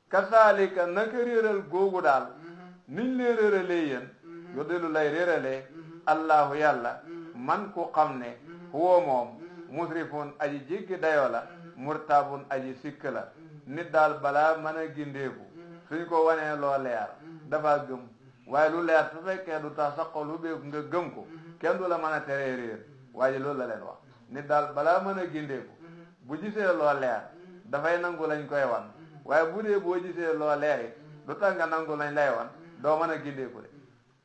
kasaalika naka réeral googu daal niñ leen réeralee yéen yu delu lay réeralee allahu yàlla man ku xam ne huwa moom musrifun aji jéggi dayoo la murtabun aji sikk la nit daal balaa mën a gindeeku suñ ko wanee loo leer dafa gëm waaye lu leer su fekkee du tax sa xol lu beeku nga gëm ko kenn du la mën a teree réer waaye loolu la leen wax nit daal balaa mën a gindeeku bu gisee loo leer dafay nangu lañ koy wan waaye bu dee boo gisee loo leer it du tax nga nangu lañ lay wan doo mën a gindeeku de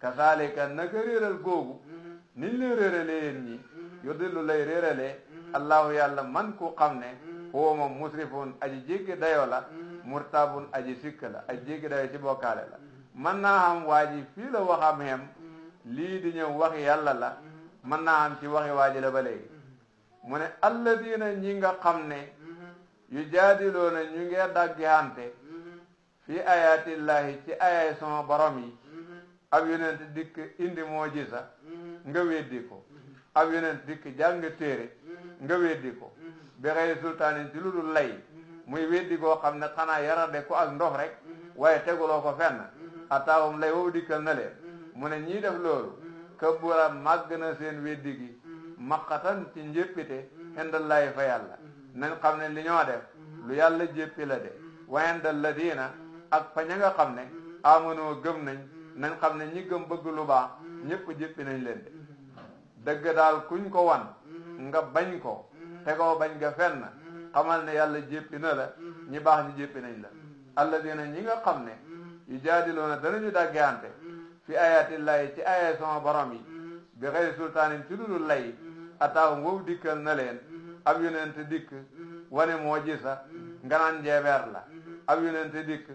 kasaalika naka réeral googu niñ leen réeralee yéen ñi yudillu lay réeralee allahu yàlla man ku xam ne huwa moom musrifun aji jéggi dayoo la murtabun aji sikk la aji jéggi dayoo ci bokkaale la mën naa xam waa ji fii la waxam xem lii di ñëw waxi yàlla la mën naa xam ci waxi waa ji la ba léegi mu ne alladina ñi nga xam ne yu jaadiloona ñu ngee daggihante fii ayatillahi ci ayay sama borom yi ab yonent dikk indi moo gisa nga weddi ko ab yonent dikk jàng téere nga weddi ko bi xëy sultaanin ci lu dul lay muy weddi goo xam ne xanaa yarade ko ak ndox rek waaye teguloo ko fenn ataawum lay wow dikkal na leen mu ne ñii def loolu kabura màgg na seen weddi gi maqatan ci njéppite indallahi fa yàlla nañ xam ne li ñoo def lu yàlla jéppi la de wa indal ladina ak fa ña nga xam ne amanoo gëm nañ xam ne ñi gëm bëgg lu baax ñëpp jéppi nañ leen de dëgg daal kuñ ko wan nga bañ ko tegoo bañ nga fenn xamal ne yàlla jéppi na la ñi baax ñi jéppi nañ la alladina ñi nga xam ne yu jaadiloona danañu dàggante fi ayatillahi ci aya sama borom yi bi xëy sultaanin ci dudul lay ataaw wow dikkal na leen ab yonent dikk wane moo gisa nga naan njeebeer la ab yonent dikk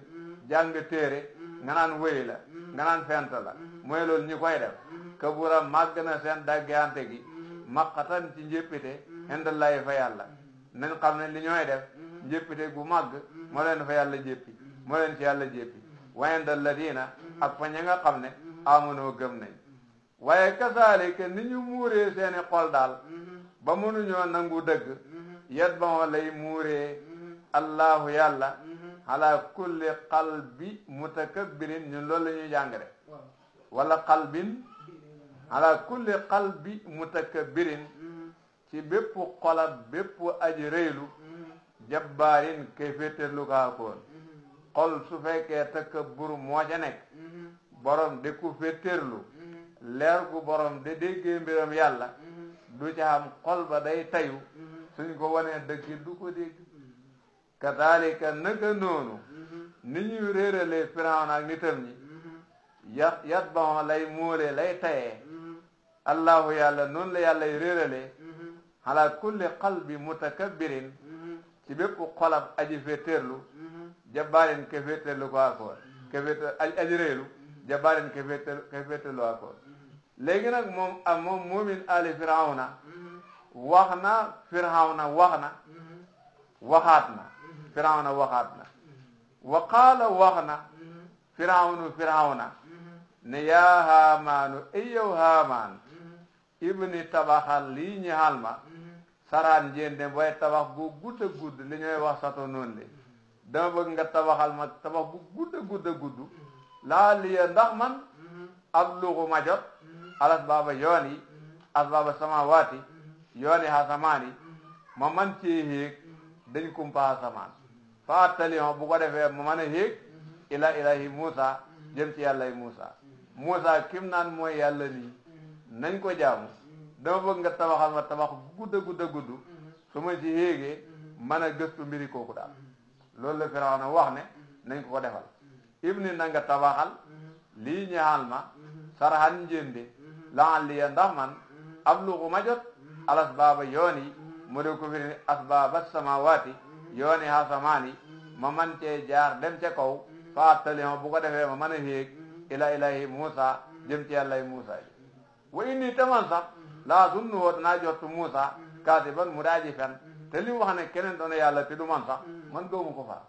jàng téere nga naan wéy la nga naan fent la mooy loolu ñi koy def kabura màgg na seen daggante gi maqatan ci njéppite indallahi fa yàlla nañ xam ne li ñooy def njéppite gu màgg moo leen fa yàlla jéppi moo leen ci yàlla jéppi wa indal ladina ak fa ña nga xam ne amonoo gëm nañ waaye kasaalika ni ñu muuree seeni xol daal ba mënuñoo nangu dëgg yet ba moo lay muuree allahu yàlla ala kulli qalbi mutakabbirin ñun loolu la ñuy jàng de wala qalbin ala kulli qalbi mutakabbirin ci bépp xolab bépp aji rëylu jabbaarin kay féeteerlu kaakoon xol su fekkee takabbur moo ca nekk borom de ku féeteerlu leer gu borom de déggee mbiram yàlla du ca am xol ba day tayu suñ ko wanee dëgg du ko dégg kadaalika naka noonu ni ñuy réeralee Firawna ak nitam ñi yat ba lay móolee lay tayee allahu yàlla noonu la yàlla y réeralee ala kulli qalbi mutakabbirin ci bépp xolab aji féeteerlu jabbaarin ke féeteerlu ko akoon ke féeteer aji réelu jabbaarin ke féeteerlu akoon léegi nag moom moomin ali Firawna wax na Firawna waxaat na Firawna waxaat na wa qaala wax na Firawna ne yaa Haamaanu ay yow Haamaan ibni tabaxal lii ñi halma saraan njéende booy tabax bu gudd a gudd li ñooy wax sato noonu li dama bëgg nga tabaxal ma tabax bu gudd a gudd laa liya ndax man ab luxu ma jot alas baaba yoon yi asbaaba samawaati yoon yi asamaan yi ma man ci héeg dañ kumpa asamaan fa attalion bu ko defee ma mën a héeg ila ilahi Muusa jëm ci yàllay Muusa kim naan mooy yàlla nii nañ ko jaamu dama bëgg nga tabaxal ma tabax gudd a gudd su ma ci héegee mën a gëstu mbiri kooku daal loolu la Firawna wax ne nañ ko defal ibni na nga tabaxal lii ñaal ma saraxan njéende laal liya ndax man ab luxu ma jot alas baaba yoon yi mu de ko firi asbaaba samawaati yoon yi asamaan yi ma man cee jaar dem ca kaw fa attalion bu ko defee ma mën a héeg ila ilahi Muusa jëm ci yàllay Muusa ji wa inni taman sax laa sunnu woo danaa jottu Muusa kaasiban mu daaji fen te li mu wax ne keneen doona yàlla te du man sax man gëwmu ko faa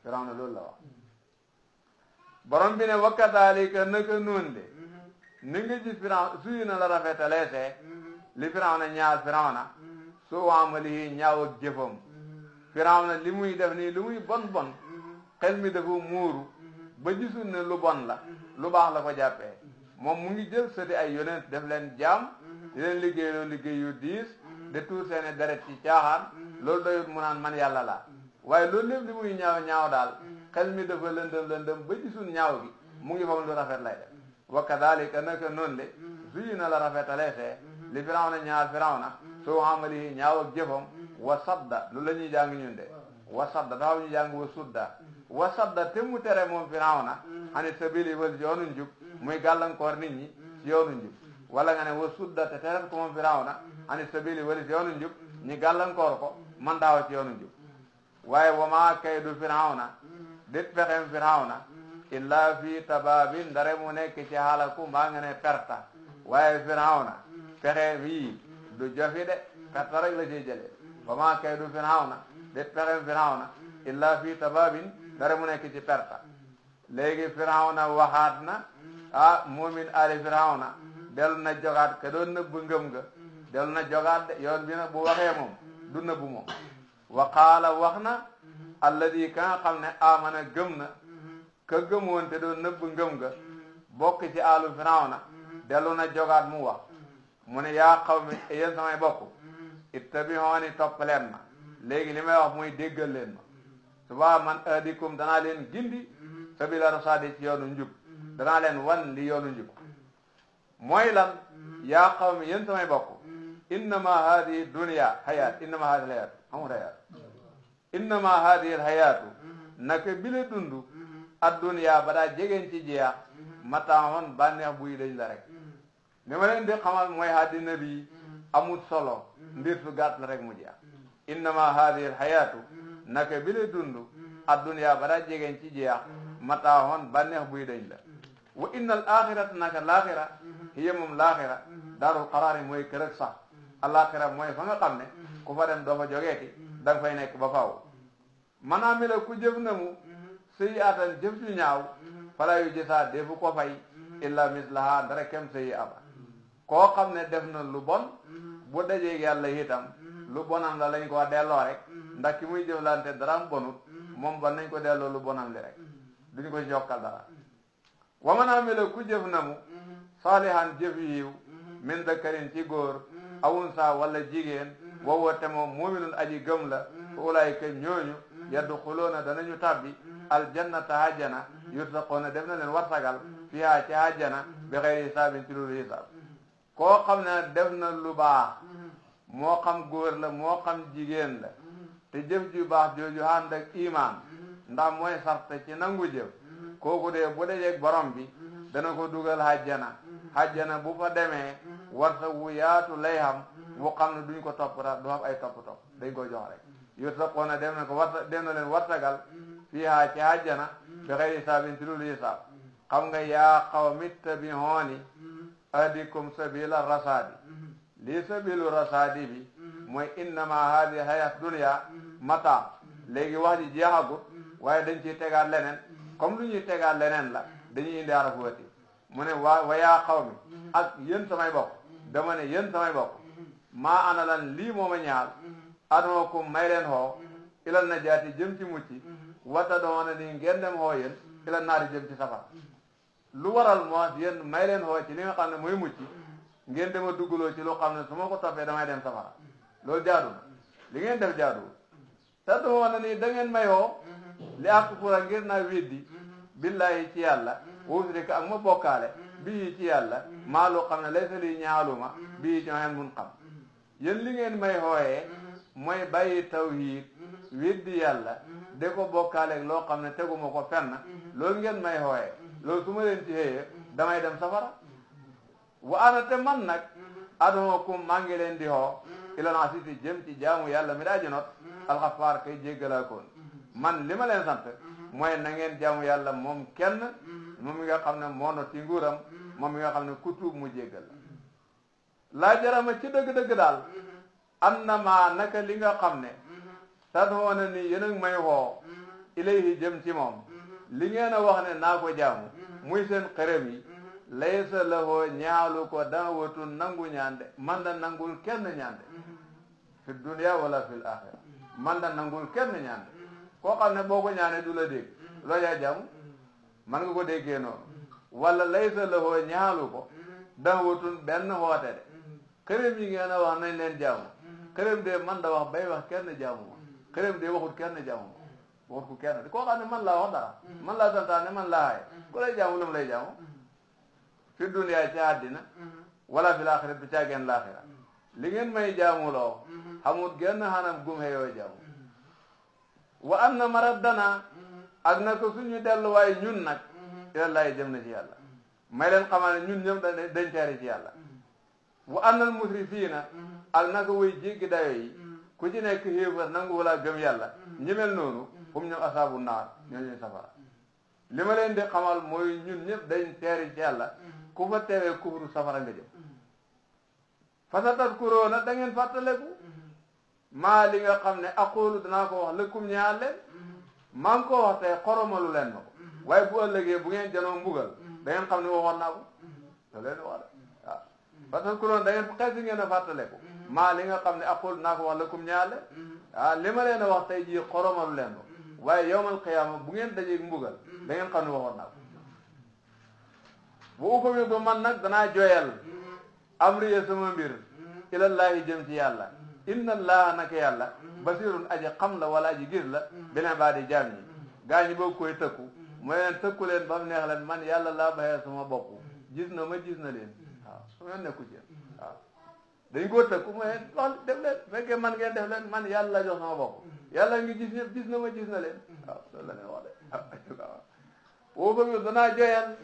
Firawna loolu la wax borom bi ne wa kadaalika naka noonu de ni nga gis Firawna suyu na la rafetaleesee li Firawna ñaal Firawna soo amalihi ñaaw ak jëfam Firawna li muy def nii lu muy bon xel mi dafa muuru ba gisul ne lu bon la lu baax la ko jàppee moom mu ngi jël sëti ay yonent def leen jaam di leen liggéeyloo liggéey yu diis de tuur seeni deret ci caaxaan loolu doyut mu naan man yàlla laa waaye loolu lépp li muy ñaaw daal xel mi dafa lëndëm ba gisul ñaaw gi mu ngi fam lu rafet lay def wa kadalika naka noonu le suyu na la rafetaleesee li Firawna ñaal Firawna soo amali ñaaw ak jëfam wa sadda lu la ñuy jàng ñun de wa sadda dafa ñu jàng wa sudda wa sadda te mu tere moom Firawna ani sabili wal ci yoonu njub muy gàllankoor nit ñi ci yoonu njub wala nga ne wa sudda te tere ko moom Firawna ani sabili wal ci yoonu njub ñi gàllankoor ko man daaw ci yoonu njub waaye wa maa kaydu Firawna dit pexem Firawna illa fii tabaabin ndare mu nekk ci halaku mbaa nga ne perta waaye Firawna pexe bii du jofi de perta rek la ciy jëlee wa maa kaydu Firawna dit pexem Firawna illa fii tabaabin ndare mu nekk ci perta léegi Firawna waxaat na moomin ali Firawna dellu na jogaat ka doon nëbb ngëm nga dellu na jogaat de yoon bi nag bu waxee moom du nëbbu moom wa qaala wax na alladi ka nga xam ne amana gëm na ka gëmoon te doon nëbb ngëm ga bokk ci àllu Firawna dellu na jogaat mu wax mu ne yaa qawmi yéen samay bokk ittabi'uni topp leen ma léegi li may wax muy déggal leen ma suba man ahdikum danaa leen gindi sabila rasadi ci yoonu njub danaa leen wan li yoonu njub mooy lan yaa qawmi yéen samay bokk innama hadihi dunya hayat innama hadihi hayat amul hayat innama hadihi hayatu naka bile dundu ad-dunya ba daa jegeen ci jeex mataaxoon bànneex buy dañ la rek li ma leen di xamal mooy àddina bi amul solo mbir su gàtt la rek mu jeex innama hadihi hayatu naka bile dundu ad-dunya ba daa jegeen ci jeex mataaxoon bànneex buy dañ la wa inna al axirata naka laaxira hiya moom laaxira daarul qaraari mooy kër ak sax alaaxira mooy fa nga xam ne ku fa dem doo fa jogeeti da nga fay nekk ba faaw man amila ku jëf na mu sayyi'atan jëf ju ñaaw fala yu jësaa defu ko fay illa mislaha ndara kem sayi aba koo xam ne def na lu bon bu dajee yàlla itam lu bonam la lañ ko delloo rek ndax ki muy jëflante daraam bonut moom ba nañ ko delloo lu bonam li rek duñ ko jokkal dara wa man amila ku jëf na mu saalihan jëf yiw min dakarin ci góor awun saa wala jigéen wowoo te moom muminun aji gëm la ulaayika ñooñu yadxuluuna danañu tabbi aljannata hajjana yursaqoona def na leen warsagal fiha ci hajjana bi xeyri hisaabin ci loolu hisaab koo xam ne def na lu baax moo xam góor la moo xam jigéen la te jëf ju baax jooju ànd ak imaan ndax mooy sarte ci nangu jëf kooku de bu dajeeg borom bi dana ko dugal hajjana bu fa demee warsa wu yaatu lay xam bu xam ne duñ ko topp du xam ay topp dañ ko jox rek yursaqoona dem na leen warsagal fiha ci hajjana bi xeyri hisaabin ci loolu hisaab xam nga yaa qawmi ittabi'uni ahdikum sabila rasadi lii sabilu rasadi bi mooy innama hadi hayat dunya mata léegi wax ji jeexagut waaye dañ ciy tegaat leneen comme lu ñuy tegaat leneen la dañuy indi arafu wati mu ne wa yaa qawmi ak yéen samay bokk dama ne yéen samay bokk maa ana lan lii mooma ñaal adookum may leen xoo ilal najaati jëm ci mucc wata doona ni ngeen dem xoo yéen ilal naari jëm ci safara lu waral moo yéen may leen xoo ci li nga xam ne mooy mucc ngeen dema duggaloo ci lu xam ne su ma ko toppee damay dem safara loolu jaadu li ngeen def jaadu te doona ni da ngeen may xoo li akfura ngir naa weddi billahi ci yàlla wusrika ak ma bokkaale bii ci yàlla maa loo xam ne laysa li ñaaluma bii ci xen mun xam yéen li ngeen may xooyee mooy bàyyi tawhid weddi yàlla de ko bokkaaleeg loo xam ne teguma ko fenn loolu ngeen may xooyee loolu su ma leen ci xëyee damay dem safara wa ana te man nag adookum maa ngi leen di xoo ilan asiti jëm ci jaamu yàlla mi daa jinot alxafaar kay jéggalaakoon man li ma leen sant mooy na ngeen jaamu yàlla moom kenn moom mi nga xam ne moo not ci nguuram moom mi nga xam ne ku tuub mu jéggal laa jarama ci dëgg-dëgg daal annama naka li nga xam ne tadhoona ni yéen a ngi may xoo ilayhi jëm ci moom li ngeen a wax ne naa ko jaamu muy seen xërëm yi laysa lahoo ñaalu ko daawatu nangu ñaande man da nangul kenn ñaande fi dunya wala fil axira man da nangul kenn ñaande koo xam ne boo ko ñaane du la dégg loo yaa jaamu man nga ko déggee noonu wala laysa lahoo ñaalu ko daawatun benn xoote de xërëm yi ngeen a wax nañ leen jaamu xërëm de man da wax bay wax kenn jaamu ma xërëm de waxut kenn jaamu ma waxut ko kenn koo xam ne man laa wax dara man laa santaane man laa xaye ku lay jaamu lu mu lay jaamu fi dunya ci àddina wala fi laaxira du caageen laaxira li ngeen may jaamuloo xamut genn xanam gum xeyoo jaamu wa anna maraddana ak na ko suñu delluwaay ñun nag ilallahi jëm na ci yàlla may leen xamal ne ñun ñëpp dañ teeri ci yàlla wa annal musrifiina ak naka way jéggi dayo yi ku ci nekk xéefar nangu wala gëm yàlla ñi mel noonu hum ñoom asaabu naar ñooñu safara li ma leen di xamal mooy ñun ñëpp dañ teeri ci yàlla ku fa teewee kufru safara nga jëm fa sa tadkuroona da ngeen fàttaleku maa li nga xam ne aqulu danaa ko wax lëkkum ñaar leen maa ngi ko wax tey xoromalu leen ma ko waaye bu ëllëgee bu ngeen janoo mbugal da ngeen xam ne waxoon naa ko da leen wax waaw fa tadkuroona da ngeen xel si ngeen a fàttaleku maa li nga xam ne aqul naa ko wax lakum ñaale li ma leen a wax tey jii xoromalu leen ko waaye yawmal qiyaama bu ngeen dajeeg mbugal da ngeen xam ne waxoon naa ko bu ufami du man nag danaa joyal amriya sama mbir ilallahi jëm ci yàlla inna allaha naka yàlla basirun aji xam la wala aji gis la beneen baa di jaam ñi gaa ñi bëgg koy tëkku mooy leen tëkku leen ba mu neex leen man yàlla laa baxee sama bopp gis na ma gis na leen waaw su ma nekku ci waaw dañ koo tëkku mooy wax def leen fekkee man ngeen def leen man yàlla la jox sama bopp yàlla ngi gis ñëpp gis na ma gis na leen waaw loolu la ne wax de woo ba mu danaa joyal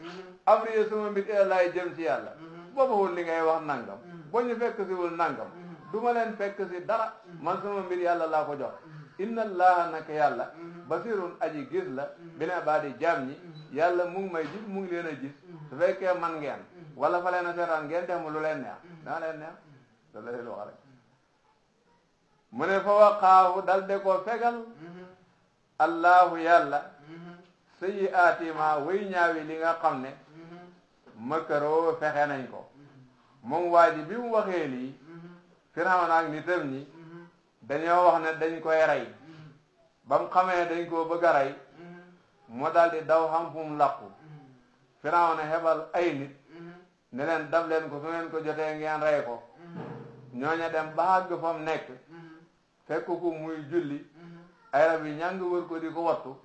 amriya sama mbir ilallahi jëm ci yàlla boobawul li ngay wax nangam boo ñu fekk si wul nangam du ma leen fekk si dara man sama mbir yàlla laa ko jox inna allaha naka yàlla basirun aji gis la bina baa di jaam ñi yàlla mu ngi may gis mu ngi leen a gis su fekkee man ngeen wala fa leen a seetaan ngeen def mu lu leen neex dana leen neex da la leen wax rek mu ne fa waqaahu dal de ko fegal allahu yàlla sayyi'aati ma way ñaawi li nga xam ne makaroo fexe nañ ko moom waa ji bi mu waxee lii Firawna ak nitam ñi dañoo wax ne dañ koy rey ba mu xamee dañ koo bëgg a rey mu daldi daw xam fu mu làqu Firawna hebal ay nit ne leen dab leen ko su ngeen ko jotee ngeen rey ko ñooña dem ba àgg fa mu nekk fekk ko muy julli ay rab yi ñàng wër ko di ko wattu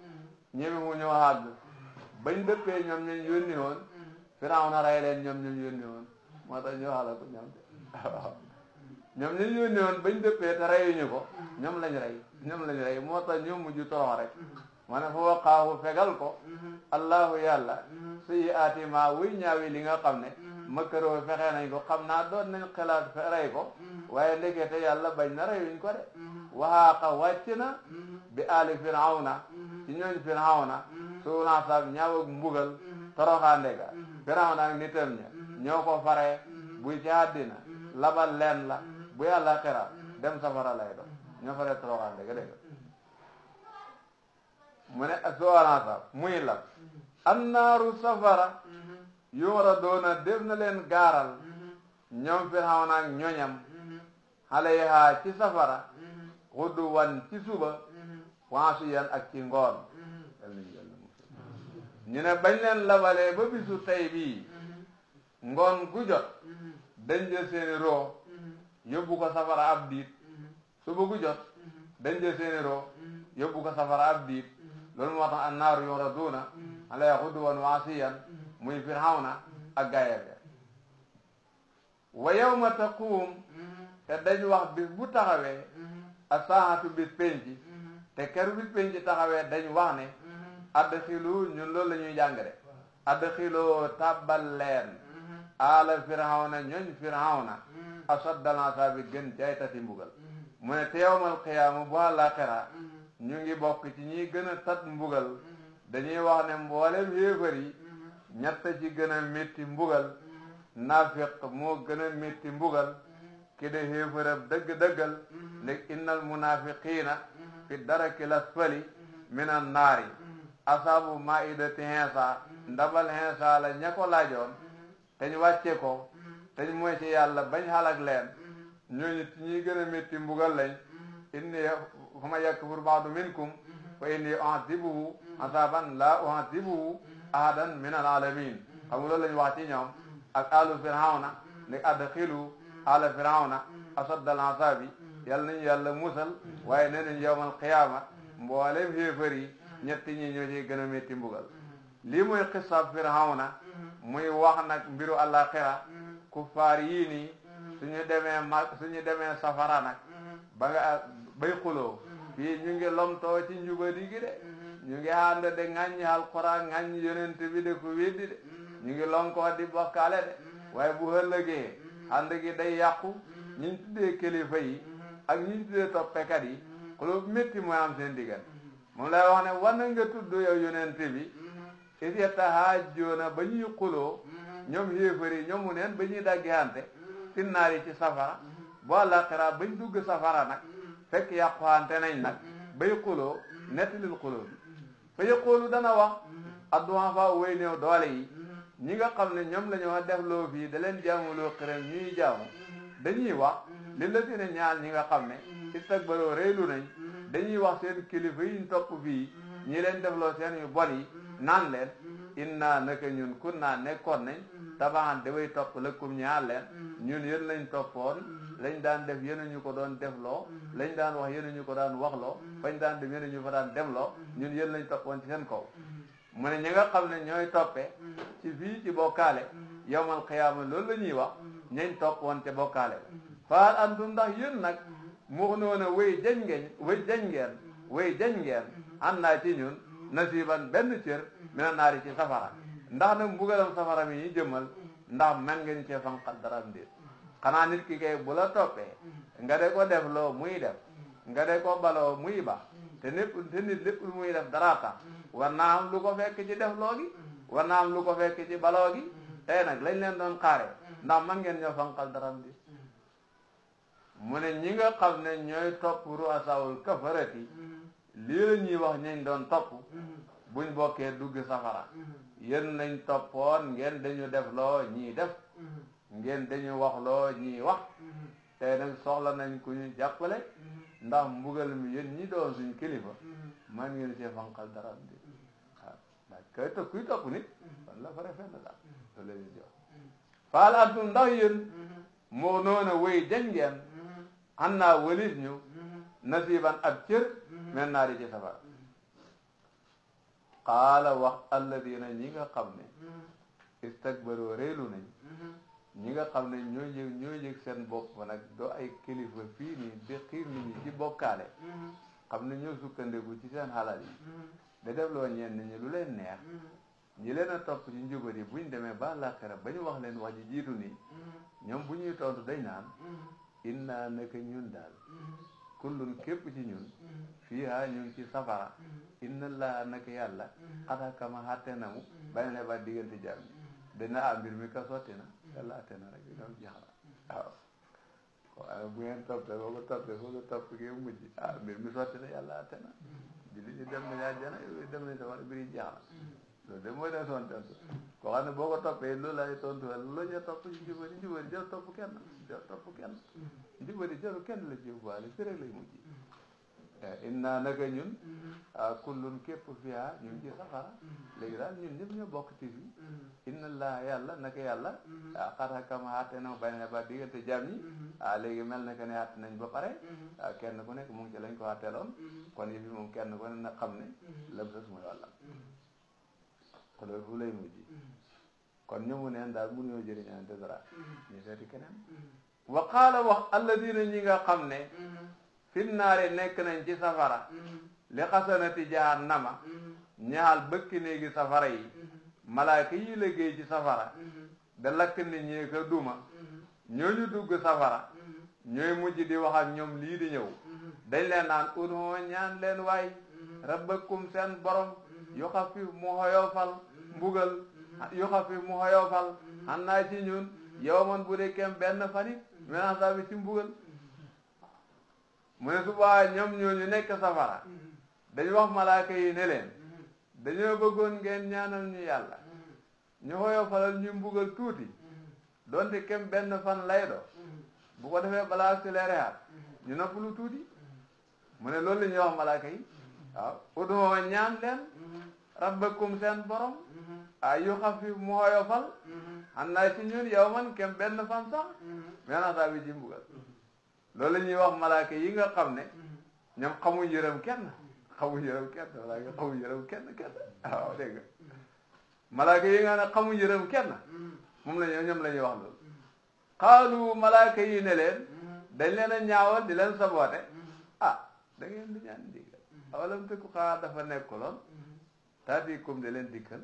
ñeme mu ñëw àgg bañ dëppee ñoom ñañ yónni woon Firawna rey leen ñoom ñañ yónni woon moo tax ñu xala ko ñoom ñoom ñañ yónni woon bañ dëppee te reyuñu ko ñoom lañ rey moo tax ñoom mujj torox rek ma ne fa waqaahu fegal ko allahu yàlla sayyi'aati maa wuy ñaawi li nga xam ne makkaroo fexe nañ ko xam naa doon nañ xalaat rey ko waaye ndekete yàlla bañ na reyuñ ko de waxaaqa wàcc na bi aali Firawna ci ñooñ Firawna suuna sab ñaaw ak mbugal toroxaande ga Firawna ak nitam ña ñoo ko faree buy ci àddina labal leen la bu yàlla xira dem safara lay doon ñoo faree toroxaande ga dégg mu ne suuna sab muy lab annaaru safara yóora doona def na leen gaaral ñoom Firawna ak ñoñam alayha ci safara xuduwan ci suba waasiyan ak ci ngoon ñu ne bañ leen labalee ba bisu tey bii ngoon gu jot dañ jël seeni roo yóbbu ko safara ab diit suba gu jot dañ jël seeni roo yóbbu ko safara ab diit loolu moo tax annaaru yuraduna alayha xuduwan waasiyan muy Firawna ak gaayam ya wa yawma taquum te dañ wax bis bu taxawee as-saa'atu bis penci te ker bis penci taxawee dañ wax ne adxilu ñun loolu la ñuy jàng de adxilu tàbbal leen ala Firawna ñooñ Firawna asaddal azaabi gën jaay tati mbugal mu ne te yawmal qiyaama bu àllaaxira ñu ngi bokk ci ñi gën a tat mbugal dañuy wax ne mboolem yéefar yi ñett ci gën a métti mbugal naafiq moo gën a métti mbugal ki de xéefarab dëgg-dëggal léegi innal munafiqina fi darakil asfali minan naari asaabu maidati Iisa ndabal Iisa la ña ko laajoon te ñu wàcce ko te ñu mooy ci yàlla bañ xalak leen ñooñu ci ñuy gën a métti mbugal lañ inni fa ma yakfur baadu minkum fa inni u'adhibuhu azaban la u'adhibuhu ahadan min al alamin xam nga loolu lañu wax ci ñoom ak alu Firawna ne adxilu ala Firawna asaddal azabi yàlla nañu yàlla musal waaye nee nañu yawmal qiyaama mboolem xéefar yi ñetti ñi ñoo ci gën a métti mbugal lii mooy xisab Firawna muy wax nag mbiru àllaaxira kuffaar yii nii suñu demee safara nag ba nga bay xuloo fii ñu ngi lomtoo ci njubadi gi de ñu ngi ànd de ŋàññi alquran ŋàññi yonent bi de ko weddi de ñu ngi lonkoo di bokkaale de waaye bu ëllëgee ànd gi day yàqu ñi tuddee kilifa yi ak ñi tuddee toppekat yi xuloo métti mooy am seen diggante moom lay wax ne war na nga tudd yow yonent bi is yatahaajjoona ba ñuy xuloo ñoom yéefar yi ñoomu neen ba ñuy daggihante finnaar yi ci safara bu àllaaxira bañ dugg safara nag fekk yàquwante nañ nag bay xuloo nettalil xuloo bi fa yaqulu dana wax addu'afaa way néew doole yi ñi nga xam ne ñoom la ñoo def loo fii da leen jaamuloo xërëm ñuy jaamu dañuy wax li la dina ñaal ñi nga xam ne istakbaroo réylu nañ dañuy wax seen kilifa yi ñu topp fii ñi leen defloo seen yu bon yi naan leen inna naka ñun kun naa nekkoon nañ tabaxan daway topp lëkkum ñaal leen ñun yéen lañ toppoon lañ daan def yéen ñu ko doon defloo lañ daan wax yéen ñu ko daan waxloo fañ daan dem yéen ñu fa daan demloo ñun yéen lañ toppoon ci seen kaw mu ne ñi nga xam ne ñooy toppee ci fii ci bokkaale yawmal qiyaama loolu la ñuy wax ñañ toppoon ca bokkaale faal antum ndax yéen nag mu noona way jañ ngeen an naa ci ñun nasiban benn cër mina naari ci safara ndax nag mbugalam safara mi ñu jëmmal ndax man ngeen cee fanqal daram déet xanaa nit ki kay bu la toppee nga de ko def loo muy def nga de ko baloo muy ba te nit lépp lu muy def dara tax war naa am lu ko fekk ci def loo gi war naa am lu ko fekk ci baloo gi tey nag lañ leen doon xaare ndax man ngeen ñoo fanqal daram déet mu ne ñi nga xam ne ñooy topp ru'asaawul kafarati lii la ñuy wax ñañ doon topp buñ bokkee dugg safara yéen lañ toppoon ngeen dañu def loo ñii def ngeen dañu wax loo ñii wax tey nag soxla nañ ku ñu jàppale ndax mbugal mi yéen ñi doon suñ kilifa man ngeen see fanqal dara di waaw ndax kay topp kuy topp nit kon la fare fenn daal loolu la ñuy jox faal antum ndax yéen moo noona wéy jañ ngeen an naa walis ñu nasiban ab cër men naa di ci safara qaala wax alladina ñi nga xam ne istakbaroo réelu nañ ñi nga xam ne ñoo yëg seen bopp nag doo ay kilifa fii nii di xiir nit ñi ci bokkaale xam ne ñoo sukkandiku ci seen xalal yi da def loo ñenn ñi lu leen neex ñi leen a topp ci njubal yi buñ demee ba laaxira ba ñu wax leen wax ji jiitu nii ñoom bu ñuy tontu dañ naan inna naka ñun daal kullun képp ci ñun fiiha ñu ngi ci safara inna allaha naka yàlla xata kama xatte na mu bañ ne ba diggante jaam ñi dana mbir mi ka sotti na yàlla atte na rek dam jeex na waaw waaye bu ngeen toppee boo ko toppee foo ko topp ngeen mujj mbir mi sotti na yàlla atte na julli ñi dem nañ àjjana yooyu dem nañ safara mbir yi jeex na loolu de mooy den son tontu koo xam ne boo ko toppee loolu lay tontu wala loolu ja topp ci njubari jël topp kenn njubari jëlu kenn la ci yóbbuwaale fi rek lay mujj inna naka ñun kullun képp fiha ñu ngi ci safara léegi daal ñun ñëpp ñoo bokk ci fi inna allah yàlla naka yàlla xat hakama àtte na bañ ne ba diggante jaam ñi léegi mel na que ne àtte nañ ba pare kenn ku nekk mu ngi ci lañ ko àtteeloon kon yi fi moom kenn ku ne na xam ne lam sës mooy wàllam ko loolu fu lay mujj kon ñëmu neen daal mënuñoo jëriñante dara ñu seeti keneen wa qaala wax alladina ñi nga xam ne fi naare nekk nañ ci safara li xasanati jahannama ñaal bëkki néegi safara yi malaaka yi liggéey ci safara da lakk nit ñi ko duma ñooñu dugg safara ñooy mujj di wax ak ñoom lii di ñëw dañ leen naan ud'u ñaan leen waay rabbakum seen borom yu xafif mu xoyofal mbugal yu xafif mu xoyofal xam naa ci ñun yow man bu dee kem benn fanit menasa bi ci mbugal mu ne subaa ñoom ñooñu nekk safara dañu wax malaaka yi ne leen dañoo bëggoon ngeen ñaanal ñu yàlla ñu xoyofalal ñu mbugal tuuti donte kem benn fan lay do bu ko defee balaa accéléré at ñu noppalu tuuti mu ne loolu la ñuy wax malaaka yi waaw ud'u ñaan leen rabbakum seen borom yu xafif mu xoyofal xam naa ci ñun yow man kem benn fan sax menasa bi ci mbugal loolu la ñuy wax malaaka yi nga xam ne ñoom xamuñ yërëm kenn malaaka xamuñ yërëm kenn waaw dégg nga malaaka yi nga ne xamuñ yërëm kenn moom la ñoom la ñuy wax loolu xaalu malaaka yi ne leen dañ leen a ñaawal di leen saboote da ngeen di ñaan ndigal awalam tëkku xanaa dafa nekkuloon taatikum de leen dikkal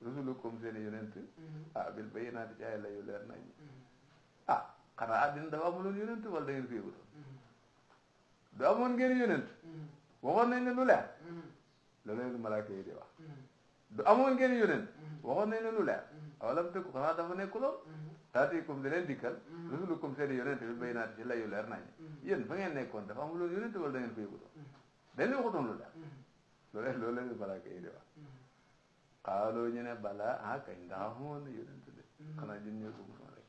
rusulukum seen yonent bil bayyinaati ci ay la yu leer nañ xanaa àddina dafa amuloon yonent wala da ngeen fi yëgutoon du amoon ngeen yonent waxoon nañ ne lu leer loolu leen malaaka yi di wax du amoon ngeen yonent waxoon nañ ne lu leer awalam tëkku xanaa dafa nekkuloon taatikum de leen dikkal rusulukum seen yonent bil bayyinaati ci la yu leer nañ yéen fa ngeen nekkoon dafa amuloon yonent wala da ngeen fi yëgutoon dañ leen waxutoon lu leer loolu leen malaaka yi di wax xaaloo ñu ne balaa kañ ndax amoon na yonent de xanaa ñun ñoo ko musoon rek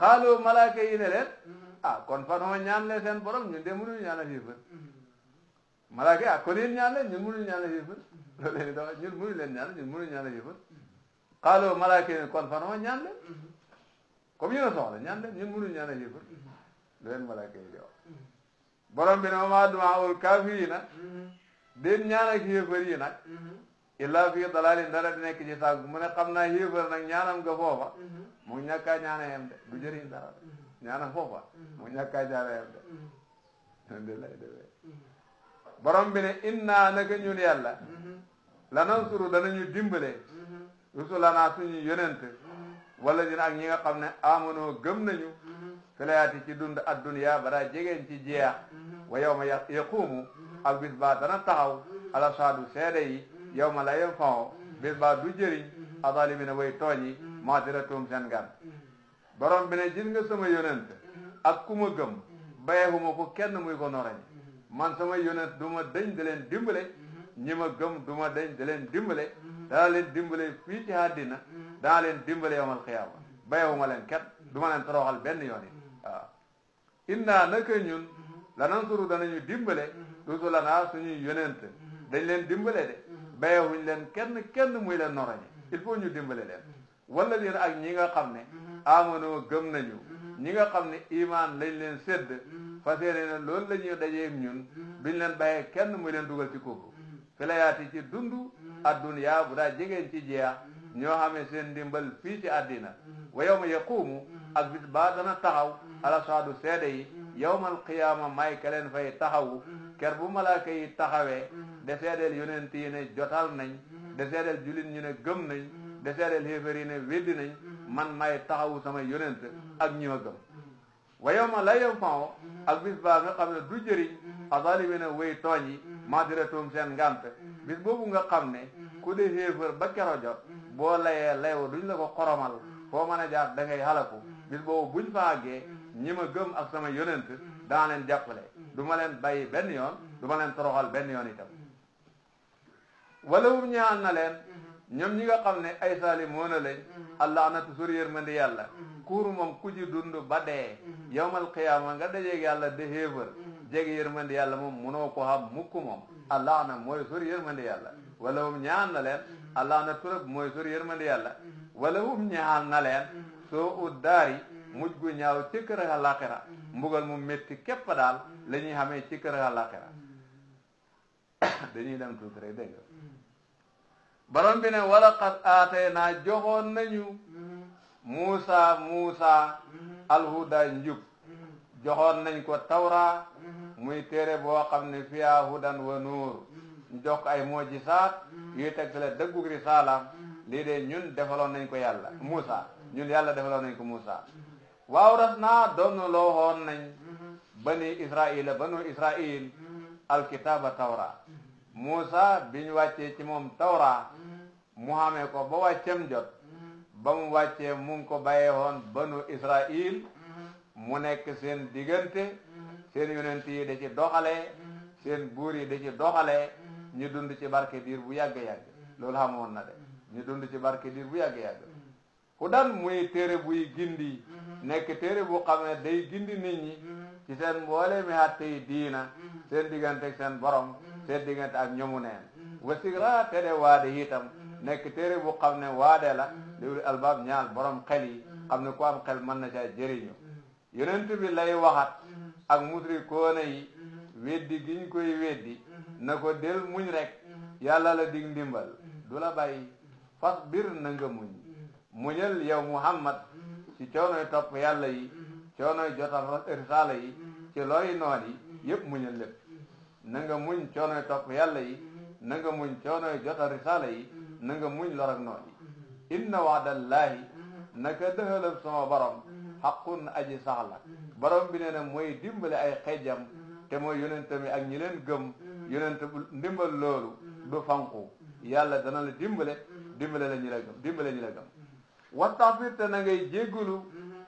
xaaloo malaaka yi ne leen kon fanoo ñaan leen seen borom ñun de mënuñu ñaan a xiifar malaaka yi kon yéen ñaan leen ñun mënuñu ñaan a xiifar loolu leen dox ñun mënuñu leen ñaan ñun mënuñu ñaan a xiifar xaaloo malaaka yi kon fanoo ñaan leen comme yéen a soxla ñaan leen ñun mënuñu ñaan a xiifar lu leen malaaka yi di wax borom bi ne ma du'aa'ul kaafiriina den ñaan ak xiifar yi nag illa fii dalaalin dara di nekk ci sànq mu ne xam naa xiifar nag ñaanam nga foofa mu ñàkkaa ñaana yem de du jëriñ dara de ñaanam foofa mu ñàkkaa ñaana yem de lay demee borom bi ne inna naka ñun yàlla lanansuru danañu dimbale rusulanaa suñu yonent wala dina ak ñi nga xam ne amanoo gëm nañu filayaati ci dund adduniya bara jegeen ci jeex wa yawma yaqumu ak bis ba dana taxaw ala saadu seede yi yawma la yanfa'u bis ba du jëriñ azalimina way tooñ yi maadiratum seen gan borom bi ne gis nga sama yonent ak ku ma gëm bayeexuma ko kenn muy ko norañ man sama yonent du ma dañ da leen dimbale ñi ma gëm du ma dañ da leen dimbale dana leen dimbale fii ci àddina dana leen dimbale yawmal qiyaama bayeexuma leen kenn du ma leen toroxal benn yoon yi waaw inna naka ñun lanansuru danañu dimbale rusulanaa suñuy yonent dañ leen dimbale de bayeexuñ leen kenn muy leen norañe il faut ñu dimbale leen wala leen ak ñi nga xam ne amanoo gëm nañu ñi nga xam ne iman lañ leen sédd fas yéene ne loolu la ñuy dajeeg ñun duñ leen bàyyee kenn muy leen dugal ci kooku filayaati ci dundu adduniya bu daa jegeen ci jeex ñoo xamee seen ndimbal fii ci àddina wa yawma yaqumu ak bis ba dana taxaw ala saadu seede yi yawmal qiyaama may ka leen fay taxawu ker bu malaaka yi taxawee de seedeel yonent yi ne jotal nañ de seedeel julit ñu ne gëm nañ de seedeel xéefar yi ne weddi nañ man may taxawu sama yonent ak ñi ma gëm wa yawma la yanfa'u ak bis ba nga xam ne du jëriñ azalimina way tooñ yi maadiratum seen ngant bis boobu nga xam ne ku de xéefar ba kero jot boo layee laywa duñ la ko xoromal foo mën a jaar da ngay xalaku bis boobu buñ fa àggee ñi ma gëm ak sama yonent daa leen jàppale du ma leen bàyyi benn yoon du ma leen toroxal benn yoon itam wala wum ñaan na leen ñoom ñi nga xam ne ay saalimoona lañ allah na toujours yërmandi yàlla kuuru moom ku ci dund ba dee yawmal qiyaama nga dajeeg yàlla de xéefar jege yërmandi yàlla moom munoo ko xam mukk moom allah na mooy sori yërmandi yàlla wala wum ñaan na leen allah na turab mooy sori yërmandi yàlla wala wum ñaan na leen soo ut daari mujj gu ñaaw ci kër àllaaxira mbugal mu métti képp daal la ñuy xamee ci kër àllaaxira dañuy dem tuuti rek dégg nga borom bi ne wala qad aataynaa joxoon nañu Muusa alhuda njub joxoon nañ ko tawra muy téere boo xam ne fiyaa hudan wa nuur ñu jox ko ay moojisaat yuy tegtale dëggug risaalaam lii de ñun defaloon nañ ko yàlla Muusa ñun yàlla defaloon nañ ko Muusa waaw ras naa doon loo xoon nañ banu Israil alkitaaba tawra Muusa bi ñu wàccee ci moom tawra mu xamee ko ba wàccem jot ba mu wàccee mu ngi ko bàyyee woon banu Israil mu nekk seen diggante seen yonent yi da ci doxalee seen buur yi da ci doxalee ñu dund ci barke diir bu yàgg-yàgg loolu xamoon na de ñu dund ci barke diir bu yàgg-yàgg hudan muy téere buy gindi nekk téere bu xam ne day gindi nit ñi ci seen mboole mi àtte yi diina seen diggante ak seen borom seen diggante ak ñomu neen wasigra te de waade itam nekk téere bu xam ne waade la liwli albaab ñaal borom xel yi xam ne ku am xel mën na caa jëriñu yonent bi lay waxat ak musrikoona yi weddi giñ koy weddi na ko del muñ rek yàlla la dig ndimbal du la bàyyi fas bir na nga muñal yow Muhammad ci coonoy topp yàlla yi coonoy jotal risaala yi ci looy noon yi yëpp muñal lépp na nga muñ coonoy topp yàlla yi na nga muñ coonoy jotal risaala yi na nga muñ lor ak noon yi inna waadallaahi naka dëxalab sama borom xaqun aji saxla borom bi nee na mooy dimbale ay xejjam te mooy yonente mi ak ñi leen gëm yonente ndimbal loolu du fanqu yàlla dana la dimbale la ñi la gëm dimbale ñi la gëm wastaxfir te na ngay jéggulu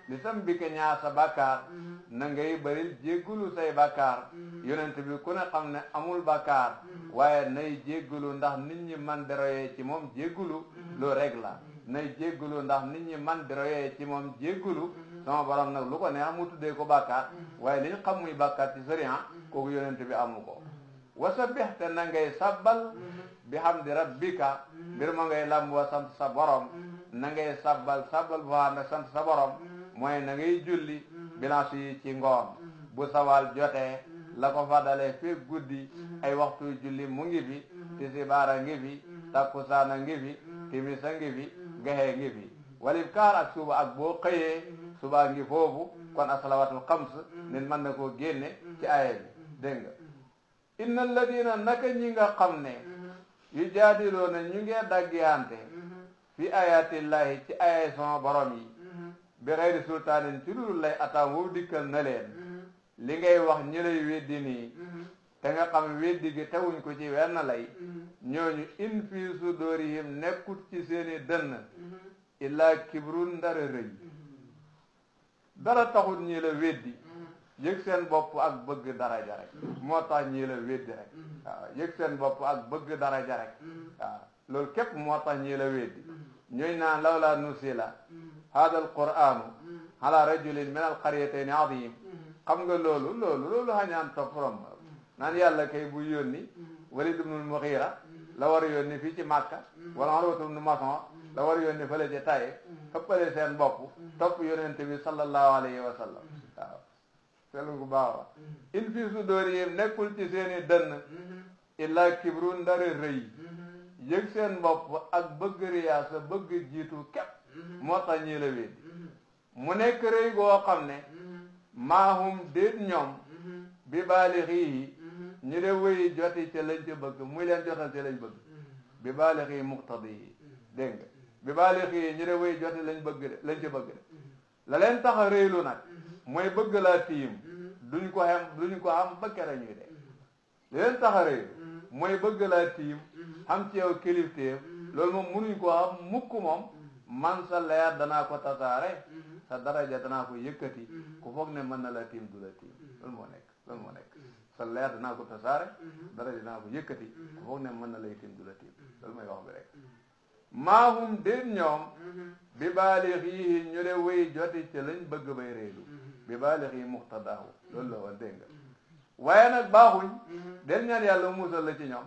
li sam bi ke ñaar sa bàkkaar na ngay baril jéggulu say bàkkaar yonent bi ku ne xam ne amul bàkkaar waaye nay jéggulu ndax nit ñi man di royee ci moom jéggulu loo rek la nay jéggulu ndax nit ñi man di royee ci moom jéggulu sama borom nag lu ko neex mu tuddee ko bàkkaar waaye li ñu xam muy bàkkaar ci sariya kooku yonent bi amu ko wasabbih te na ngay sabbal bi hamdi rabbika mbir ma ngay lam wa sant sa borom na ngay sabbal bu ànd ak sant sa borom mooy na ngay julli bilance yi ci ngoon bu sawal jotee la ko fa dalee fi guddi ay waxtu julli mu ngi fi tisbaar ngi fi takkusaan ngi fi timis ngi fi gexe ngi fi walib kaar ak suba ak boo xëyee suba ngi foofu kon asalawatul xams nit mën na koo génne ci aaya bi dégg nga inna alladina naka ñi nga xam ne yu jaadiloona ñu ngee daggiyante fi ayatillahi ci ayay sama borom yi bi xeyri sultaanin ci lulu lay ataam woowu dikkal na leen li ngay wax ñi lay weddi nii te nga xam weddi gi tewuñ ko ci wenn lay ñooñu in fii sudurihim nekkut ci seeni dënn illaa kibrun ndara rëy dara taxut ñi la weddi yëg seen bopp ak bëgg daraja rek moo tax ñi la weddi rek waaw yëg seen bopp ak bëgg daraja rek waaw loolu képp moo tax ñi la weddi ñooy naan lawla nusila hada al qur'anu ala rajulin min al qaryatayn azim xam nga loolu xañaan topp rom naan yàlla kay bu yónni Walid ibnul Mughira la war a yónni fii ci Makka wala Urwatu ibnu Mas'ud la war a yónni fële ci Taïf xëppale seen bopp topp yonent bi sallallahu alayhi wa sallam waaw selu gu baax wa in fii sudurihim nekkul ci seeni dënn illa kibrun ndare rëy yëg seen bopp ak bëgg riyaasa bëgg jiitu képp moo tax ñii la weddi mu nekk rëy goo xam ne maahum déet ñoom bi baalixihi ñu de wéyi joti ca lañ ca bëgg muy leen jotal ca lañ bëgg bi baalixihi muqtadihi dégg nga bi baalixihi ñu de wéyi joti lañ ca bëgg de la leen tax a réylu nag mooy bëgg laa tiim duñ ko am ba kere ñuy de li leen tax a réylu mooy bëgg laa tiim xam ci yow kilifteef loolu moom munuñ ko am mukk moom man sa leer danaa ko tasaare sa daraja danaa ko yëkkati ku foog ne mën na la tiim du la tiim loolu moo nekk sa leer danaa ko tasaare daraja danaa ko yëkkati ku foog ne mën na lay tiim du la tiim loolu mooy wax bi rek maahum déet ñoom bi baalix yi ñu de wéy joti ci lañ bëgg bay réelu bi baalix yi muxtadaahu loolu la woon dégg nga waaye nag baaxuñ del ñaan yàlla musal la ci ñoom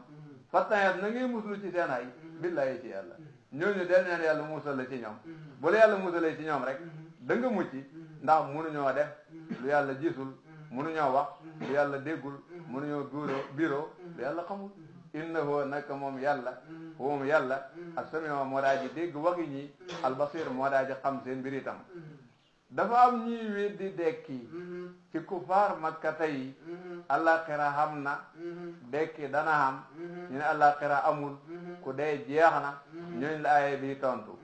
fattanet na ngay muslu ci seen ay billahi ci yàlla ñooñu del ñaan yàlla musal la ci ñoom bu la yàlla musalee ci ñoom rek da nga mucc ndax munuñoo def lu yàlla gisul munuñoo wax lu yàlla déggul munuñoo biro lu yàlla xamul innahu naka moom yàlla moom yàlla as-sami'u moo daa ji dégg waxi ñi al-basir moo daa ji xam seen mbir itam dafa am ñuy weddi dekki ci kufaar makka tey àllaaxira xam na dekki dana xam ñu ne àllaaxira amul ku dee jeex na ñooñ la aaya bi tontu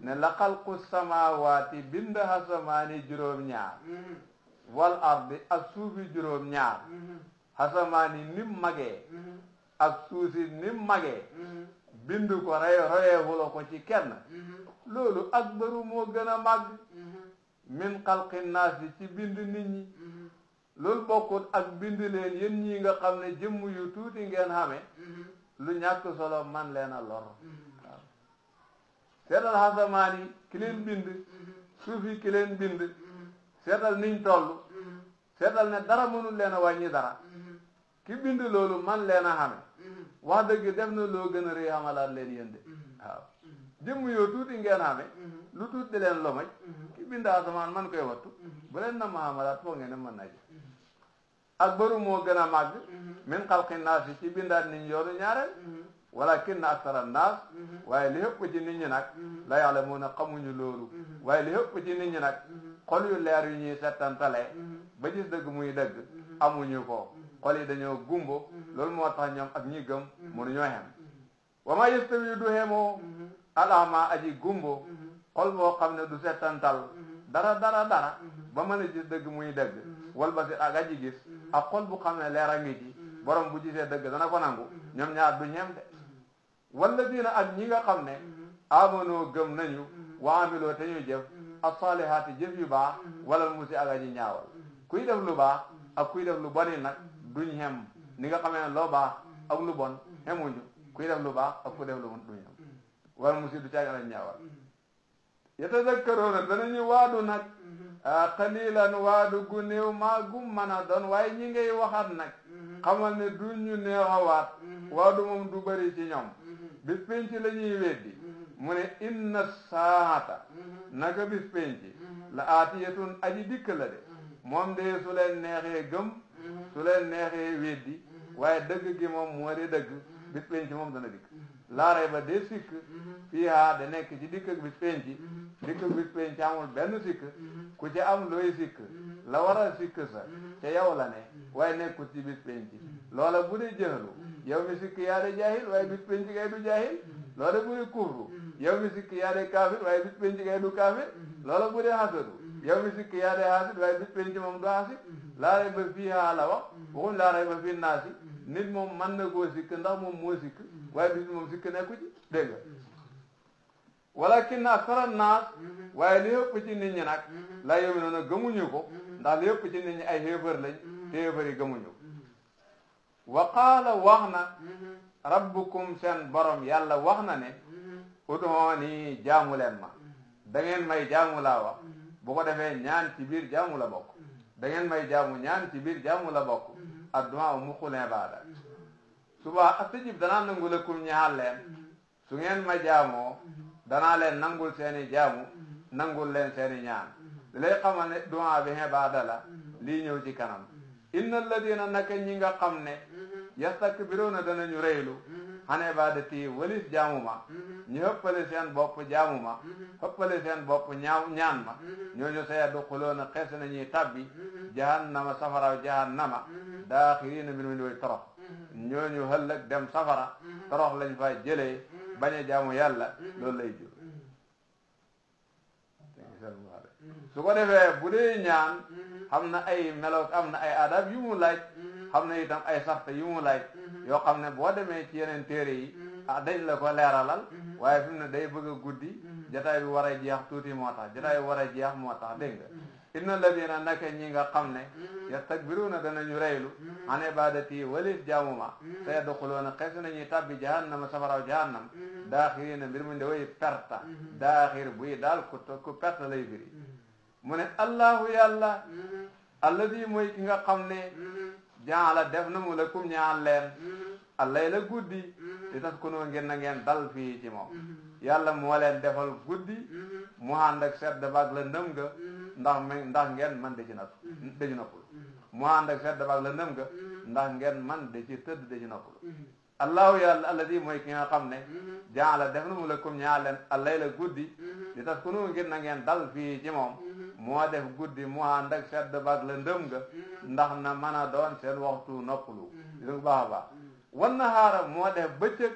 ne la xalqu samaawaati bind xasamaani juróom-ñaar wal ardi ak suufi juróom-ñaar xasamaani nim magee ak suusi nim magee bind ko royeewula ko ci kenn loolu akbaru moo gën a màgg min xalqi naas yi ci bind nit ñi loolu bokkut ak bind leen yéen ñii nga xam ne jëmm yu tuuti ngeen xame lu ñàkk solo man leen a lor waaw seetal xasamaan yi ki leen bind suufi ki leen bind seetal niñ toll seetal ne dara mënul leen a wàññi dara ki bind loolu man leen a xame wax dëgg def na loo gën a rëy xamalaat leen yéen de waaw jëmm yoo tuuti ngeen xame lu tuuti di leen lomaj ki bind asamaan man koy wattu bu leen na ma xamalaat foog ngeen ne mën na ji ak baru moo gën a màgg min xalqi naas yi ci bindaat nit ñi yoonu ñaareel walakinna aksara naas waaye li ëpp ci nit ñi nag la ya'lamuuna xamuñu loolu waaye li ëpp ci nit ñi nag xol yu leer yu ñuy settantale ba gis dëgg muy dëgg amuñu ko xol yi dañoo gumbo loolu moo tax ñoom ak ñi gëm mënuñoo xem wa ma yastawi du xemoo alama aji gumbo xol boo xam ne du settantal dara ba mën a gis dëgg muy dëgg wal basir ak aji gis ak xol bu xam ne leer a ngi ci borom bu gisee dëgg dana ko nangu ñoom ñaar du ñem de wala dina ak ñi nga xam ne amanoo gëm nañu wa amiloo te ñu jëf as-salihaati jëf yu baax wala musi ak aji ñaawal kuy def lu baax ak kuy def lu bon nag duñ xem ni nga xamee ne loo baax ak lu bon xemuñu kuy def lu baax ak ku def lu bon duñ xem wala musi du caaga aji ñaawal yatazakkaroona danañu waadu nag qalilan waadu gu néew maa gum mën a doon waaye ñi ngay waxaat nag xamal ne du ñu neex a waat waadu moom du bëri ci ñoom bis penc la ñuy weddi mu ne inna saata naka bis penc la aatiyatun aji dikk la de moom de su leen neexee gëm su leen neexee weddi waaye dëgg gi moom moo di dëgg bis penc moom dana dikk laaray ba dee sikk fiihaa da nekk ci dikk ak bis penc dikk ak bis penc amul benn sikk ku ci am looy sikk la war a sikk sa ca yow la ne waaye nekkul ci bis penc loola bu dee jëxlu yow mi sikk yaa de jaahil waaye bis penc ngay du jaahil loola bu dee kufru yow mi sikk yaa de kaafir waaye bis penc ngay du kaafir loola bu dee hasadu yow mi sikk yaa de hasid waaye bis penc moom du hasid laaray ba fiihaa la wax waxuñ laaray ba fi naasi nit moom mën na koo sikk ndax moom moo sikk waaye bis moom sikk nekku ci dégg nga walakin aksara naas waaye li ëpp ci nit ñi nag laa yu'minuuna gëmuñu ko ndax li ëpp ci nit ñi ay xéefar lañ te xéefar yi gëmuñu wa qaala wax na rabbukum seen borom yàlla wax na ne ud'uuni jaamu leen ma da ngeen may jaamu laa wax bu ko defee ñaan ci biir jaamu la bokk da ngeen may jaamu ñaan ci biir jaamu la bokk addu'a muxul ibaada suba astajib danaa nangu lakum ñaal leen su ngeen ma jaamoo danaa leen nangul seeni jaamu nangul leen seeni ñaan di lay xamal ne du'a bi ibaada la lii ñëw ci kanam inna alladina naka ñi nga xam ne yastakbiruuna danañu rëylu an ibadati walis jaamu ma ñu hëppale seen bopp jaamu ma hëppale seen bopp ñaan ma ñooñu sayadxuluuna xees nañuy tabbi jahannama safaraw jahannama daaxiriina mbir mi di way torox ñooñu hëllëg dem safara torox lañ fa jëlee bañ a jaamu yàlla loolu lay jur su ko defee bu dee ñaan xam na ay melo am na ay adab yu mu laaj xam na itam ay sarta yu mu laaj yoo xam ne boo demee ci yeneen téere yi dañ la ko leeralal waaye fi mu ne day bëgg a guddi jotaay bi war a jeex tuuti moo tax jotaay bi war a jeex moo tax dégg nga inna alladina naka ñi nga xam ne yastakbiruuna danañu reylu an ibadati walis jaamu ma sayadxuluuna xees nañuy tabbi jahannama safaraw jahannam daaxirina mbir mu nde way perta daaxir buy daal ku perte lay firi mu ne allahu yàlla alladi mooy ki nga xam ne jaala def na mu lakum ñaan leen allay la guddi di taskunoo ngeen na ngeen dal fii ci moom yàlla moo leen defal guddi mu ànd ak sedd baag la ndëm nga ndax ngeen man de ci noppul mu ànd ak sedd baag la ndëm nga ndax ngeen man de ci tëdd de ci noppul allahu yàlla alladi mooy ki nga xam ne jaala def na mu lakum ñaan leen allay la guddi di taskunoo ngeen na ngeen dal fii ci moom moo def guddi mu ànd ak sedd baag la ndëm nga ndax na mën a doon seen waxtu noppalu dina ko baax a baax wan na xaara moo def bëccëg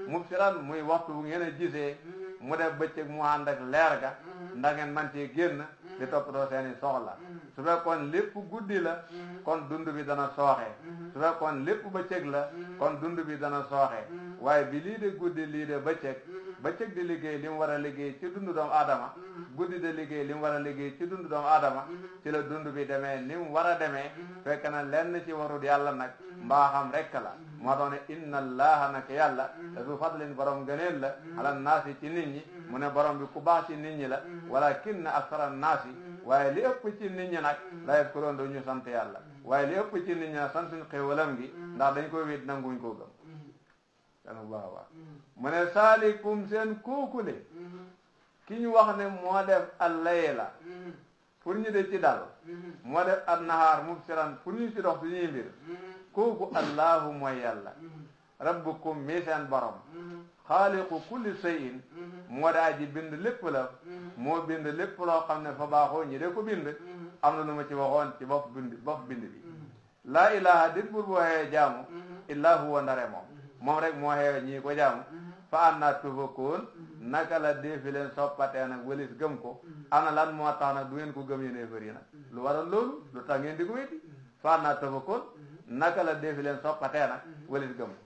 mubsiran muy waxtu bu ngeen a gisee mu def bëccëg mu ànd ak leer ga ndax ngeen man cee génn di toppatoo seeni soxla su fekkoon lépp guddi la kon dund bi dana sooxe su fekkoon lépp bëccëg la kon dund bi dana sooxe waaye bi lii de guddi lii de bëccëg di liggéey li mu war a liggéey ci dundu doomu aadama guddi de liggéey li mu war a liggéey ci dundu doomu aadama ci la dund bi demee ni mu war a demee fekk na lenn ci warul yàlla nag mbaaxam rekk la moo tax ne inna allaha nag yàlla dafa fadlin borom gëneel la ala naasi ci nit ñi mu ne borom bi ku baax ci nit ñi la walakinna aksara naasi waaye li ëpp ci nit ñi nag la yaskuruun du ñu sant yàlla waaye li ëpp ci nit ñi nag santuñ xéewalam gi ndax dañ ko wéet nanguñ koo gëm dana baax a baax mu ne saalikum seen kookule ki ñu wax ne moo def al-layla pour ñu de ci dal moo def an-nahaar mubsiran pour ñu ci dox suñuy mbir kooku allahu mooy yàlla rabbukum mi seen borom xaaliqu kulli shay'in moo daa ji bind lépp la moo bind lépp loo xam ne fa baaxoo ñi de ko bind am na lu ma ci waxoon ci bopp bind bi laa ilaha dit bur boo xewe jaamu illa huwa ndare moom rek moo xewe ñii ko jaamu fa anna tufakoon naka la deefi leen soppatee nag walis gëm ko ana lan moo tax nag du ngeen ko gëm yéene fëri nag lu waral loolu lu tax ngeen di ko wéti fa anna tufakoon naka la deefi leen soppatee nag walis gëm ko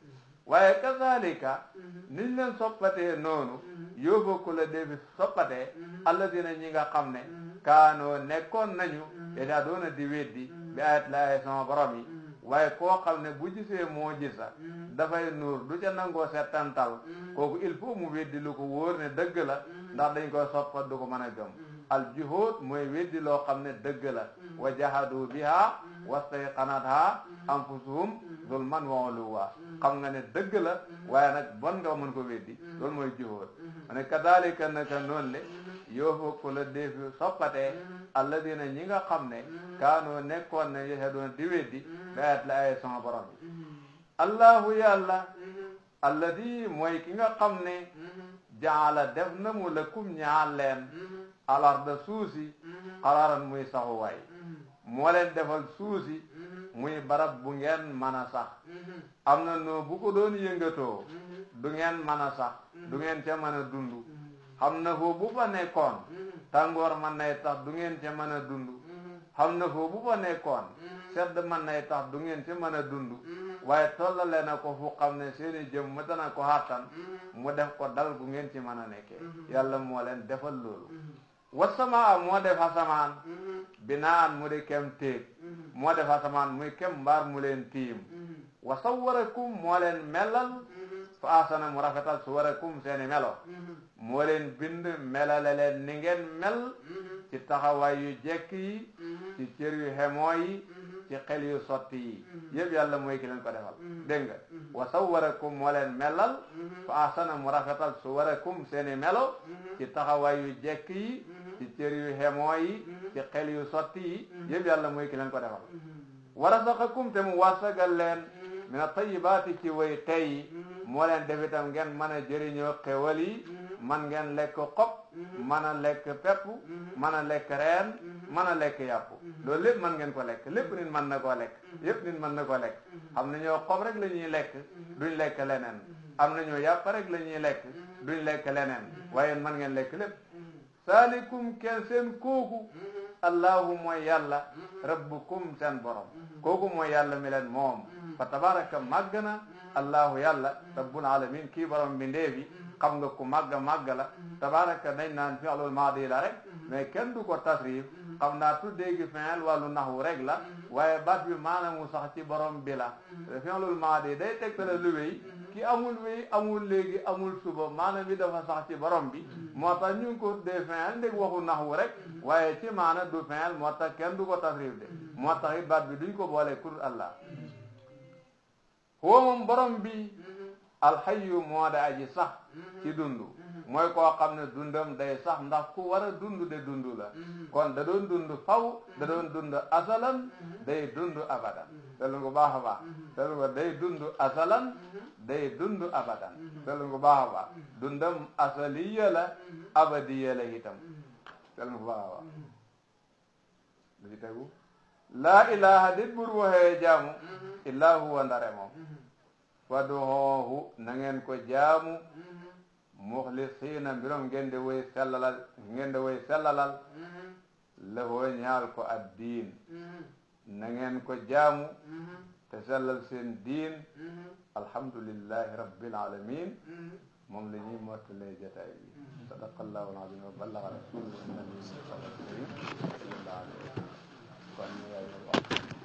waaye kazalika niñ leen soppatee noonu yóbbu la deefi soppatee alladina ñi nga xam ne kaanoo nekkoon nañu daa doona di weddi bi ayat la ay sama borom yi waaye koo xam ne bu gisee moo gisa dafay nuur du ca nangoo settantal kooku il faut mu weddi lu ko wóor ne dëgg la ndax dañ koy soppat du ko mën a gëm al juhud mooy weddi loo xam ne dëgg la wa jahadu biha wastayqanatha anfusuhum zulman wa uluwa xam nga ne dëgg la waaye nag bon nga mën ko weddi loolu mooy juhud ma ne kadalika naka noonu le yoofaku la déefi soppatee alladina ñi nga xam ne kaanoo nekkoon ne yashaduna di weddi bayat la ay sama borom bi allahu yàlla alladi mooy ki nga xam ne jaala def na mu lakum ñaal leen alarda suusi xararan muy saxuwaay moo leen defal suusi muy barab bu ngeen mën a sax am na noo bu ko doon yëngatoo du ngeen mën a sax du ngeen ca mën a dund xam na foo bu fa nekkoon tàngoor mën nay tax du ngeen ca mën a dund xam na foo bu fa nekkoon sedd mën nay tax du ngeen ca mën a dund waaye tollale na ko fu xam ne seeni jëm mu dana ko xàttan mu def ko dal gu ngeen ci mën a nekkee yàlla moo leen defal loolu wasamaa moo def asamaan binaan mu di kem téeg moo def asamaan muy kem mbaar mu leen tiim wa sawwarakum moo leen melal fa asana mu rafetal suwarakum seeni melo moo leen bind melale leen ni ngeen mel ci taxawaay yu jekk yi ci cër yu xemoo yi ci xel yu sotti yi yëpp yàlla mooy ki leen ko defal dégg nga wa sawwarakum moo leen melal fa asana mu rafetal suwarakum seeni melo ci taxawaay yu jekk yi ci cër yu xemoo yi ci xel yu sotti yi yëpp yàlla mooy ki leen ko defal wa razaqakum te mu wasagal leen mina tayyibaati ci way tey yi moo leen def itam ngeen mën a jëriñoo xewal yi man ngeen lekk xob mën a lekk pepp mën a lekk reen mën a lekk yàpp loolu lépp mën ngeen ko lekk lépp nit mën na koo lekk yëpp nit mën na ko lekk am na ñoo xob rek la ñuy lekk duñ lekk leneen am na ñoo yàpp rek la ñuy lekk duñ lekk leneen waaye mën ngeen lekk lépp saalikum kenn seen kooku allahu mooy yàlla rabbukum seen borom kooku mooy yàlla mi leen moom fa tabaraka màgg na allahu yàlla rabbul alamin kii borom bi ndeefi xam nga ku màgg la tabaraka dañ naan fi'lul maadi la rek mais kenn du ko tasrif xam naa tuddee gi fi'l wàllu naxwu rek la waaye baat bi maanaam mu sax ci borom bi la fi'lul maadi day tegtale lu wéy ki amul wéy amul léegi amul suba maanaam bi dafa sax ci borom bi moo tax ñu ngi ko tuddee fi'l ndég waxu naxwu rek waaye ci maana du fi'l moo tax kenn du ko tasrif de moo tax it baat bi duñ ko boole kur Allah huwa moom borom bi alxayu moo da aji sax ci dund mooy koo xam ne dundam day sax ndax ku war a dund de dund la kon da doon dund faw da doon dund asalan day dund abadan telu ngu baax a baax telu nga day dund asalan day dund abadan telu ngu baax a baax dundam asaliya la abadiya la itam telu ngu baax a baax lu ci tegu laa ilaha dit bur waxee jaamu illaa huwa ndare moom faduhoohu na ngeen ko jaamu muxlisiina mbirom ngeen de woy sellalal lahoo ñaal ko ad diin na ngeen ko jaamu te sellal seen diin alhamdulillahi rabbil alamin moom la ñuy mottalee jotaay bi sadaqallahu al-azim wa ballaga rasuluhu nabi sallallahu alayhi wa sallam kon